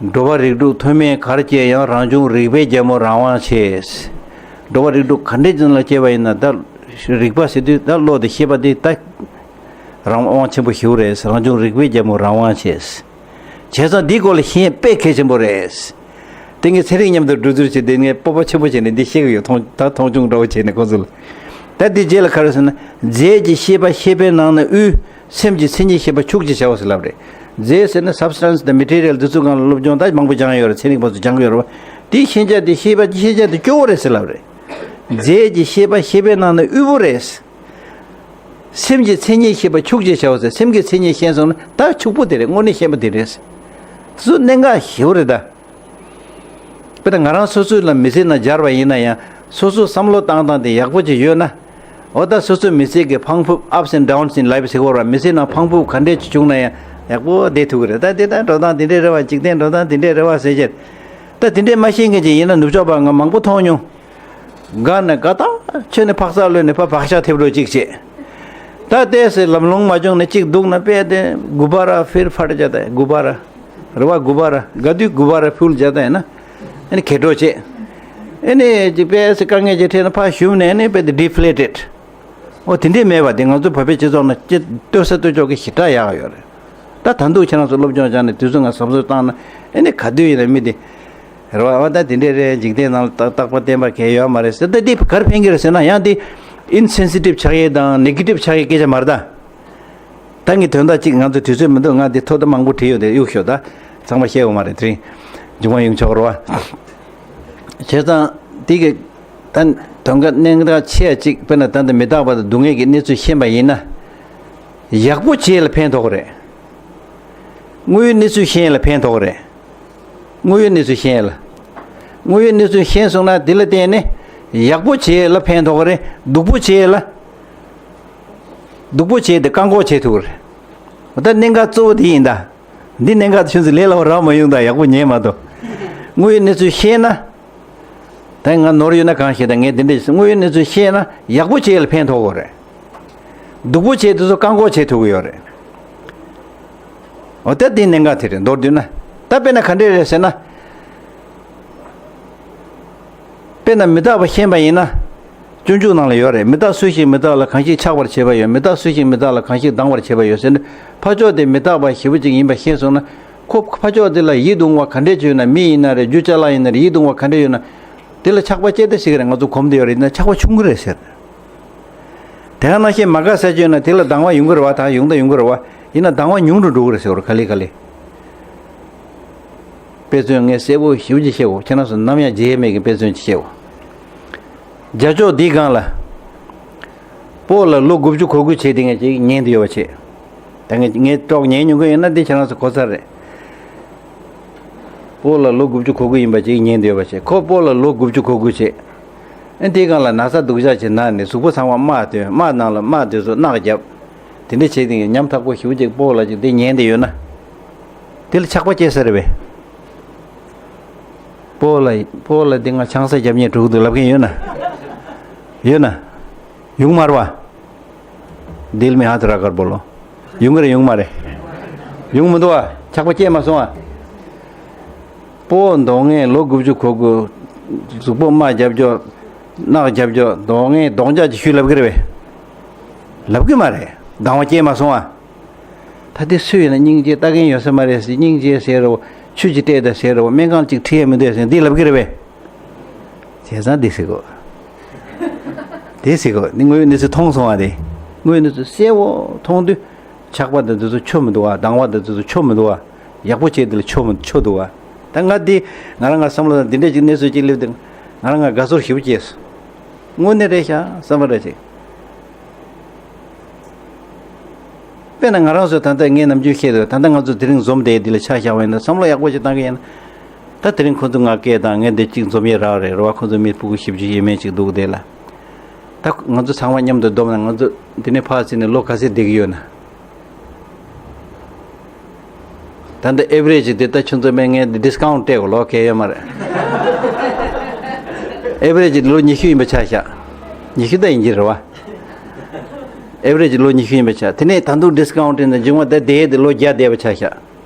བ། འགྲོ་བ་རིགས་དྲུག་མཐོ་དམན་གར་སྐྱེ་ཡང་རང་བྱུང་རིག་པའི་རྒྱལ་མོ་རང་དབང་ཆེ། འགྲོ་བ་རིགས་དྲུག་ག་འདྲའི་ཅན་ལ་སྐྱེ་བ་ཡིན་ན་ད། རིག་པ་ཟེར་དུས་ད་བློ་དེ་ཤེས་པ་དེ་ད། རང་དབང་ཆེན་པོ་ཞེ་པོ་རེད། རང་བྱུང་རིག་པའི་རྒྱལ་མོ་རང་དབང་ཆེ། བྱས་ཙང་འདིའི་སྐོར་ལ་ཤེས་ཡས་དཔེ་གལ་ཆེན་པོ་རེད། དེ་ངས་ཚན་རིག་མཉམ་དུ་འགྲོ་ཚུལ་བྱས་ཏེ་ངས་སྤོབས་པ་ཆེན་པོ་བྱས་ནས་འདི་བཤད་གི་ཡོད། མཐོང་ད་མཐོང་ཆུང་འདྲ་བོ་བྱས་ནས་ཁོ་ཚོ་ལ། ད་འདི་རྗེས་ལ་ག་རེ་ཟེར་ན། རྫས་ཀྱི་ཤེས་པ་ཤེས་པའི་ནང་ན་དབུས། སེམས་ཀྱི་མཚན་ཉིད་ཤེས་པ་ཕྱུགས་ཅེས་བྱའོ་ཟེར་ལབ་རེད། རྫས་ཟེར་ན་སབ་སི་ཊན་སི་དང་མེ་ཊི་རི་ཡལ་འདི་ཚོའི་སྒང་ལ་སློབ་སྦྱོང་ད་མང་པོ་སྦྱངས་ཡོད་རེད། ཚན་རིག་པ་ཚོ་སྦྱངས་ཡོད་རེད་བ། དེའི་ཤེས་བྱ་དེ་ཤེས་པ་ཤེས་བྱ་དེ་སྐྱོ་བོ་རེད་ཟེར་ལབ་རེད། རྫས་ཀྱི་ཤེས་པ་ཤེས་པའི་ནང་ན་དབུལ་པོ་རེད། སེམས་ཀྱི་མཚན་ཉིད་ཤེས་པ་ཕྱུགས་ཅེས་བྱའོ་ཟེར། སེམས་ཀྱི་མཚན་ཉིད་ཤེས་སོང་ན་ད་ཕྱུག་པོ་དེ་རེད། དངོས་གནས་ཤེས་པ་དེ་རེད། དེ་ཚོ་གནད་འགག་ཞེ་པོ་རེད་ད། དཔེར་ན་ང་རང་སོ་སོའི་ལ་མི་ཚེ་ནང་སྦྱར་བ་ཡིན་ན་ཡང་སོ་སོ་བསམ་བློ་བཏང་སྟངས་དེ་ཡག་པོ་ཅིག་ཡོད་ན། འོ་ད་སོ་སོའི་མི་ཚེ་གི་འཕང་ཕུབ་ups and downs in life ཟེར་བ་ར། མི་ཚེ་ནང་འཕང་ཕུབ་ག་འདྲས་ཅིག་བྱུང་ན་ཡང་ཡག་པོ་བསྡད་ཐུབ་ཀྱི་རེད། ད་དེ་ད་འགྲོ་སྟངས་དེ་འདྲས་རེད་བ། འཇིག་རྟེན་འགྲོ་སྟངས་དེ་འདྲས་རེད་བ་ཟེར་བྱས། ད་དེ་འདྲས་མ་ཤེས་མཁན་ཅིག་ཡིན་ན་ནུབ་ཕྱོགས་པ་ང་མང་པོ་མཐོང་མྱོང་། དགའ་ནས་དགའ་ཐག་ཆོད་ནས་ཕག་ཚག་གློད་ནས་ཕར་བག་ཆགས་ཐེབས་འགྲོ་གཅིག་བྱེད། ད་ལྟས་སེ་ལམ་ལྷོང་མ་བྱུང་ནས་གཅིག་སྡུག་ན་དཔེ་དེ་གུ་བ་ར་ཕིར་ཕར་བྱ་ད་གུ་བ་ར། རེ་བ་གུ་བ་ར་དགའ་དུས་གུ་བ་ར་ཕུལ་བྱ་ད་ཡིན་ན། ཨ་ནི་ཁེ་གྲོགས་བྱེད། ཨ་ནི་གཅིག་དཔེ་སེ་དཀའ་ངལ་ཅིག་འཕྲད་ན་ཕར་ཞུམ་ནས་ཨ་ནི་དཔེ་དེ་ཌི་ཕི་ལེ་ཊེཌ། འོ་དེ་འདྲས་མེད་པ་དེ་ང་ཚོ་བོད་པའི་སྤྱི་ཚོགས་ནང་སྤྱི་ལྟོས་ས་ལྟོས་ཕྱོགས་ཀྱི་ཞེ་དྲག་ཡག་ཡོད་རེད། ད་ད་འདུག་ཁྱེད་རང་ཚོ་སློབ་སྦྱོང་སྦྱངས་ནས་དུས་ཚོད་ང་གཟབ་གཟབ་བཏང་ན་ཨེ་ནི་ག་དུས་ཡིན་ན་མི་དེ། རེ་བ་བ་ད་དེ་འདྲས་རེད། འཇིག་རྟེན་ནང་ལ་རྟག་རྟག་པ་བརྟན་པ་གས་ཡོད་མ་རེད་ཟེར། ད་འདི་གར་ཕན་གི་རེད་ཟེར་ན་ཡང་འདི་ཨིན་སེན་སི་ཊིབ་ཆགས་ཡས་དང་ནེ་གེ་ཊིབ་ཆགས་ཡས་སྐད་ཆ་མ་རེད་ད། ད་ངས་དོན་དག་གཅིག་ང་ཚོ་དུས་ཚོད་མི་འདུག་ང་འདི་ཐོག་ད་མང་པོ་བྲིས་ཡོད་དེ་གཡུག་ཤོག་ད་ཚང་མ་བཤད་འོ་མ་རེད་དེ་རིང་། མཇུག་མ་ཡོང་ཆོག་རེད་བ། བྱས་ཙང་འདི་གི་ད་དོན་དག་གནད་འགག་ཆེ་བ་གཅིག་དཔེར་ན་ད་ལྟ་མི་རྟག་པ་དང་སྡུག་བསྔལ་གྱི་གནས་ཚུལ་ཤེས་པ་ཡིན་ན། ཡག་པོ་བྱེད་ལ་ཕན་ཐོགས་རེད། དངོས་ཡོད་གནས་ཚུལ་ཤེས་ལ་ཕན་ཐོགས་རེད། དངོས་ཡོད་གནས་ཚུལ་ཤེས་ལ། དངོས་ཡོད་གནས་ཚུལ་ཤེས་སོང་ན་དེ་ལ་བརྟེན་ནས་ཡག་པོ་བྱེད་ལ་ཕན་ཐོགས་རེད། སྡུག་པོ་བྱེད་ལ། སྡུག་པོ་བྱེད་དེ་བཀག་འགོག་བྱེད་ཐུབ་རེད། འོ་ད་གནད་འགག་གཙོ་བོ་དེ་ཡིན་ད། འདི་གནད་འགག་ཆུན་ཚོད་ལས་སླ་བོ་རག་མ་ཡོང་ད་ཡག་པོ་ཉན་མ་ཐུབ། དངོས་ཡོད་གནས་ཚུལ་ཤེས་ན། ད་ང་ནོར་ཡོད་ན་གང་ཤེས་ད་ངས་འདི་འདྲ་ཞིག་དངོས་ཡོད་གནས་ཚུལ་ཤེས་ན་ཡག་པོ་བྱེད་ལ་ཕན་ཐོགས་གོ་རེད། སྡུག་པོ་བྱེད་དེ་ཚོ་བཀག་འགོག་བྱེད་ཐུབ་ཀྱི་ཡོད་རེད། འོ་ད་འདི་གནད་འགག་དེ་རེད་མདོར་བསྡུས་ན། ད་དཔེར་ན་ག་འདྲས་རེད་ཟེར་ན། དཔེར་ན་མི་རྟག་པ་ཤེས་པ་ཡིན་ན། སྤྱོད་འཇུག་ནང་ལ་ཡོད་རེད། མི་རྟག་སུ་ཞིག་མི་རྟག་ལ་གང་ཞིག་ཆགས་པར་བྱེད་པ་ཡོད། མི་རྟག་སུ་ཞིག་མི་རྟག་ལ་གང་ཞིག་སྡང་བར་བྱེད་པ་ཡོད་ཟེར་ནས་ཕ་ཕྱོགས་དེ་མི་རྟག་པ་ཞེ་པོ་ཅིག་ཡིན་པ་ཤེས་སོང་ན། ཁོ་ཕ་ཕྱོགས་དེ་ལ་ཡིད་གདུང་བ་ག་འདྲས་ཅིག་ཡོད་ན། མི་ཡིན་ན་རེད། རྒྱུ་ཅ་ལག་ཡིན་ན་རེད། ཡིད་གདུང་བ་ག་འདྲས་ཡོད་ན། དེ་ལ་ཆགས་པ་སྐྱེ་ད་ཞིག་རེད། ང་ཚོ་གོམས་དེ་ཡོད་རེད། ཡིན་ན་ཆགས་པ་ཆུང་གི་རེད་ཟེར། དེ་ག་ནང་བཞིན་མ་དགའ་ས་ཅིག་ཡོད་ན་དེ་ལ་སྡང་བ་ཡོང་གི་རེད་བ། ད་ཡོང་ད་ཡོང་གི་རེད་བ། ཡིན་ན་སྡང་བ་ཉུང་རུ་འགྲོ་གི་རེད་ཟེར་བ་རེད། ག་ལེ་ག་ལེ། དཔེ་མཚོན་ངས་གསལ་པོ་ཞེ་པོ་ཅིག་བཤད་གོ། ཁྱེད་རང་ཚོ་ནམ་ཡང་བརྗེད་མེད་ཀྱི་དཔེ་མཚོན་ཅིག་བཤད་གོ། རྒྱ་ཕྱོགས་འདིའི་སྒང་ལ། སྤོ་ལགས་ལོ་དགུ་བཅུ་གོ་དགུ་བྱས་དེ་ངས་ཅིག་ཉན་དུ་ཡོད་པ་བྱས། ད་ངས་ངས་ཀྲོག་ཉན་མྱོང་གི་ཡོད་ན་འདི་ཁྱེད་རང་ཚོ་གོ་ཚར་རེད། སྤོ་ལགས་ལོ་དགུ་བཅུ་གོ་དགུ་ཡིན་པ་ཅིག་ཉན་དུ་ཡོད་པ་བྱས། ཁོ་སྤོ་ལགས་ལོ་དགུ་བཅུ་གོ་དགུ་བྱས། ཨ་འདིའི་སྒང་ལ་ན་ཚ་སྡུག་ཅག་ཅིག་ན་ནས་གཟུགས་པོ་ཚང་མ་རྨ་ཐོན། རྨ་ནང་ལ་རྨ་དེ་ཚོ་རྣག་བརྒྱབ། དེ་འདྲ་བྱས་ཏེ་ཉམ་ཐག་པོ་ཞེ་པོ་ཅིག་སྤོ་ལགས་ཅིག་དེ་ཉན་དེ་ཡོད་ན། དེ་ལ་ཆགས་པ་སྐྱེ་ས་རེད་པས། སྤོ་ལགས་སྤོ་ལགས་འདི་ང་ཆང་ས་རྒྱབ་ཉེས་འགྲོ་གི་འདུག་ལབ་མཁན་ཡོད་ན། ཡོད་ན། ཡོང་མ་རེད་པ། दिल में हाथ रखकर बोलो། ཡོང་གི་རེད་ཡོང་མ་རེད། ཡོང་མི་འདུག་པ། ཆགས་པ་སྐྱེས་མ་སོང་ཨ། སྤོ་མདོག་ངན་ལོ་དགུ་བཅུ་གོ་དགུ། གཟུགས་པོ་རྨ་རྒྱབ་ཀྱོག་རྣག་རྒྱབ་ཀྱོག་མདོག་ངན་གདོང་ལྕག་ཅིག་ཤུལ་ལབ་གི་རེད་པས། ལབ་གི་མ་རེད། སྡང་བ་སྐྱེས་མ་སོང་ཨ། ད་དེ་སུ་ཡིན་ན་སྙིང་རྗེ་ལྟ་མཁན་ཡོད་ས་མ་རེད་ཟེར། སྙིང་རྗེ་ཟེར་རོ། ཆུ་ཅིག་སྤྲད་དང་ཟེར་རོ། སྨན་ཁང་ཅིག་ཁྲིད་ཡས་མི་འདུག་ཟེར་འདི་ལབ་གི་རེད་པས། བྱས་ཙང་འདི་ཟེར་གོ། དེ་ཟེར་གོ། འདི་དངོས་ཡོད་གནས་ཚུལ་མཐོང་སོང་བ་དེ། དངོས་ཡོད་གནས་ཚུལ་གསལ་བོ་མཐོང་དུས། ཆག་པ་དང་དེ་ཚོ་ཆོ་མི་འདུག་བ། སྡང་བ་དང་དེ་ཚོ་ཆོ་མི་འདུག་བ། ཡག་པོ་བྱས་དེ་ལ་ཆོ་མི་ཆོ་འདུག་བ། ད་ང་འདི་ང་རང་ང་བསམ་བློ་དང་འདི་འདྲས་ཅིག་གནས་ཚུལ་ཅིག་སླེབས་དུས་ང་རང་ང་དགའ་ཚོར་ཞེ་པོ་སྐྱེས་སོང་། དངོས་གནས་རེད་ཤག་བསམ་པ་འདྲ་ཅིག་དཔེར་ན་ང་རང་ཚོ་ད་ལྟ་ངས་ནམ་རྒྱུན་བཤད་འདུག་ད་ལྟ་ང་ཚོ་དེ་རིང་འཛོམས་བསྡད་འདི་ལ་ཆ་བཞག་པ་ཡིན་ན་བསམ་བློ་ཡག་པོ་ཞིག་བཏང་གི་ཡིན་ན། ད་དེ་རིང་ཁོ་ཚོ་ང་སྐད་དང་ངས་འདི་གཅིག་འཛོམས་ཡས་རག་རེད་རེད་བ། ཁོ་ཚོ་མི་ཕྲུ་གུ་བཞི་བཅུ་ཞེ་མེད་ཅིག་འདུག་དེ་ལ། ད་ང་ཚོ་ཚང་མ་མཉམ་དུ་བསྡོམས་ན་ང་ཚོ་འདི་ནས་ཕར་ཕྱིན་ནས་ལོ་ག་ཚོད་བསྡད་ཀྱི་ཡོད་ན། ད་ལྟ་ཨེ་བི་རེ་ཇི་དེ་ད་ཁྱོད་ཚོ་མེད་ངས་ཌི་སི་ཀའུན་ཊི་སྤྲད་དགོས་ལོ་གལ་ཡོད་མ་རེད། ཨེ་བི་རེ་ཇི་ལོ་ཉི་ཤུ་ཡིན་པ་ཆ་བཞག་ཉི་ཤུ་ད་ཡིན་གྱི་རེད་བ། ཨེ་བི་རེ་ཇི་ལོ་ཉི་ཤུ་ཡིན་པ་ཆ། དེ་ནས་ད་དུང་ཌི་སི་ཀའུན་ཊི་ཡིན་ན་མཇུག་མ་ད་དེ་དེ་ལོ་བརྒྱ་བསྡད་པ་ཆ་བཞག་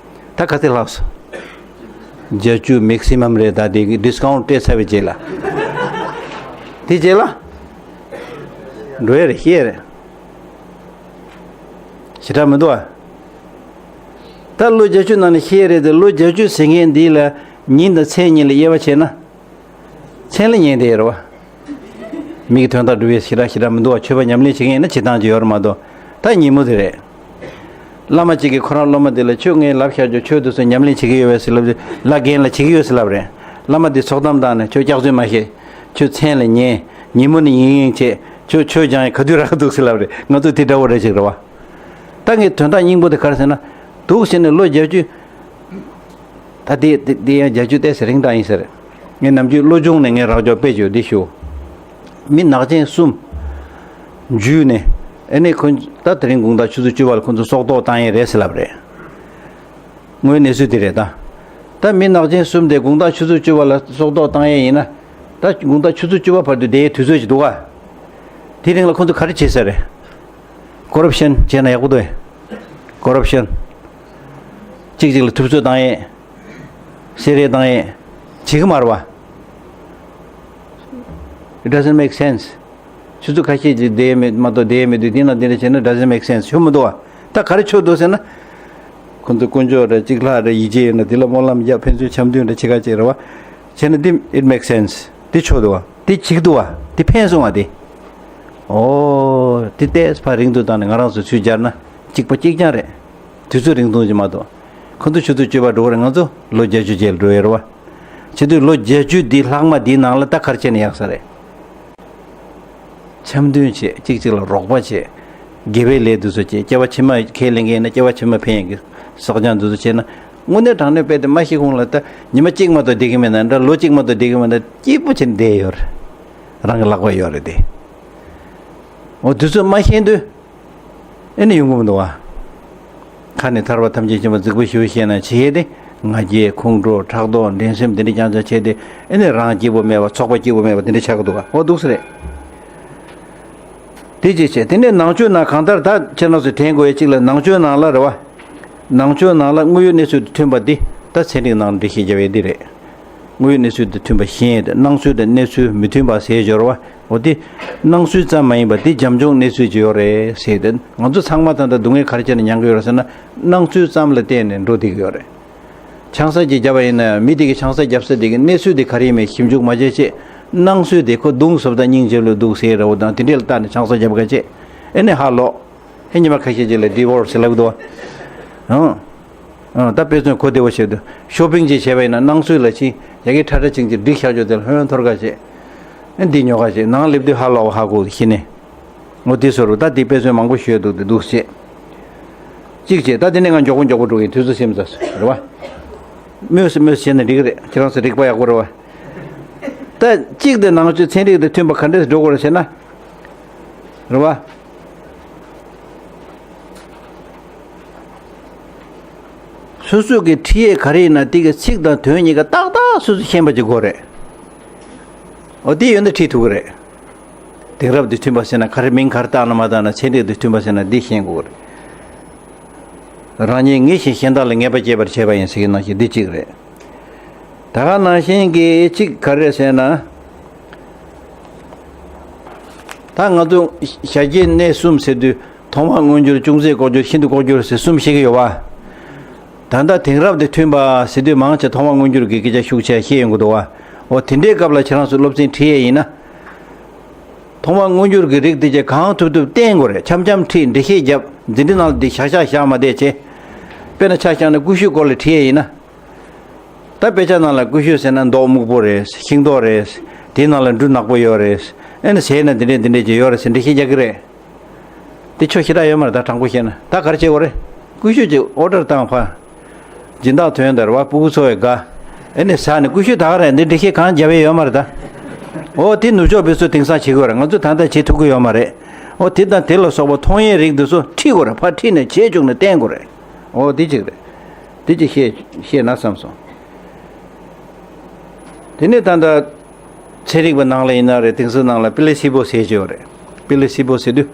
ད་ག་ཚོད་ལྷག་སོང་། བརྒྱད་ཅུ་མེག་སི་མམ་རེད། ད་དེ་ཌི་སི་ཀའུན་ཊི་སྤྲད་ཚར་བའི་རྗེས་ལ། དེ་རྗེས་ལ། འགྲོ་ཡ་རེད་ཤེས་རེད། ཞེ་དྲག་མི་འདུག་ཨ། ད་ལོ་བརྒྱད་ཅུ་ནང་ནས་ཤེས་རེད་དེ་ལོ་བརྒྱད་ཅུ་ཟེར་མཁན་འདི་ལ་ཉིན་དང་མཚན་གཉིས་ལ་དབྱེ་བ་ཕྱེ་ན། མཚན་ལ་ཉལ་བསྡད་ཡོད་རེད་བ། མི་གི་དོན་དག་སྒྲུབ་ཡས་ཞེ་དྲག་ཞེ་དྲག་མི་འདུག་བ། ཆོས་པ་ཉམས་ལེན་བྱེད་མཁན་ཡིན་ན་བྱེད་སྟངས་ཅིག་ཡོད་རེད་མ་གཏོགས། ད་ཉིན་མོ་དེ་རེད། བླ་མ་གཅིག་གིས་ཁོ་རང་སློབ་མ་དེ་ལ་ཁྱོད་ངས་ལབ་བཞག་རྒྱུ་ཆོས་དེ་ཚོ་ཉམས་ལེན་བྱེད་ཀྱི་ཡོད་པས་ཟེར་ལབ་རྒྱུ་ལ་རྒན་ལ་བྱེད་ཀྱི་ཡོད་ཟེར་ལབ་རེད། བླ་མ་དེ་ཚོགས་གཏམ་བཏང་ནས་ཁྱོད་སྐྱག་རྫུན་མ་བཤད། ཁྱོད་མཚན་ལ་ཉལ། ཉིན་མོ་ནི་ཡིན་ཡིན་བྱེད། ཁྱོད་ཆོས་སྦྱང་ཡས་ག་དུས་རག་འདུག་ཟེར་ལབ་རེད། ང་ཚོ་དེ་འདྲ་བོ་རེད་ཅིག་རེད་བ། ད་ངས་དོན་དག་སྙིང་པོ་དེ་ག་རེ་ཟེར་ན། འདུག་ཟེར་ནས་ལོ་བརྒྱད་ཅུ། ད་དེ་དེ་དེ་ཡང་བརྒྱད་ཅུ་ཏོག་ཙམ་རིང་དྲགས་ཡིན་ཟེར། ངས་ནམ་རྒྱུན་བློ་སྦྱོང་ནས་ངས་རག་འཇོག་དཔེ་བརྗོད་འདི་ཞུ། མི་ནག་ཅན་གསུམ། འཇུས་ནས། ཨེ་ནས་ཁོ། ད་དེ་རིང་དགོང་དག་ཆུ་ཚོད་བཅུ་པ་ལ་ཁོ་ཚོ་སྲོག་ཐོག་བཏང་ཡས་རེད་ཟེར་ལབ་རེད། དངོས་གནས་ཚུལ་དེ་རེད་ད། ད་མི་ནག་ཅན་གསུམ་དེ་དགོང་དག་ཆུ་ཚོད་བཅུ་པ་ལ་སྲོག་ཐོག་བཏང་ཡས་ཡིན་ན། ད་དགོང་དག་ཆུ་ཚོད་བཅུ་པ་བར་དུ་བསྡད་ཡས་དུས་ཚོད་ཅིག་འདུག་ག་དེ་རིང་ལ་ཁོ་ཚོ་ག་རེ་བྱེད་ས་རེད། ཀོ་རབ་ཤན་བྱས་ན་ཡག་པོ་འདུག་གས། ཀོ་རབ་ཤན། གཅིག་གཅིག་ལ་ཐུབ་ཚོད་བཏང་ཡས། བསད་རེས་བཏང་ཡས། བྱེད་ཀྱི་མ་རེད་བ། It doesn't make sense. ཆུ་ཚོད་ཁ་ཤས་ཅིག་བསྡད་མེད་མ་གཏོགས་བསྡད་མེད་དུས་དེ་ན་དེ་འདྲ་བྱས་ན་doesn't make sense. ཆོ་མི་འདུག་བ། ད་ག་རེ་ཆོ་འདུག་ཟེར་ན། ཁོ་ཚོ་དཀོན་མཆོག་རེད་གཅིག་ལྷག་རེད་ཡིད་ཆེས་ཡོད་ན་དེ་ལ་སྨོན་ལམ་རྒྱབ་ཕན་ཚུན་འཆམ་མཐུན་རེད་ཕྱི་ཁ་ཅིག་རེད་བ། བྱས་ན་དེ་it makes sense. དེ་ཆོ་འདུག་བ། དེ་བྱེད་ཀྱི་འདུག་བ། དེ་ཕན་སོང་བ་དེ། ཨོ། དེ་ཏོག་ཙམ་ཕར་རིང་དུ་བཏང་ནས་ང་རང་ཚོ་ཚུར་སྦྱར་ན་གཅིག་པ་གཅིག་རྐྱང་རེད། དུས་ཚོད་རིང་ཐུང་ཅིག་མ་གཏོགས། ཁོ་ཚོ་ཆུ་ཚོད་བཅུ་པ་འགྲོ་གི་རེད། ང་ཚོ་ལོ་བརྒྱད་ཅུ་རྗེས་ལ་འགྲོ་ཡོད་རེད་བ། བྱེད་དུས་ལོ་བརྒྱད་ཅུ་འདི་ལྷག་མ་འདིའི་ནང་ལ་ད་ག་རེ་བྱས་ན་ཡག་ས་རེད། འཆམ་མཐུན་བྱེད། གཅིག་གཅིག་ལ་རོགས་པ་བྱེད། དགེ་བའི་ལས་འདི་ཚོ་བྱེད། སྐྱེ་བ་ཕྱི་མ་ཁས་ལེན་མཁན་ཡིན་ན་སྐྱེ་བ་ཕྱི་མ་ཕན་ཡོན་གྱི་བསགས་སྦྱང་འདི་ཚོ་བྱེད་ན། དངོས་གནས་དྲང་གནས་དཔེ་དེ་མ་ཤི་གོང་ལ་ད་ཉི་མ་གཅིག་མ་གཏོགས་བསྡད་ཀྱི་མེད་ན་འདྲ། ལོ་གཅིག་མ་གཏོགས་བསྡད་ཀྱི་མེད་ན་སྐྱིད་པོ་བྱས་ནས་བསྡད་ཡོད་རེད། རང་གི་ལག་པ་ཡོད་རེད་དེ། འོ་དུས་ཚོད་མ་ཤེས་དུས། ཨེ་ནི་ཡོང་གི་མི་འདུག་བ། ཁ་ནས་ཐར་པ་ཐམས་ཅད་མཁྱེན་པ་རྫིག་པོ་ཞེ་པོ་བཤད་ན་བྱེད་དེ། ང་རྒྱལ་ཁོང་ཁྲོ་ཕྲག་དོག་འགྲན་སེམས་དེ་འདྲ་རྐྱང་རྐྱང་བྱས་ཏེ་ཨེ་ནི་རང་སྐྱིད་པོ་མེད་པ་ཚོགས་པ་སྐྱིད་པོ་མེད་པ་དེ་འདྲ་ཆགས་ཀྱི་འདུག་བ། འོ་འདུག་སེ་རེད། དེ་ཅི་བྱེད་དེ་ནས་ནང་ཆོས་ནང་གང་ལྟར་ད་ཁྱེད་རང་ཚོས་དྲན་དགོས་ཡ་གཅིག་ལ་ནང་ཆོས་ནང་ལ་རེད་བ། ནང་ཆོས་ནང་ལ་དངོས་ཡོད་གནས་ཚུལ་དང་མཐུན་པ་འདི་ད་ཚན་རིག་ནང་འགྲེལ་བཤད་རྒྱབ་ཡ་འདི་རེད། དངོས་ཡོད་གནས་ཚུལ་དང་མཐུན་པ་ཞེས་ཏེ་སྣང་ཚུལ་དང་གནས་ཚུལ་མི་མཐུན་པ་ཟེར་སྦྱོར་བ། འོ་དེ། སྣང་ཚུལ་ཙམ་མ་ཡིན་པ་དེ་རྒྱབ་ལྗོངས་གནས་ཚུལ་ཅིག་ཡོད་རེད་ཟེར་ཏེ་ང་ཚོ་ཚང་མ་ད་ལྟ་སྡུག་བསྔལ་ག་རེ་བྱས་ནས་མྱང་གི་ཡོད་རེད་ཟེར་ན་སྣང་ཚུལ་ཙམ་ལ་བརྟེན་ནས་འགྲོ་བསྡད་ཀྱི་ཡོད་རེད། ཆང་ས་ཅིག་བརྒྱབ་པ་ཡིན་ན་མི་དེ་གི་ཆང་ས་བརྒྱབ་ས་དེ་གི་གནས་ཚུལ་དེ་ག་རེ་ཡིན་མིན་ཞིབ་འཇུག་མ་བྱས་བྱས་སྣང་ཚུལ་དེ་ཁོ་མདུང་བཟོ་ལྟ་སྙིང་རྗེ་ལོས་འདུག་ཟེར་ར་བོ་དང་དེ་འདྲས་ལ་བལྟས་ནས་ཆང་ས་བརྒྱབ་ག་བྱས་ཨེ་ནས་ཧ་ལོག་ཧེ་ཉི་མ་ཁ་ཤས་ཅིག་ལ་ཌི་ཝོར་སི་ལབ་འདུག་ཨང་། ཨང་། ད་དཔེ་མཚོན་གོ་བདེ་བོ་བཤད་དུས་ཤོ་པིང་ཅིག་བྱས་པ་ཡིན་ན་སྣང་ཚུལ་ལ་ཕྱིན་ཡ་གི་ཁྲ་ཁྲ་ཅིག་ཅིག་སྒྲིག་བཞག་རྒྱུ་དེ་ལ་ཧོན་འཐོར་ག་བྱེད། ཨེ་འདི་ཉོ་ག་བྱེད་ནང་སླེབས་དུས་ཧ་ལོག་ཧ་གོ་ཤི་ནས། འོ་དེ་སོ་རུ་ད་དེ་དཔེ་མཚོན་མང་པོ་ཞུས་འདུག་དེ་འདུག་བྱེད། གཅིག་བྱེད་ད་དེ་ནས་ང་མགྱོགས་པོ་མགྱོགས་པོ་འགྲོ་གི་དུས་ཚོད་སེམས་ཚ་སོ་རེད་བ། མོས་སུ་མོས་བྱས་ན་འགྲིག་གི་རེད་ཁྱེད་རང་ཚོ་རིག་པ་ཡག་པོ་རེད་བ། ད་གཅིག་དེ་ནང་ཆོས་ཚན་རིག་དང་མཐུན་པ་ག་འདྲས་འགྲོ་དགོས་རེད་ཟེར་ན། རེད་བ། སོ་སོ་གི་ཁྲིད་ཡས་ག་རེ་ཡིན་ན་དེ་གི་ཚིག་དང་དོན་གཉིས་ཀ་ཏག་ཏག་སོ་སོ་ཤེས་པ་ཅིག་དགོས་རེད། འོ་དེ་ཡོད་ན་ཁྲིད་ཐུབ་ཀྱི་རེད། དེང་རབས་དེ་མཐུན་པ་ཟེར་ན་ག་རེ་མིང་ག་རེ་བཏགས་ན་མ་བཏགས་ན་ཚན་རིག་དེ་མཐུན་པ་ཟེར་ན་འདི་ཤེས་དགོས་རེད། རང་ཉིད་ངེས་ཤིང་གཞན་དག་ལ་ངེས་པ་སྐྱེད་པར་བྱེད་པ་ཡིན་ཟེར་གྱི་ནང་བཞིན་འདི་གཅིག་རེད། ད་ག་ནང་བཞིན་གྱི་གཅིག་ག་རེ་ཟེར་ན། ད་ང་ཚོ་ཞལ་གྱེས་གནས་གསུམ་ཟེར་དུས་ཐོག་མ་མངོན་གྱུར་ཅུང་ཟད་ལྐོག་གྱུར་ཤིན་ཏུ་ལྐོག་གྱུར་ཟེར་གསུམ་བཤད་ཀྱི་ཡོད་པ། ད་ལྟ་དེང་རབས་དེ་མཐུན་པ་ཟེར་དུས་མང་ཆེ་ཐོག་མ་མངོན་གྱུར་གྱི་སྐད་ཆ་ཤུགས་ཆེ་བཤད་ཡོང་གི་འདུག་བ། འོ་དེ་འདྲའི་སྐབས་ལ་ཁྱེད་རང་ཚོ་སློབ་ཚན་ཁྲིད་ཡས་ཡིན་ན། ཐོག་མ་མངོན་གྱུར་གྱི་རིགས་དེ་ཚོ་གང་ཐུབ་ཐུབ་བསྟེན་དགོས་རེད། འཆམ་འཆམ་ཁྲིད་འགྲེལ་བཤད་རྒྱབ། འཛིན་གྲྭ་ནང་ལ་འདི་བཞག་བཞག་བཞག་མ་བསྡད་བྱས། དཔེར་ན་ཆ་བཞག་ན་ཀུ་ཤུའི་སྐོར་ལ་བྲིས་ཡས་ཡིན་ན། ད་དཔེ་ཆ་ནང་ལ་ཀུ་ཤུ་ཟེར་ན་མདོག་སྨུག་པོ་རེད། ཤིང་ཏོག་རེད། དེའི་ནང་ལ་འབྲུ་ནག་པོ་ཡོད་རེད། ཨེ་ནི་ཟས་ན་འདི་འདྲས་འདི་འདྲས་ཅིག་ཡོད་རེད་ཟེར་འགྲེལ་བཤད་རྒྱག་གི་རེད། དེ་ཆོ་ཞེ་དྲག་ཡོད་མ་རེད། ད་དྲང་པོ་བཤད་ན་ད་ག་རེ་བྱེད་དགོས་རེད། ཀུ་ཤུ་ཅིག་ཨོ་ཌར་བཏང་ཕ། སྦྱིན་བདག་དོན་དར་བ་སྤུ་གུ་འཚོ་བའི་དགའ། ཨེ་ནི་ཟ་ནི་ཀུ་ཤུ་ད་ག་རེད། འདི་འགྲེལ་བཤད་གང་རྒྱབ་ཡས་ཡོད་མ་རེད་ད། ཨོ་དེ་ནུབ་ཕྱོགས་པའི་ཚོ་དེང་སང་བྱེད་དགོས་རེད། ང་ཚོ་ད་ལྟ་བྱེད་ཐུབ་ཀྱི་ཡོད་མ་རེད། ཨོ་དེ་དང་དེ་ལ་སོགས་པ་མཐོང་ཡས་རིགས་འདི་ཚོ་ཁྲིད་དགོས་རེད། ཕར་ཁྲིད་ནས་བྱས་བཅུག་ནས་བསྟན་དགོས་རེད། ཨོ་དེ་གཅིག་རེད། དེ་གཅིག་བཤད་བཤད་ན་བསམ་སོང་། དེ་ནས་ད་ལྟ་ཚན་རིག་པ་ནང་ལ་ཡིན་ན་རེད། དེང་སང་ནང་ལ་པི་ལེ་སི་པོ་ཟེར་གྱི་ཡོད་རེད། པི་ལེ་སི་པོ་ཟེར་དུས་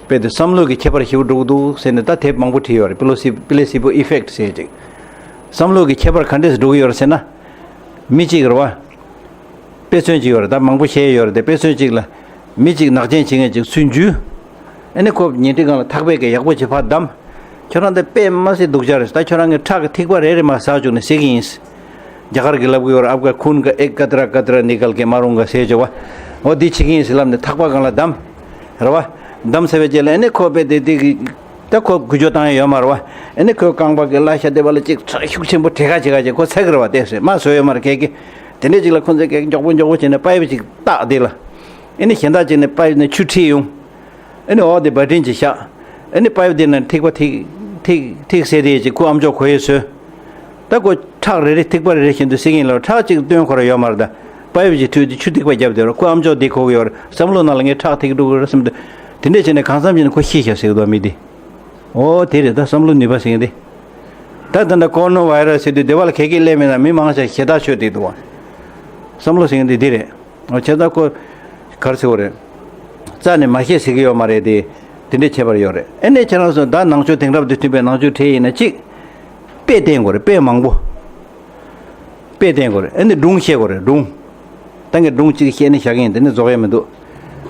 དཔེ་དེ་བསམ་བློ་གི་ཁྱད་པར་ཞེ་པོ་འགྲོ་གི་འདུག་ཟེར་ནས་ད་དེབ་མང་པོ་བྲིས་ཡོད་རེད། པི་ལོ་སི་པི་ལེ་སི་པོ་ཨི་ཕེག་ཊི་ཟེར་ཅིག་བསམ་བློ་གི་ཁྱད་པར་ག་འདྲས་འགྲོ་གི་ཡོད་རེད་ཟེར་ན། མི་གཅིག་རེད་བ། དཔེ་མཚོན་གཅིག་ཡོད་རེད། ད་མང་པོ་བཤད་ཡོད་རེད་དེ། དཔེ་མཚོན་གཅིག་ལ། མི་གཅིག་ནག་ཅན་བྱེད་མཁན་གཅིག་ཚུར་འཇུས། ཨ་ནི་ཁོ་ཉལ་ཁྲི་སྒང་ལ་ཐག་པས་ཀྱི་ཡག་པོ་བྱེད་ཕར་བསྡམས། ཁྱོད་རང་དེ་དཔེ་མ་སྲིད་སྡུག་ཅག་རེད། ད་ཁྱོད་རང་གི་ཁྲག་གི་ཐིགས་པ་རེ་རེ་མར་ཟག་བཅུག་ནས་ཟེར་གི་ཡིན། རྒྱ་གར་གྱི་ལབ་གི་ཡོད་རེད། ཨབ་ག་ཁུན་ག་ཨེག་ཀ་ཏྲ་ཀ་ཏྲ་ནི་ཀལ་གེ་མ་རུང་ག་ཟེར་བྱས་བ། འོ་འདི་བྱེད་ཀྱི་ཡིན་ཟེར་ལབ་ནས་ཐག་པ་སྒང་ལ་བསྡམས། རེད་བ། བསྡམས་ཚར་བའི་རྗེས་ལ་ཨ་ནི་ཁོ་དཔེ་དེ་དེ་གི་ད་ཁོ་འགུལ་སྐྱོད་བཏང་ཡ་ཡོད་མ་རེད་བ། ཨ་ནི་ཁོའི་རྐང་པ་གི་བརླ་ཤ་དེ་བ་ལ་ཅིག་ཁྲག་ཤུགས་ཆེན་པོ་བྲེག་ག་བྱེད་ག་བྱེད་ཁོ་ཚ་གི་རེད་བ། དེ་སེ་མ་བཟོ་ཡོད་མ་རེད་ཁེ་གི། དེ་འདྲས་ཅིག་ལ་ཁོ་ཚོས་གི་མགྱོགས་པོ་མགྱོགས་པོ་བྱས་ནས་པའིབ་ཅིག་བཏགས་དེ་ལ། ཨ་ནི་གཞན་དག་ཅིག་ནས་པའིབ་ནས་ཆུ་ཁྲིད་ཡོང་། ཨ་ནི་འོག་དེ་བ་ཏྲིན་ཅིག་བཞག་ཨ་ནི་པའིབ་དེ་ནས་ཐིགས་པ་ཐིག་ཐིག་ཐིག་སེ་དེ་ཅིག་ཁོ་ཨམ་ཅོག་གོ་ཡས་བཟོས། ད་ཁོ་ཁྲག་རེ་རེ་ཐིགས་པ་རེ་རེ་བཞིན་དུ་སེ་གིན་ལ་ཁྲག་ཅིག་བཏོན་ཁོ་ར་ཡོད་མ་རེད་ད། པའིབ་ཅིག་འཁྲུད་དེ་ཆུ་ཐིགས་པ་བརྒྱབ་དེ་ར་ཁོ་ཨམ་ཅོག་དེ་གོ་གི་ཡོད་རེད། བསམ་བློ་ནང་ལ་ངས་ཁྲག་ཐིགས་འགྲོ་གི་རེད་བསམ་དུས། དེ་འདྲས་བྱས་ནས་གང་འཚམ་བྱས་ནས་ཁོ་ཤི་ཤག་ཟེར་གི་འདུག་མི་དེ། ཨོ་དེ་རེད་ད་བསམ་བློ་ནུས་པ་ཟེར་གི་འདི། ད་ད་ལྟ་ཀོ་རོ་ན་བྷའི་ར་སི་ཟེར་དུས་དེ་བ་ལ་ག་གེ་སླེབས་མེད་ན་མི་མང་ཆེ་ཞེ་ཐག་ཆོད་དེ་འདུག་བ། བསམ་བློ་ཟེར་གི་འདི་འདི་རེད། ཨོ་བྱས་ཙང་ཁོ་ག་རེ་ཟེར་དགོས་རེད། རྩ་ནས་མ་ཤེས་ཟེར་གི་ཡོད་མ་རེད་དེ། དེ་འདྲས་ཁྱད་པར་ཡོད་རེད། ཨེ་ནས་ཁྱེད་རང་ཚོ་ད་ནང་ཆོས་དེང་རབས་དང་མཐུན་པའི་ནང་ཆོས་བྲིས་ཡིན་ན་གཅིག་དཔེ་བསྟན་དགོས་རེད། དཔེ་མང་པོ། དཔེ་བསྟན་དགོས་རེད། ཨེ་ནས་སྒྲུང་བཤད་དགོས་རེད། སྒྲུང་། ད་ངས་སྒྲུང་གཅིག་བཤད་ནས་བཞག་གི་ཡིན། དེ་ནས་རྫོགས་ཡས་མི་འདུག་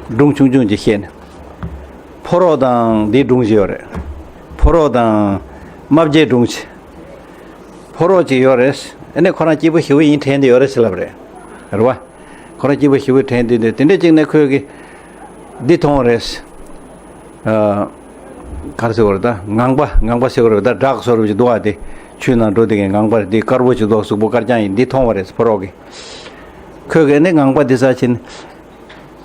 སྒྲུང་ཆུང་ཆུང་ཅིག་བཤད་ནས། ཕོ་རོག་དང་འདིའི་སྒྲུང་ཅིག་ཡོད་རེད། ཕོ་རོག་དང་རྨ་བྱའི་སྒྲུང་ཅིག་ཕོ་རོག་ཅིག་ཡོད་རེད། ཨེ་ནས་ཁོ་རང་སྐྱིད་པོ་ཞེ་པོ་ཡིན་དྲན་དེ་ཡོད་རེད་ཟེར་ལབ་རེད། རེད་བ། ཁོ་རང་སྐྱིད་པོ་ཞེ་པོ་དྲན་དུས་དེ་དེ་འདྲ་ཅིག་ནས་ཁོས་གི་འདི་མཐོང་བ་རེད། ཨ། ག་རེ་ཟེར་བ་རེད་ད། ངང་པ་ངང་པ་ཟེར་བ་རེད་ད། བྲག་བཟོ་འདྲ་ཅིག་འདུག་ཨ། དེ་ཆུའི་ནང་འགྲོ་དེ་གི་ངང་པ་རེད། དེ་དཀར་པོ་ཅིག་འདུག་གཟུགས་པོ་དཀར་རྐྱང་ཡིན། འདི་མཐོང་བ་རེད་ཕོ་རོག་གི། ཁོས་གི་ནི་ངང་པ་འདི་ས་ཕྱིན།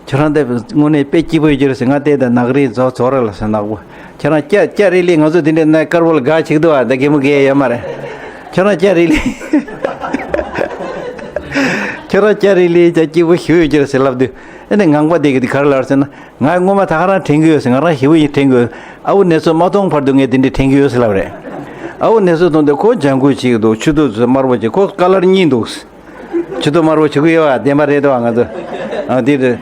ཁྱོད་རང་དེ་དངོས་གནས་དཔེ་སྐྱིད་པོ་ཡོད་ཀྱི་རེད་ཟེར། ང་དེ་ད་ནག་རིལ་རྫོགས་རྫོགས་རེད་ལ་ཟེར་ནག་པོ། ཁྱོད་རང་སྐྱ་སྐྱ་རིལ་ལི་ང་ཚོ་དེ་འདྲའི་ནས་དཀར་པོ་ལ་དགའ་ཆེ་གི་འདུག་ཨ། ད་གད་མོ་བགད་ཡོད་མ་རེད། ཁྱོད་རང་སྐྱ་རིལ་ལི། ཁྱོད་རང་སྐྱ་རིལ་ལི་ཅག་སྐྱིད་པོ་ཞེ་པོ་ཡོད་ཀྱི་རེད་ཟེར་ལབ་དུས། ཨེ་ནས་ངང་པ་དེ་གི་དེ་ག་རེ་ལབ་ཟེར་ན། ང་སྔོན་མ་ད་ག་རང་དྲན་གི་ཡོད་ཟེར། ང་རང་ཞེ་པོ་ཡིན་དྲན་གི་ཡོད། ཨ་བོ་ནེ་ཙོ་མ་མཐོང་བར་དུ་ངས་དེ་འདྲའི་དྲན་གི་ཡོད་ཟེར་ལབ་རེད། ཨ་བོ་ནེ་ཙོ་མཐོང་དུས་ཁོ་ལྗང་གུ་ཅིག་འདུག་ཆུ་ཏོ་དམར་པོ་ཅིག་ཁོ་ཀ་ལར་གཉིས་འདུག་ཆུ་ཏོ་དམར་པོ་བྱེད་ཀྱི་ཡོད་པ་བདེན་པ་རེད་དོ། ང་ཚོ་ཨ་འདི་རེད།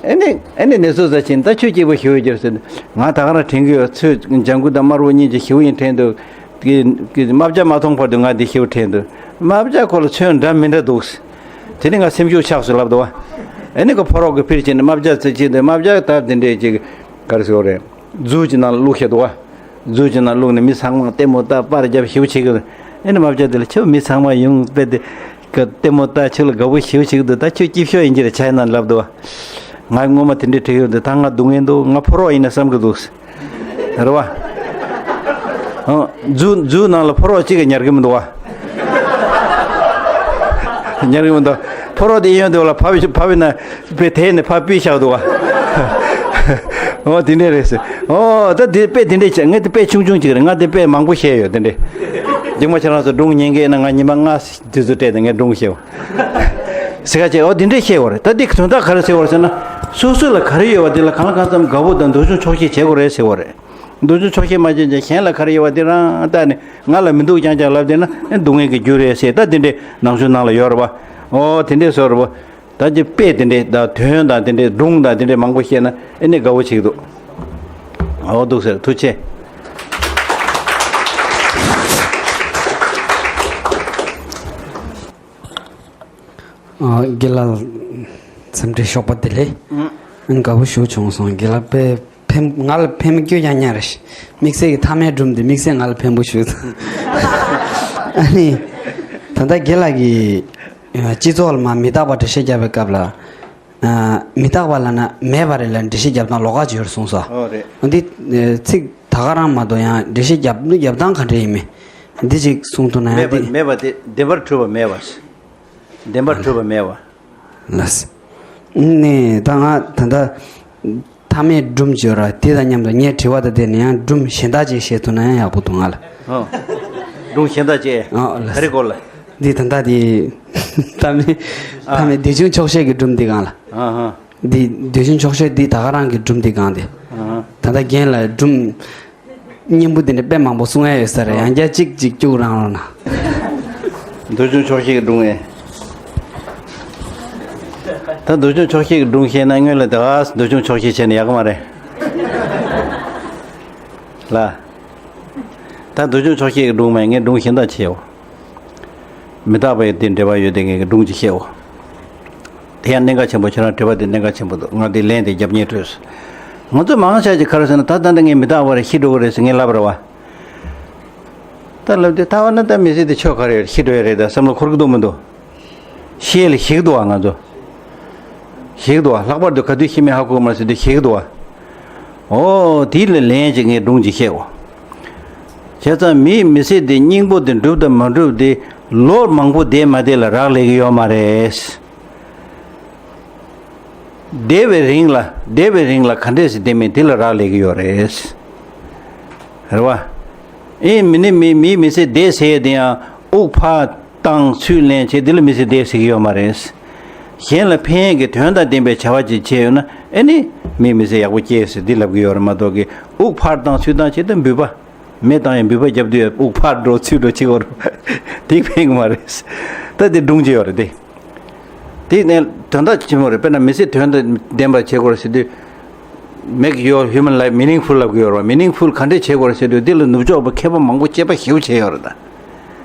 ཨེ་ནི་ཨེ་ནི་ནེ་ཙོ་ཟ་ཕྱིན་ད་ཁྱོད་སྐྱིད་པོ་ཞེ་པོ་ཡོད་ཀྱི་རེད་ཟེར། ང་ད་ག་རང་དྲན་གི་ཡོད། ཚོས་ལྗང་གུ་དང་དམར་པོ་གཉིས་ཀྱི་ཞེ་པོ་ཡིན་དྲན་འདུག་གི་གི་རྨ་བྱ་མ་མཐོང་བར་དུ་ང་འདི་ཞེ་པོ་དྲན་འདུག་རྨ་བྱ་ཁོ་ལ་ཚོན་འདྲ་མི་འདྲ་འདུག་དེ་ནི་ང་སེམས་ཤུགས་ཆག་སོང་ལབ་འདུག་བ། ཨེ་ནི་ཁོ་ཕོ་རོག་གི་ཕིར་ཕྱིན་ནས་རྨ་བྱ་ཚེ་ཕྱིན་ཏེ་རྨ་བྱ་ད་འདི་འདྲས་ཅིག་ག་རེ་ཟེར་དགོས་རེད། རྫུ་གཅིག་ནང་ལ་བླུགས་བཞག་འདུག་བ། རྫུ་གཅིག་ནང་བླུགས་ནས་མི་ཚང་མ་ལྟད་མོ་ལྟ་པར་རྒྱབ་ཞེ་པོ་བྱེད་ཀྱི་འདུག་ཨེ་ནི་རྨ་བྱ་དེ་ལ་ཁྱོད་མི་ཚང་མ་ཡོང་དཔེ་དེ་ག་ལྟད་མོ་ལྟ་ཁྱོད་ལ་དགའ་པོ་ཞེ་པོ་བྱེད་ཀྱི་འདུག་ད་ཁྱོད་སྐྱིད་ཤོས་ཡིན་གྱི་རེད་ཆ་ཡིན་ན་ལབ་འདུག་བ། ང་སྔོན་མ་དེ་འདྲས་བྲིས་ཡོད་འདུག་ད་ང་སྡུག་བསྔལ་འདུག་ང་ཕོ་རོག་ཡིན་ན་བསམ་གྱི་འདུག་རེད་བ། ཨ། རྫུ་རྫུ་ནང་ལ་ཕོ་རོག་གཅིག་གིས་ཉར་གི་མི་འདུག་བ། ཉར་གི་མི་འདུག་ཕོ་རོག་དེ་གཡོན་དེ་ལ་ཕབ་ཕབ་ན་དཔེ་དེ་ནས་ཕར་ཕུད་བཞག་འདུག་བ། ཨོ་དེ་འདྲས་རེད་ཟེར། ཨོ་ད་དེ་དཔེ་དེ་འདྲས་བྱས། ངས་དེ་དཔེ་ཆུང་ཆུང་གཅིག་རེད། ང་དེ་དཔེ་མང་པོ་བཤད་ཡོད་དེ་འདྲས། རྗེས་མ་ཁྱེད་རང་ཚོ་སྒྲུང་ཉན་གི་ཡིན་ན་ང་ཉི་མ་ལྔ་དུས་ཚོད་སྤྲད་དེ་ངས་སྒྲུང་བཤད། ཟེར་ག་བྱས། ཨོ་དེ་འདྲས་བཤད་དགོས་རེད། ད་འདི་དོན་དག་ག་རེ་ཟེར་དགོས་རེད་ཟེར་ན། སོ་སོ་ལ་ག་རེ་ཡོད་པ་དེ་ལ་གང་ལ་གང་འཚམ་དགའ་བོ་དང་འདོད་ཆུང་ཆོག་ཤེས་བྱེད་དགོས་རེད་ཟེར་དགོས་རེད། འདོད་ཆུང་ཆོག་ཤེས་མ་བྱས་ཀྱང་གཞན་ལ་ག་རེ་ཡོད་པ་དེ་རང་ལྟ་ནས་ང་ལ་མི་འདུག་རྐྱང་རྐྱང་ལབ་བསྡད་ན་ཨེ་སྡུག་བསྔལ་གྱི་རྒྱུ་རེད་ཟེར། ད་དེ་འདྲས་ནང་ཆོས་ནང་ལ་ཡོད་རེད་པ། ཨོ་དེ་འདྲས་བཟོ་རེད་པ། ད་ཅི་དཔེ་དེ་འདྲས་དང་དོན་དང་དེ་འདྲས་སྒྲུང་དང་དེ་འདྲས་མང་པོ་བཤད་ན་ཨེ་ནས་དགའ་བོ་བྱེད་ཀྱི་འདུག་ཨོ་འདུག་ཟེར། ཐུགས་རྗེ་ཆེ། ཨ། དགེ་ལགས་འཚམས་འདྲི་ཞོགས་པ་བདེ་ལེགས། ཨང་། དགའ་པོ་ཞེ་པོ་བྱུང་སོང་། དགེ་ལགས་དཔེ་ཕན། ང་ལ་ཕན་པོ་སྐྱོ་ཉག་ཉག་རེད། དམིགས་བསལ་གྱི་མཐའ་མའི་སྒྲུང་འདི་དམིགས་བསལ་ང་ལ་ཕན་པོ་ཞིག་སོང་། ཨ་ནི་ད་ལྟ་དགེ་ལགས་ཀྱིས་སྤྱི་ཚོགས་ལ་མར་མི་རྟག་པ་འགྲེལ་བཤད་རྒྱབ་པའི་སྐབས་ལ། ཨ། མི་རྟག་པ་ལབ་ན་མེད་པ་རེད་ལབ་འགྲེལ་བཤད་རྒྱབ་སྟངས་ལོགས་ཀ་ཅིག་ཡོད་རེད་གསུངས་སོང་། ཨོ་རེད། འདི་ཚིག་ད་ག་རང་མ་གཏོགས་ཡང་འགྲེལ་བཤད་རྒྱབ་རྒྱབ་སྟངས་ག་འདྲ་ཡིན་མིན་འདི་ཅིག་གསུང་ཐུབ་ན་ཡང་མེད་པ་འདི། མེད་པ་དེ་བདེན་པར་གྲུབ་པ་མེད་པ། བདེན་པར་གྲུབ་པ་མེད་པ། ལགས། ནས་ད་ང་ད་ལྟ་མཐའ་མེད་སྒྲུང་བརྗོད་ར་དེ་དང་མཉམ་དུ་ངའི་དྲི་བ་དང་བསྟུན་ནས་ཡང་སྒྲུང་གཞན་དག་ཅིག་བཤད་ཐུབ་ན་ཡང་ཡག་པོ་འདུག་ང་ལ། ཨོ། སྒྲུང་གཞན་དག་ཅིག་ཨོ་ལགས། ག་རེ་སྐོར་ལ། འདི་ད་ལྟ་དེ་མཐའ་མེད་མཐའ་མེད་བདེ་ཆུང་ཆོག་ཤེས་ཀྱི་སྒྲུང་འདི་སྒང་ལ། ཨ་ཧ། འདི་བདེ་ཆུང་ཆོག་ཤེས་འདི་ད་ག་རང་གི་སྒྲུང་འདི་སྒང་དེ། ཨ་ཧ། ད་ལྟ་རྒན་ལ་སྒྲུང་སྙན་པོ་འདི་འདྲ་དཔེ་མང་པོ་གསུང་ཡ་ཡོད་ས་རེད། ཨ། ཡང་བསྐྱར་གཅིག་གཅིག་སྐྱུག་རང་རོགས་གནང་། བདེ་ཆུང་ཆོག་ཤེས་ཀྱི་སྒྲུང་ཨེ། ད་བདེ་ཆུང་ཆོག་ཤེས་ཀྱི་སྒྲུང་བཤད་ན་སྔོན་ལ་ད་ག་བདེ་ཆུང་ཆོག་ཤེས་བྱས་ན་ཡག་གི་མ་རེད་ལ། ད་བདེ་ཆུང་ཆོག་ཤེས་ཀྱི་སྒྲུང་མ་ཡིན། ངས་སྒྲུང་གཞན་དག་བྱེད་འོ། མི་རྟག་པའི་དེ་འབྲེལ་བ་ཡོད་དེ་ངས་སྒྲུང་ཅིག་བཤད་འོ། དེ་ཡང་གནད་འགག་ཆེན་པོ། ཁྱེད་རང་དྲི་བ་དེ་གནད་འགག་ཆེན་པོ་འདུག་ང་དེ་ལན་དེ་རྒྱབ་སྙིང་འདོད། ང་ཚོ་མང་ཆེ་ཅིག་ག་རེ་ཟེར་ན། ད་ད་ལྟ་ངས་མི་རྟག་པ་རེད། ཤི་འགྲོ་གི་རེད་ཟེར་ངས་ལབ་རེད་བ། ད་ལབ་དུས་ད་བ་ན་ད་མི་ཚེ་དེ་ཆོ་ག་རེ་ཡོད། ཤི་འགྲོ་ཡ་རེད། ད་བསམ་བློ་འཁོར་གི་འདུག་མི་འདུག་ཤི་ལ་ཞིག་འདུག་བ། ང་ཚོ་ཞིག་འདུག་བ། ལྷག་པར་དུ་ག་དུས་ཤི་མིན་ཧ་གོ་མ་ཟེར་དུས་ཞིག་འདུག་བ། ཨོ་དེ་ལ་ལན་ཅིག་ངས་སྒྲུང་ཅིག་བཤད་འོ། བྱས་ཙང་མིའི་མི་ཚེ་འདི་སྙིང་པོ་དེ་འགྲུབ་དང་མ་འགྲུབ་དེ་ལོ་མང་པོ་བསྡད་མ་བསྡད་ལ་རག་ལས་ཀྱི་ཡོད་མ་རེད། བསྡད་པའི་རིང་ལ་བསྡད་པའི་རིང་ལ་ག་འདྲས་སེ་བསྡད་མིན་དེ་ལ་རག་ལས་ཀྱི་ཡོད་རེད། རེད་བ། ཨེ་མི་ནི་མི་མིའི་མི་ཚེ་བསྡད་ཟེར་ཡས་དེ་ཡང་དབུགས་ཕར་བཏང་ཚུར་ལེན་བྱས་འདི་ལ་མི་ཚེ་བསྡད་ཟེར་གྱི་ཡོད་མ་རེད། གཞན་ལ་ཕན་ཡས་ཀྱི་དོན་དང་ལྡན་པའི་བྱ་བ་ཅིག་བྱས་ཡོད་ན་ཨེ་ནི་མིའི་མི་ཚེ་ཡག་པོ་སྐྱེལ་ཟེར་འདི་ལབ་ཀྱི་ཡོད་རེད་མ་གཏོགས་ཀྱི། དབུགས་ཕར་བཏང་ཚུར་བཏང་བྱས་ད་འབུད་པ། མེ་བཏང་ཡང་འབུད་པ་རྒྱབ་དུས་དབུགས་ཕར་འགྲོ་ཚུར་འགྲོ་བྱེད་དགོས་རེད། དེ་ཕན་གྱི་མ་རེད། ད་དེ་སྒྲུང་ཅིག་ཡོད་རེད་དེ། དེ་ནས་དོན་དག་ཆེན་པོ་རེད། དཔེར་ན་མི་ཚེ་དོན་དང་ལྡན་པ་བྱེད་དགོས་རེད་ཟེར་དུས། Make your human life meaningful ལབ་ཀྱི་ཡོད་རེད་བ། Meaningful ག་འདྲས་བྱེད་དགོས་རེད་ཟེར་དུས་འདི་ལ་ནུབ་ཕྱོགས་པ་མཁས་པ་མང་པོ་དཔྱད་པ་ཞེ་པོ་བྱས་ཡོད་རེད་ད།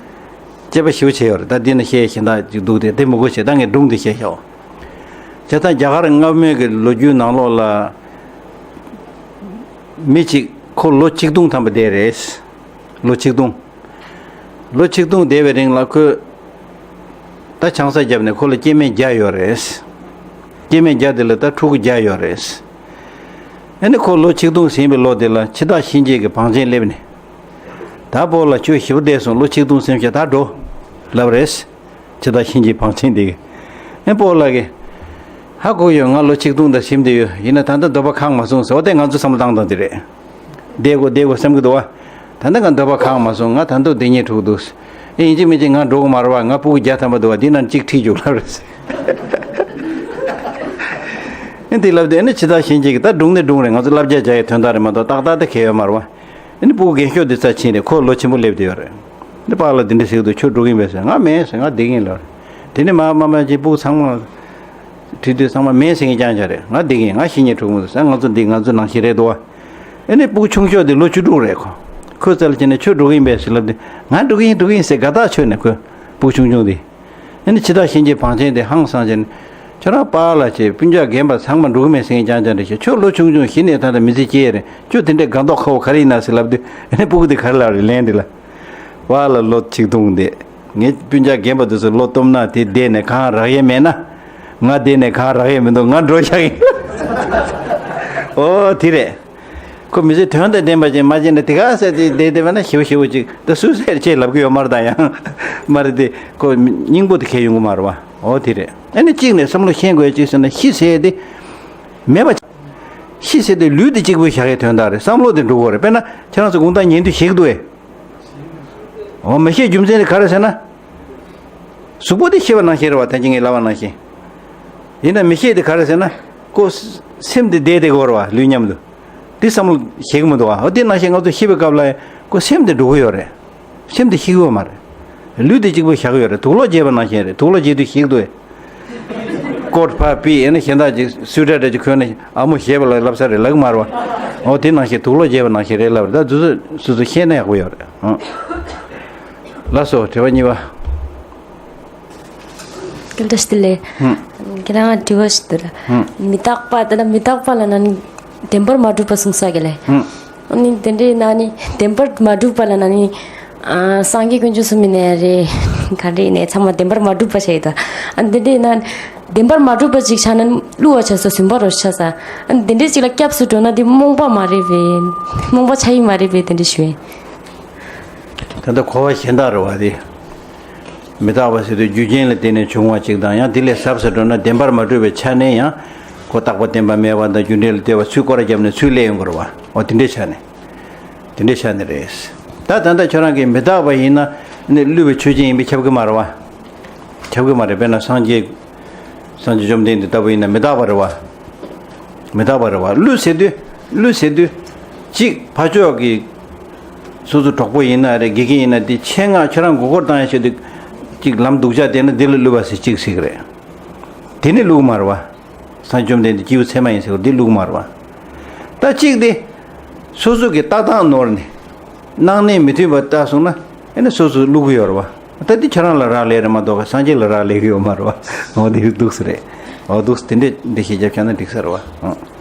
དཔྱད་པ་ཞེ་པོ་བྱས་ཡོད་རེད། ད་འདི་ན་བཤད་གཞན་དག་ཅིག་འདུག་སྟེ་དེ་མི་དགོས་བྱས། ད་ངས་སྒྲུང་འདི་བཤད་ཤོག་བྱས་ཙང་རྒྱ་གར་སྔ་མོའི་གི་ལོ་རྒྱུས་ནང་ལོགས་ལ་མི་གཅིག་ཁོ་ལོ་ཆིག་སྟོང་ཐམ་པ་བསྡད་རེད། ལོ་ཆིག་སྟོང་། ལོ་ཆིག་སྟོང་བསྡད་པའི་རིང་ལ་ཁོས་ད་ཆང་ས་བརྒྱབ་ནས་ཁོ་ལ་སྐྱེ་དམན་བརྒྱ་ཡོད་རེད། སྐྱེ་དམན་བརྒྱ་དེ་ལ་ད་ཕྲུ་གུ་བརྒྱ་ཡོད་རེད། ཨ་ནི་ཁོ་ལོ་ཆིག་སྟོང་ཟིན་པའི་ལོ་དེ་ལ་འཆི་བདག་གཤིན་རྗེ་གི་བང་ཆེན་སླེབས་ནས། ད་སྤོ་ལགས་ཁྱོད་ཞེ་པོ་བསྡད་སོང་། ལོ་ཆིག་སྟོང་ཟིན་ཤག་ད་འགྲོ། ལབ་རེད། འཆི་བདག་གཤིན་རྗེའི་བང་ཆེན་དེ་གིས། ཨེ་སྤོ་ལགས་ཀྱིས། ཧ་གོ་ཡོད། ང་ལོ་ཆིག་སྟོང་ད་ཟིན་བསྡད་ཡོད། ཡིན་ན་ད་ལྟ་འདོད་པ་ཁེངས་མ་སོང་ཟེར་བ་དེ་ང་ཚོ་བསམ་བློ་བཏང་སྟངས་དེ་རེད། བསྡད་དགོས་བསྡད་དགོས་བསམ་གྱི་འདུག་བ། ད་ལྟ་ང་འདོད་པ་ཁེངས་མ་སོང་། ང་ད་དུང་བསྡད་སྙིང་བྲོ་གི་འདུག་ཨེ་ཡིན་གཅིག་མིན་གཅིག་ང་འགྲོ་གི་མ་རེད་བ། ང་སྤུ་གུ་བརྒྱ་ཐམ་པ་འདུག་བ། འདི་ནང་གཅིག་ཁྲིད་རྒྱུགས་ལབ་རེད། ཨེ་འདི་ལབ་དུས་ཨེ་ནི་འཆི་བདག་གཤིན་རྗེ་གིས། ད་སྒྲུང་ནི་སྒྲུང་རེད། ང་ཚོ་བསླབ་བྱ་བྱ་ཡའི་དོན་དག་རེད་མ་གཏོགས་ཏག་ཏག་ཏག་གལ་ཡོད་མ་རེད་བ། ཨ་ནི་སྤུ་གུ་རྒན་ཤོས་འདི་རྩ་ཆེན་རེད། ཁོ་ལོ་ཆེན་པོ་སླེབས་བསྡད་ཡོད་རེད། འདི་པཱ་ལགས་འདི་འདྲ་ཟེར་གི་འདུག་ཁྱོད་འགྲོ་གི་ཡིན་པས་ཟེར། ང་མེད་ཟེར། ང་བསྡད་ཀྱི་ཡིན་ལབ་རེད། དེ་ནས་མ་མ་མ་ཅིག་སྤུ་གུ་ཚང་མ་དྲིས་དུས་ཚང་མ་མེད་ཟེར་མཁན་རྐྱང་རྐྱང་རེད། ང་བསྡད་ཀྱི་ཡིན། ང་ཤི་ཉེན་འཁྲུག་མི་འདུག་ཟེར། ང་ཚོ་འདི་ང་ཚོ་ནང་བཞིན་རེད་འདུག་བ། ཨ་ནི་སྤུ་གུ་ཆུང་ཤོས་དེ་ལོ་བཅུ་དྲུག་རེད་ཁོ། ཁོའི་རྩ་ལ་བྱས་ནས་ཁྱོད་འགྲོ་གི་ཡིན་པས་ཟེར་ལབ་དུས་ང་འགྲོ་གི་ཡིན་འགྲོ་གི་ཡིན་ཟེར་དགའ་ཐག་ཆོད་ནས་ཁོས་སྤུ་གུ་ཆུང་ཆུང་དེ། ཨ་ནི་འཆི་བདག་གཤིན་རྗེའི་བང་ཆེན་དེ་ཧང་སངས་བྱས་ནས། ཁྱོད་རང་པཱ་ལགས་ཀྱིས་སྤུན་ཀྱག་རྒན་པ་ཚང་མ་འགྲོ་གི་མེད་ཟེར་མཁན་རྐྱང་རྐྱང་རེད་ཤག་ཁྱོད་ལོ་ཆུང་ཆུང་གཞི་ནས་ད་ལྟ་མི་ཚེ་སྐྱེལ་རེད། ཁྱོད་དེ་འདྲའི་དགའ་མདོག་ཁ་པོ་ག་རེ་ཡིན་ན་ཟེར་ལབ་དུས་ཨ་ནི་སྤུ་གུ་དེ་ག་རེ་ལབ་རེད་ལན་འདི་ལ། པཱ་ལགས་ལོ་ཆིག་སྟོང་དེ་ངའི་སྤུན་ཀྱག་རྒན་པ་དེ་ཚོ་ལོ་སྟོབས་ན་དེ་བསྡད་ནས་གང་རག་ཡས་མེད་ན། ང་བསྡད་ནས་གང་རག་ཡས་མི་འདུག་ང་འགྲོ་བཞག་ཡིན། ཨོ་དེ་རེད། ཁོ་མི་ཚེ་དོན་དང་ལྡན་པ་ཅིག་མ་བྱས་ན་དེ་ག་ཟེར་ཏེ་བསྡད་བསྡད་པ་ན་ཞེ་པོ་ཞེ་པོ་ཅིག་ད་སུས་ཟེར་ཅེས་ལབ་ཀྱི་ཡོད་མ་རེད་ད་ཡང་། མ་རེད་དེ་ཁོ་སྙིང་པོ་དེ་ཁེལ་ཡོང་གི་མ་རེད་བ། ཨོ་དེ་རེད། ཨ་ནི་གཅིག་ནས་བསམ་བློ་ཤེས་དགོས་ཅིག་ཟེར་ན་ཤི་ཟེར་དེ་མེད་པ། ཤི་ཟེར་དེ་ལུས་དེ་གཅིག་པུ་བཞག་ཡའི་དོན་དག་རེད། བསམ་བློ་དེ་འགྲོ་དགོས་རེད། དཔེར་ན་ཁྱེད་རང་ཚོ་དགོང་དག་ཉལ་དུས་ཞིག་འདུག་ཨེ། ཨོ་མི་ཤི་རྒྱུ་མཚན་དེ་ག་རེ་ཟེར་ན། གཟུགས་པོ་དེ་ཤི་བ་ནང་བཞིན་རེད་བ། ད་ཅི་ངས་ལབ་པ་ནང་བཞིན། ཡིན་ན་མི་ཤི་དེ་ག་རེ་ཟེར་ན། ཁོ་སེམས་དེ་བསྡད་བསྡད་དགོས་རེད་བ་ལུས་མཉམ་དུ། དེ་བསམ་བློ་ཞིག་མི་འདུག་བ། ཨོ་དེ་ནང་བཞིན་ང་ཚོ་ཤི་བའི་སྐབས་ལ་ཁོ་སེམས་དེ་འགྲོ་གི་ཡོད་རེད། སེམས་དེ་ཤི་གི་ཡོད་མ་རེད། ལུས་དེ་གཅིག་པུ་བཞག་གི་ཡོད་རེད། དུག་ལོག་བརྗེས་པ་ནང་བཞིན་རེད། དུག་ལོག་བརྗེས་དུས་ཤི་གི་འདུག་ཨེ། ཀོཊ་ཕར་ཕུད་ཨེ་ནི་གཞན་དག་ཅིག་སུ་ཊར་འདྲ་ཅིག་གོན་ནས་ཨ་མོ་བཞེས་པ་ལ་ལབ་ས་རེད་ལབ་གི་མ་རེད་བ། ཨོ་དེ་ནང་བཞིན་དུག་ལོག་བརྗེས་པ་ནང་བཞིན་རེད་ལབ་རེད། ད་དུས་ཚོད་སོ་སོ་ཤེས་ན་ཡག་པོ་ཡོད་རེད། ཨང་། ལགས་སོ་དྲི་བ་གཉིས་པ། སྐད་བརྡ་ཞིག་ལས། ཧུམ། ཁྱེད་རང་དྲི་བ་ཞིག་འདུག་ལ། ཧུམ། མི་རྟག་པ་དེ་ལ་མི་རྟག་པ་ལ་ན་ནི་བདེན་པར་མ་གྲུབ་པ་གསུངས་ས་གི་ལས། ཧུམ། ཨ་ནི་དེ་འདྲའི་ན་ནི་བདེན་པར་མ་གྲུབ་པ་ལ་ན་ནི། ཨ་སངས་རྒྱས་དཀོན་མཆོག་གསུམ་ཡིན་ནའི་རེད། ག་འདྲ་ཡིན་ནའི་ཚང་མ་བདེན་པར་མ་གྲུབ་པ་བྱས་ཡོད་དོ། ཨ་འདི་འདྲའི་ན། བདེན་པར་མ་གྲུབ་པ་ཅིག་ཆགས་ན་བསླུ་བ་ཆགས་སོ། ཟིན་པ་རོ་ཆགས་ས། ཨ་ནི་དེ་འདྲས་ཅིག་ལ་སྐྱབས་སུ་འགྲོ་ན་དེ་རྨོངས་པ་མ་རེད་པས། རྨོངས་པ་ཆགས་ཡི་མ་རེད་པས། དེ་འདྲས་ཞུ་ཡིན། ད་ལྟ་གོ་བ་གཞན་དག་རེད་བ་དེ། མི་རྟག་པ་ཟེར་དུས་རྒྱུ་རྐྱེན་ལ་བརྟེན་ནས་བྱུང་བ་ཅིག་དང་། ཡང་དེ་ལས་ཟབ་ས་འགྲོ་ན་བདེན་པར་མ་གྲུབ་པའི་ཆ་ནས་ཡང་ཁོ་རྟག་པ་བརྟན་པ་མེད་པ་དང་རྒྱུ་འབྲས་ལ་ལྟོས་པ་ཚུར་སྐོར་ར་བརྒྱབ་ནས་ཚུར་སླེབས་ཡོང་གི་རེད་བ། འོ་དེ་འདྲའི་ཆ་ནས། དེ་འདྲའི་ཆ་ནས་རེད། ད་ད་ལྟ་ཁྱོད་རང་གིས་མི་རྟག་པ་ཡིན་ན་ནི་བསླུ་བའི་ཆོས་ཅན་ཡིན་པས་ཁྱབ་གི་མ་རེད་བ། ཁྱབ་གི་མ་རེད། དཔེར་ན་སངས་རྒྱས། སངས་རྒྱས་བཅོམ་ལྡན་འདས་ལྟ་བུ་ཡིན་ན་མི་རྟག་པ་རེད་བ། མི་རྟག་པ་རེད་བ། བསླུ་ཟེར་དུས། བསླུ་ཟེར་དུས། གཅིག་ཕར་ཕྱོགས་ཀྱི་སོ་སོ་གྲོགས་པོ་ཡིན་ན་རེད། དགེ་རྒན་ཡིན་ན་དེ་ཆེད་མངགས་ཁྱོད་རང་མགོ་སྐོར་བཏང་ཡ་ཆེད་དུ་གཅིག་ལམ་སྡུག་ཅག་བསྟན་ན་འདི་ལ་བསླུ་བ་ཟེར་གཅིག་ཟེར་གི་རེད། དེ་ནི་བསླུ་གི་མ་རེད་བ། སངས་རྒྱས་བཅོམ་ལྡན་འདས་སྐྱེས་བུ་ཚད་མ་ཡིན་ཟེར་བ་འདི་བསླུ་གི་མ་རེད་བ། ད་གཅིག་དེ། སོ་སོ་གི་ལྟ་སྟངས་ནོར་ནས། སྣང་གནས་མི་མཐུན་པ་ལྟ་སོང་ན། ཨེ་ནི་སོ་སོ་བསླུ་གི་ཡོད་རེད་བ། ད་འདི་ཁྱོད་རང་ལ་རག་ལས་རེད་མ་གཏོགས་སངས་རྒྱས་ལ་རག་ལས་གི་ཡོད་མ་རེད་བ། འོ་འདི་འདུག་སེ་རེད། འོ་འདུག་སེ་དེ་འདྲས་འདི་ཤེས་རྒྱབ་ཆགས་ན་འགྲིག་ས་རེད་བ། ཨང་།